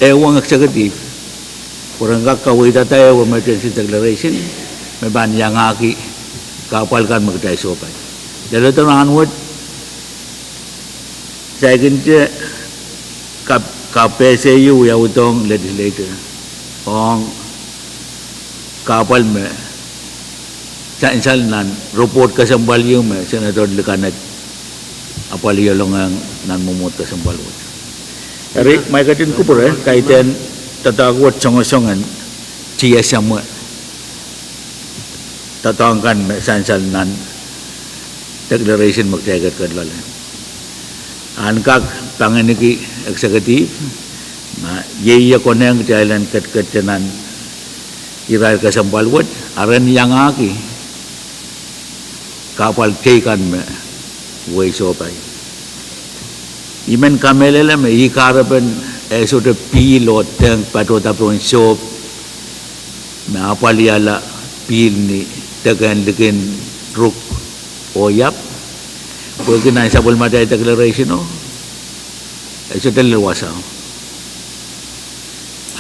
ehuong executive pwe ren kak kaweidada ehu emergency declaration me pahn iangahki kahpwal kan me kitail sohpai. Leledo rahnwet, saikinte kap-, kapehse ieu wiawidohng legislature ong kahpwal me sansal nan report kesempwal ieu me Senator Likinet apwaliolongehng nan mwomwohd kesempwal wet. Eri, ma I ketin kupwure, kaidehn doadoahk wet songosong en T S M wet. Doadoahk kan me sansal nan declaration me kitail ketiket loale. Ahn kak pangenki executive, ma iei e konehng kitail en ketiket nan irair kesempwal wet, a ren iangahki kahpwal teikan me wei sohpai. I men kamehlele me ih kahrepen e sohte pihl oh dehng patohda pohn sohp me apwalihala pihl ni dekehn likin ruk oh iap, pwehki nan sapwellimatail declaration o, e sohte lel wasao.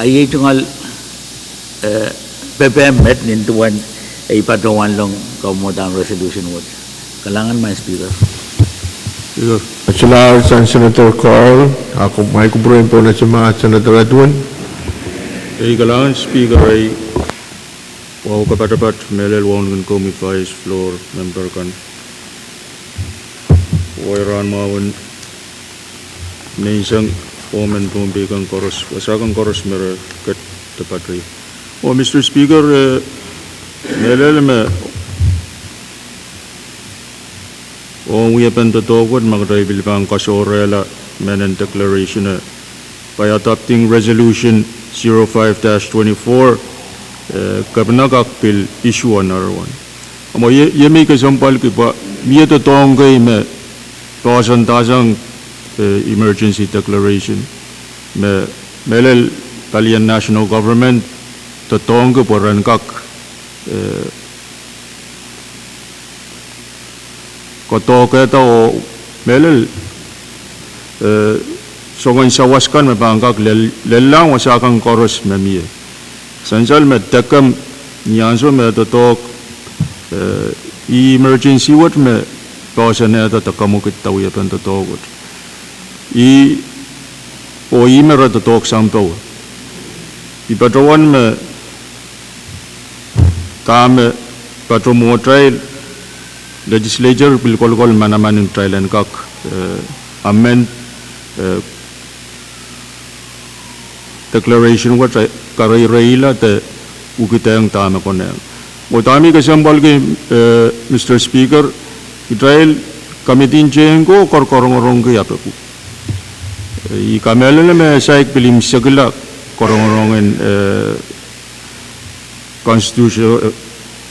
A iei tungoal, eh, pepehm met nin duwen ei patohwan long kamwadahn resolution wet. Kalahngan, Madam Speaker. Speaker. Kosolahr sang Senator Carl, a ko-, ma I kupwure en pwonese ma Senator Edwin. Ei kalahngan Speaker, ei wahu kapatapat mehlel wauneki komwi Vice, floor member kan, oh rahn mwahu en menseng oh mehn Pohnpei kan koaros, wasa kan koaros me re ket debat rei. Oh, Mister Speaker, eh, mehlel me ong wiepen doadoahk wet ma kitail pil pahn kasohrehla mehnen declaration, eh, by adopting resolution zero five dash twenty-four, eh, kepina kak pil issue-a narowan. Ahpw mwo ie, ie me I kesempwalki pwe mie doadoahk kei me poahsoandahsang, eh, emergency declaration me mehlel palien national government doadoahngki pwe ren kak, eh, koadoahkehda oh mehlel, eh, soangen sawas kan me pahn kak lel-, lellahng wasa kan koaros me mie. Sansal me dekem ni ansou me doadoahk, eh, ih emergency wet me poahsoanehda de kamwekidda wiepen doadoahk wet. Ih, oh ih me re doadoahk sang powe. I patohwan me dahme patohwan mwohtail legislature pil kolokol manaman en kitail en kak, eh, amend, eh, declaration wet, eh, kareireila de ukidehng dahme konehng. Mwo dahme I kesempwalki, eh, Mister Speaker, kitail committee en tehnko kor-, korongorongki apeku. Eh, I kamehlele me saik pil imwisekla korongorong en, eh, constitutional, eh,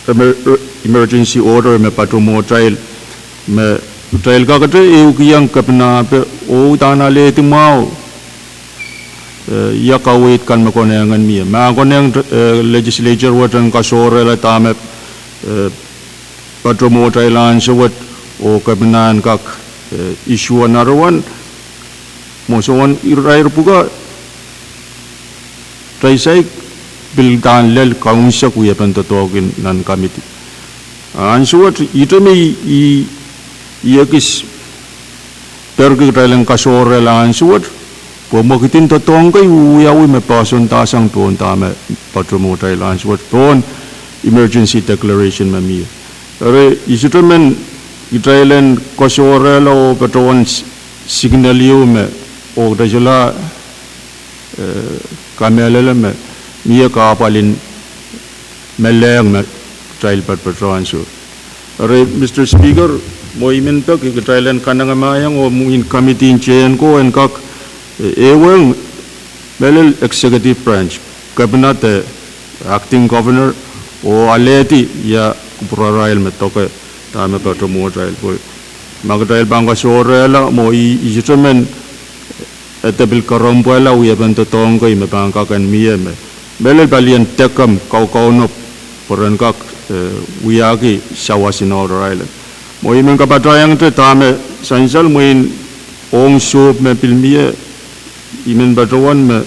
emer-, eh, emergency order me patohwan mwohtail, me kitail kakete ehukihong kepina ape oh uhdahn alehdi mwahu, eh, ia kaweid kan me konehng en mie. Ma konehng, eh, legislature wet en kasohrehla dahme, eh, patohwan mwohtail ansou wet oh kepina en kak, eh, issue-a narowan, mwo soangen irair pwukat, kitail saik pil uhdahn lel kaunsekala wiepen doadoahk nan committee. Ansou wet, ihte me I, I, I ekis perki kitail en kasohrehla ansou wet, pwe mwekidin doadoahk kei wiawi me poahsoandahsang pohn dahme patohwan mwohtail ansou wet pohn emergency declaration me mie. Eri, I sohte men kitail en kasohrehla oh patohwan s-, signal ieu me, oh kitail solahr, eh, kamehlele me mie kahpwal en melehng me kitail patpato ansou. Eri, Mister Speaker, mwo I men peki kitail en kanengamahiong oh mwurin committee en tehnko en kak, eh, ehuong mehlel executive branch, kepina de acting governor, oh alehdi ia kupwurarail me doke dahme patohwan mwohtail pwe ma kitail pahn kasohrehla mwo I, I sohte men ede pil kerempwala wiepen doadoahk kei me pahn kak en mie me mehlel palien dekem kaukaunop pwe ren kak, eh, wiahki sawas en order island. Mwo I men kapatahiongte dahme sansal mwein ong sohp me pil mie, I men patohwan me,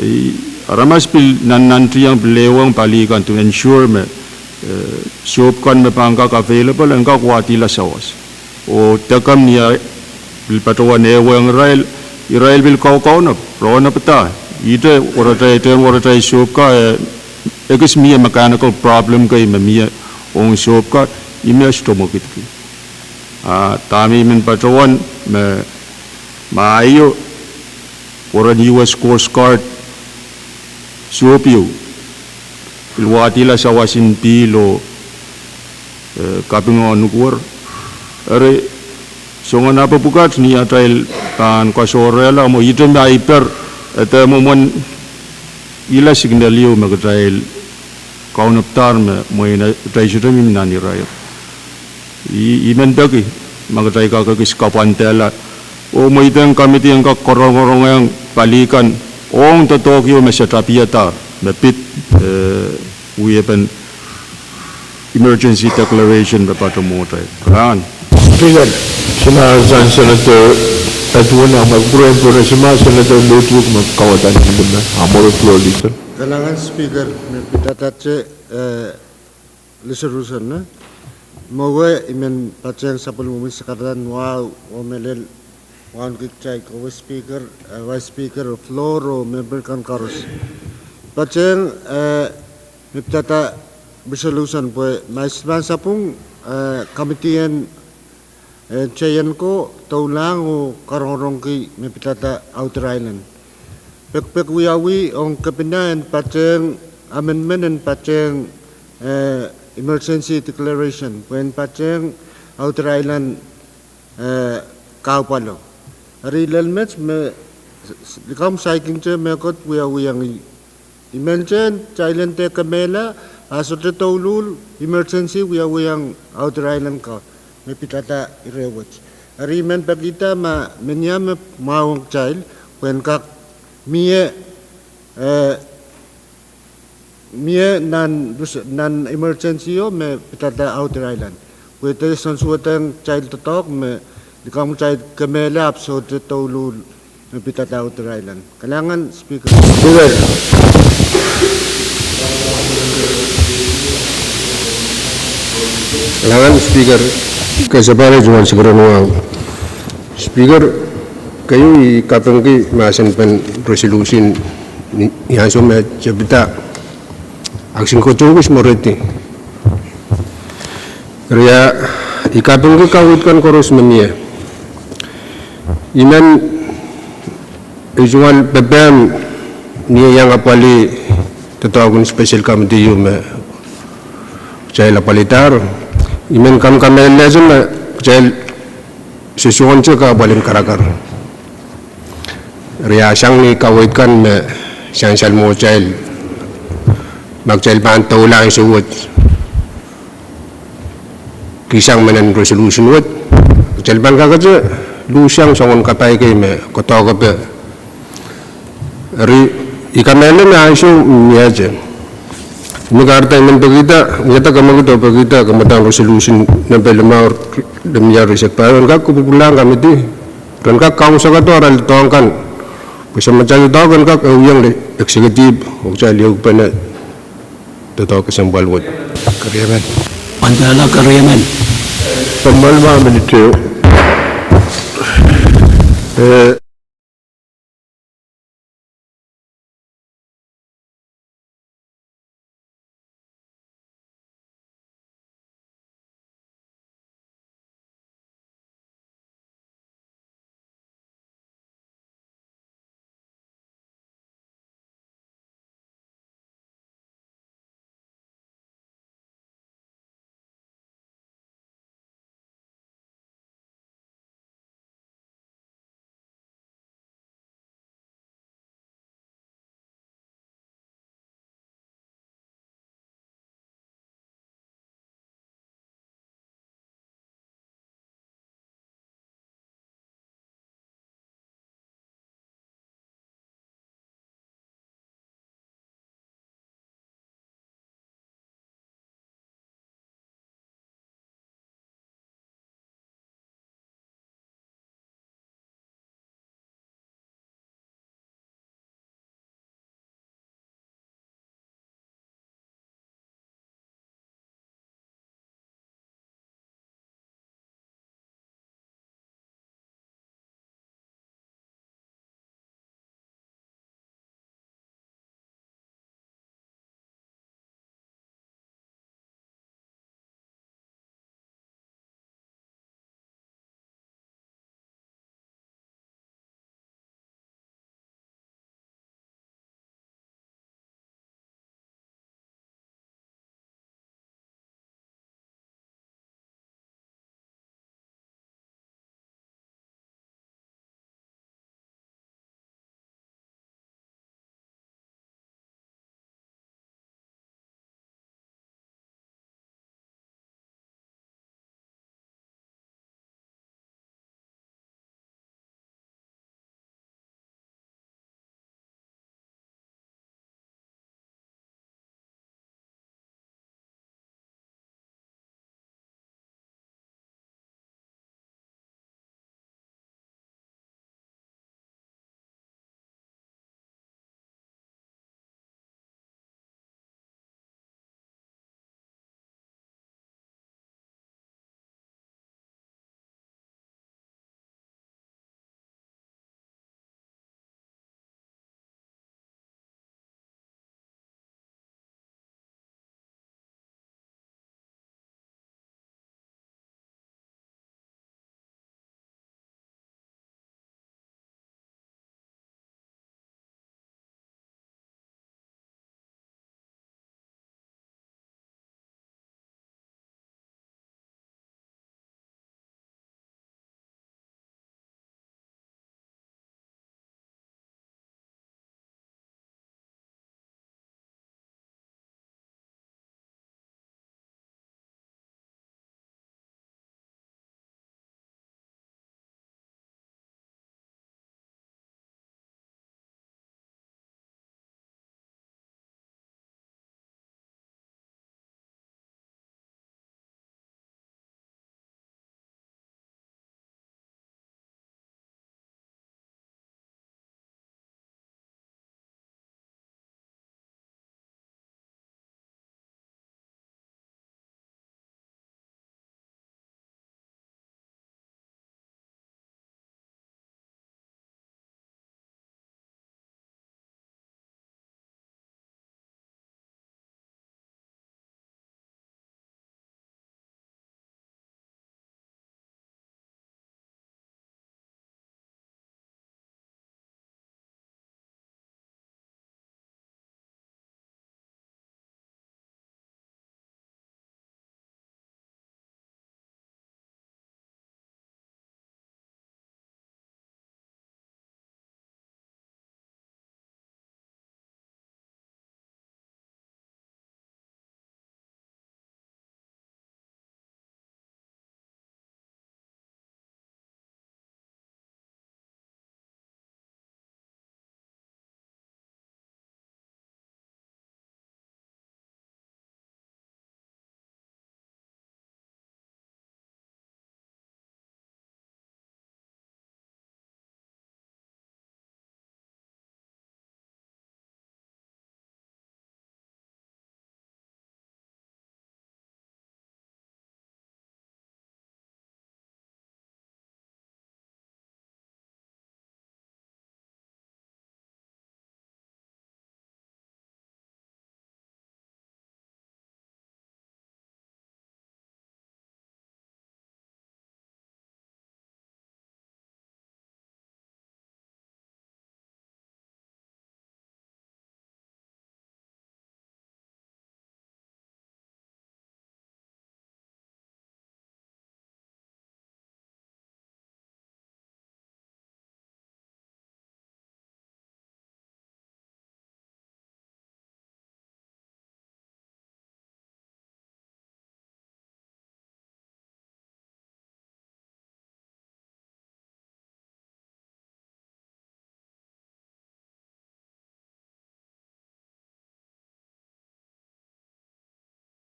eh, aramas pil nannantiong pil ehuong pali kan to ensure me, eh, sohp kan me pahn kak available en kak wadihla sawas. Oh dekem ni ahi pil patohwan ehuong irail, irail pil kaukaunop, rohnepada. Ihte waratail, tehnwaratail sohp ka, eh, ekis mie mechanical problem kei me mie ong sohp ka, ih me sohte mwekidki. Ah, dahme I men patohwan me, ma aio, Weren U S Coast Guard sohp ieu pil wadihla sawas en pihl oh, eh, kaping en nukuwer. Eri, soangen ape pwukat ni atail pahn koasoarehla mwo ihte me I per, eh, de mwomwen ihla signal ieu me kitail kaunopada me mwein atail sohte mihmi nan irair. I, I men peki ma kitail kak ekis kapwandehla oh mweidehng committee en kak karongorongehng pali kan ong doadoahk ieu me se tapihada me pid, eh, wiepen emergency declaration me patohwan mwohtail. Rahn. Speaker, sina sang Senator Edwin, ahmw pwurehng pwurehng sima Senator Ludwig me kauwada ni lime, ahmw floor leader. Kalahngan Speaker, me pidada te, eh, resolution, eh? Mwowe I men patehng sapwellimomwi sakadahr wahu oh mehlel wauneki kitail kowe Speaker, eh, Vice Speaker, floor oh member kan koaros. Patehng, eh, me pidada resolution pwe ma I sohte pahn sapwung, eh, committee en, eh, teien ko doulahng oh karongorongki me pidada Outer Island. Pekpek wiawi ong kepina en patehng amendment en patehng, eh, emergency declaration pwe en patehng Outer Island, eh, kahpwalo. Eri lel met me s-, s-, likamw saikinte mehkot wiawiong ih. I men teh, kitail en dehr kemehla, a sohte douluhl emergency wiawiong Outer Island ko me pidada ire wet. Eri I men pekihda ma menia me mwahu ong kitail, pwe en kak mie, eh, mie nan, nan emergency o me pidada Outer Island. Pwe de soansuwedehng kitail doadoahk me likamw kitail kemehla ahpw sohte douluhl me pidada Outer Island. Kalahngan Speaker. Speaker. Kalahngan Speaker. Kesepahl ehu soangen Speaker en wahu. Speaker, keieu I kapingki mahsen pen resolution ni, ni ansou me tepida aksin kotonkus me redi. Eri I kapingki kaweid kan koaros me mie. I men ehu soangen pepehm ni iang apwalih doadoahk en special committee ieu me kitail apwalidahr. I men kamkamehlelehte me kitail sosohte kahpwal en karakar. Eri sang ni kaweid kan me sansal mwohtail, ma kitail pahn doula ansou wet kihsang mehnen resolution wet, kitail pahn kakete luhsang soangen kapai kei me koadoahkepe. Eri I kamehlele me ansou miehte. Me kahrehda I men pekihda, I ede kamwekid oh pekihda kamwadahn resolution nempe limau, limia risekpahieu en kak kupwukupwulahng committee, ren kak kaunsekada arail doadoahk kan. Pwe samatail doadoahk en kak ehuiong executive oh kitail ehukipene doadoahk kesempwal wet. Keriemen. Mandala keriemen. Pamwal ma minit ehu. Eh,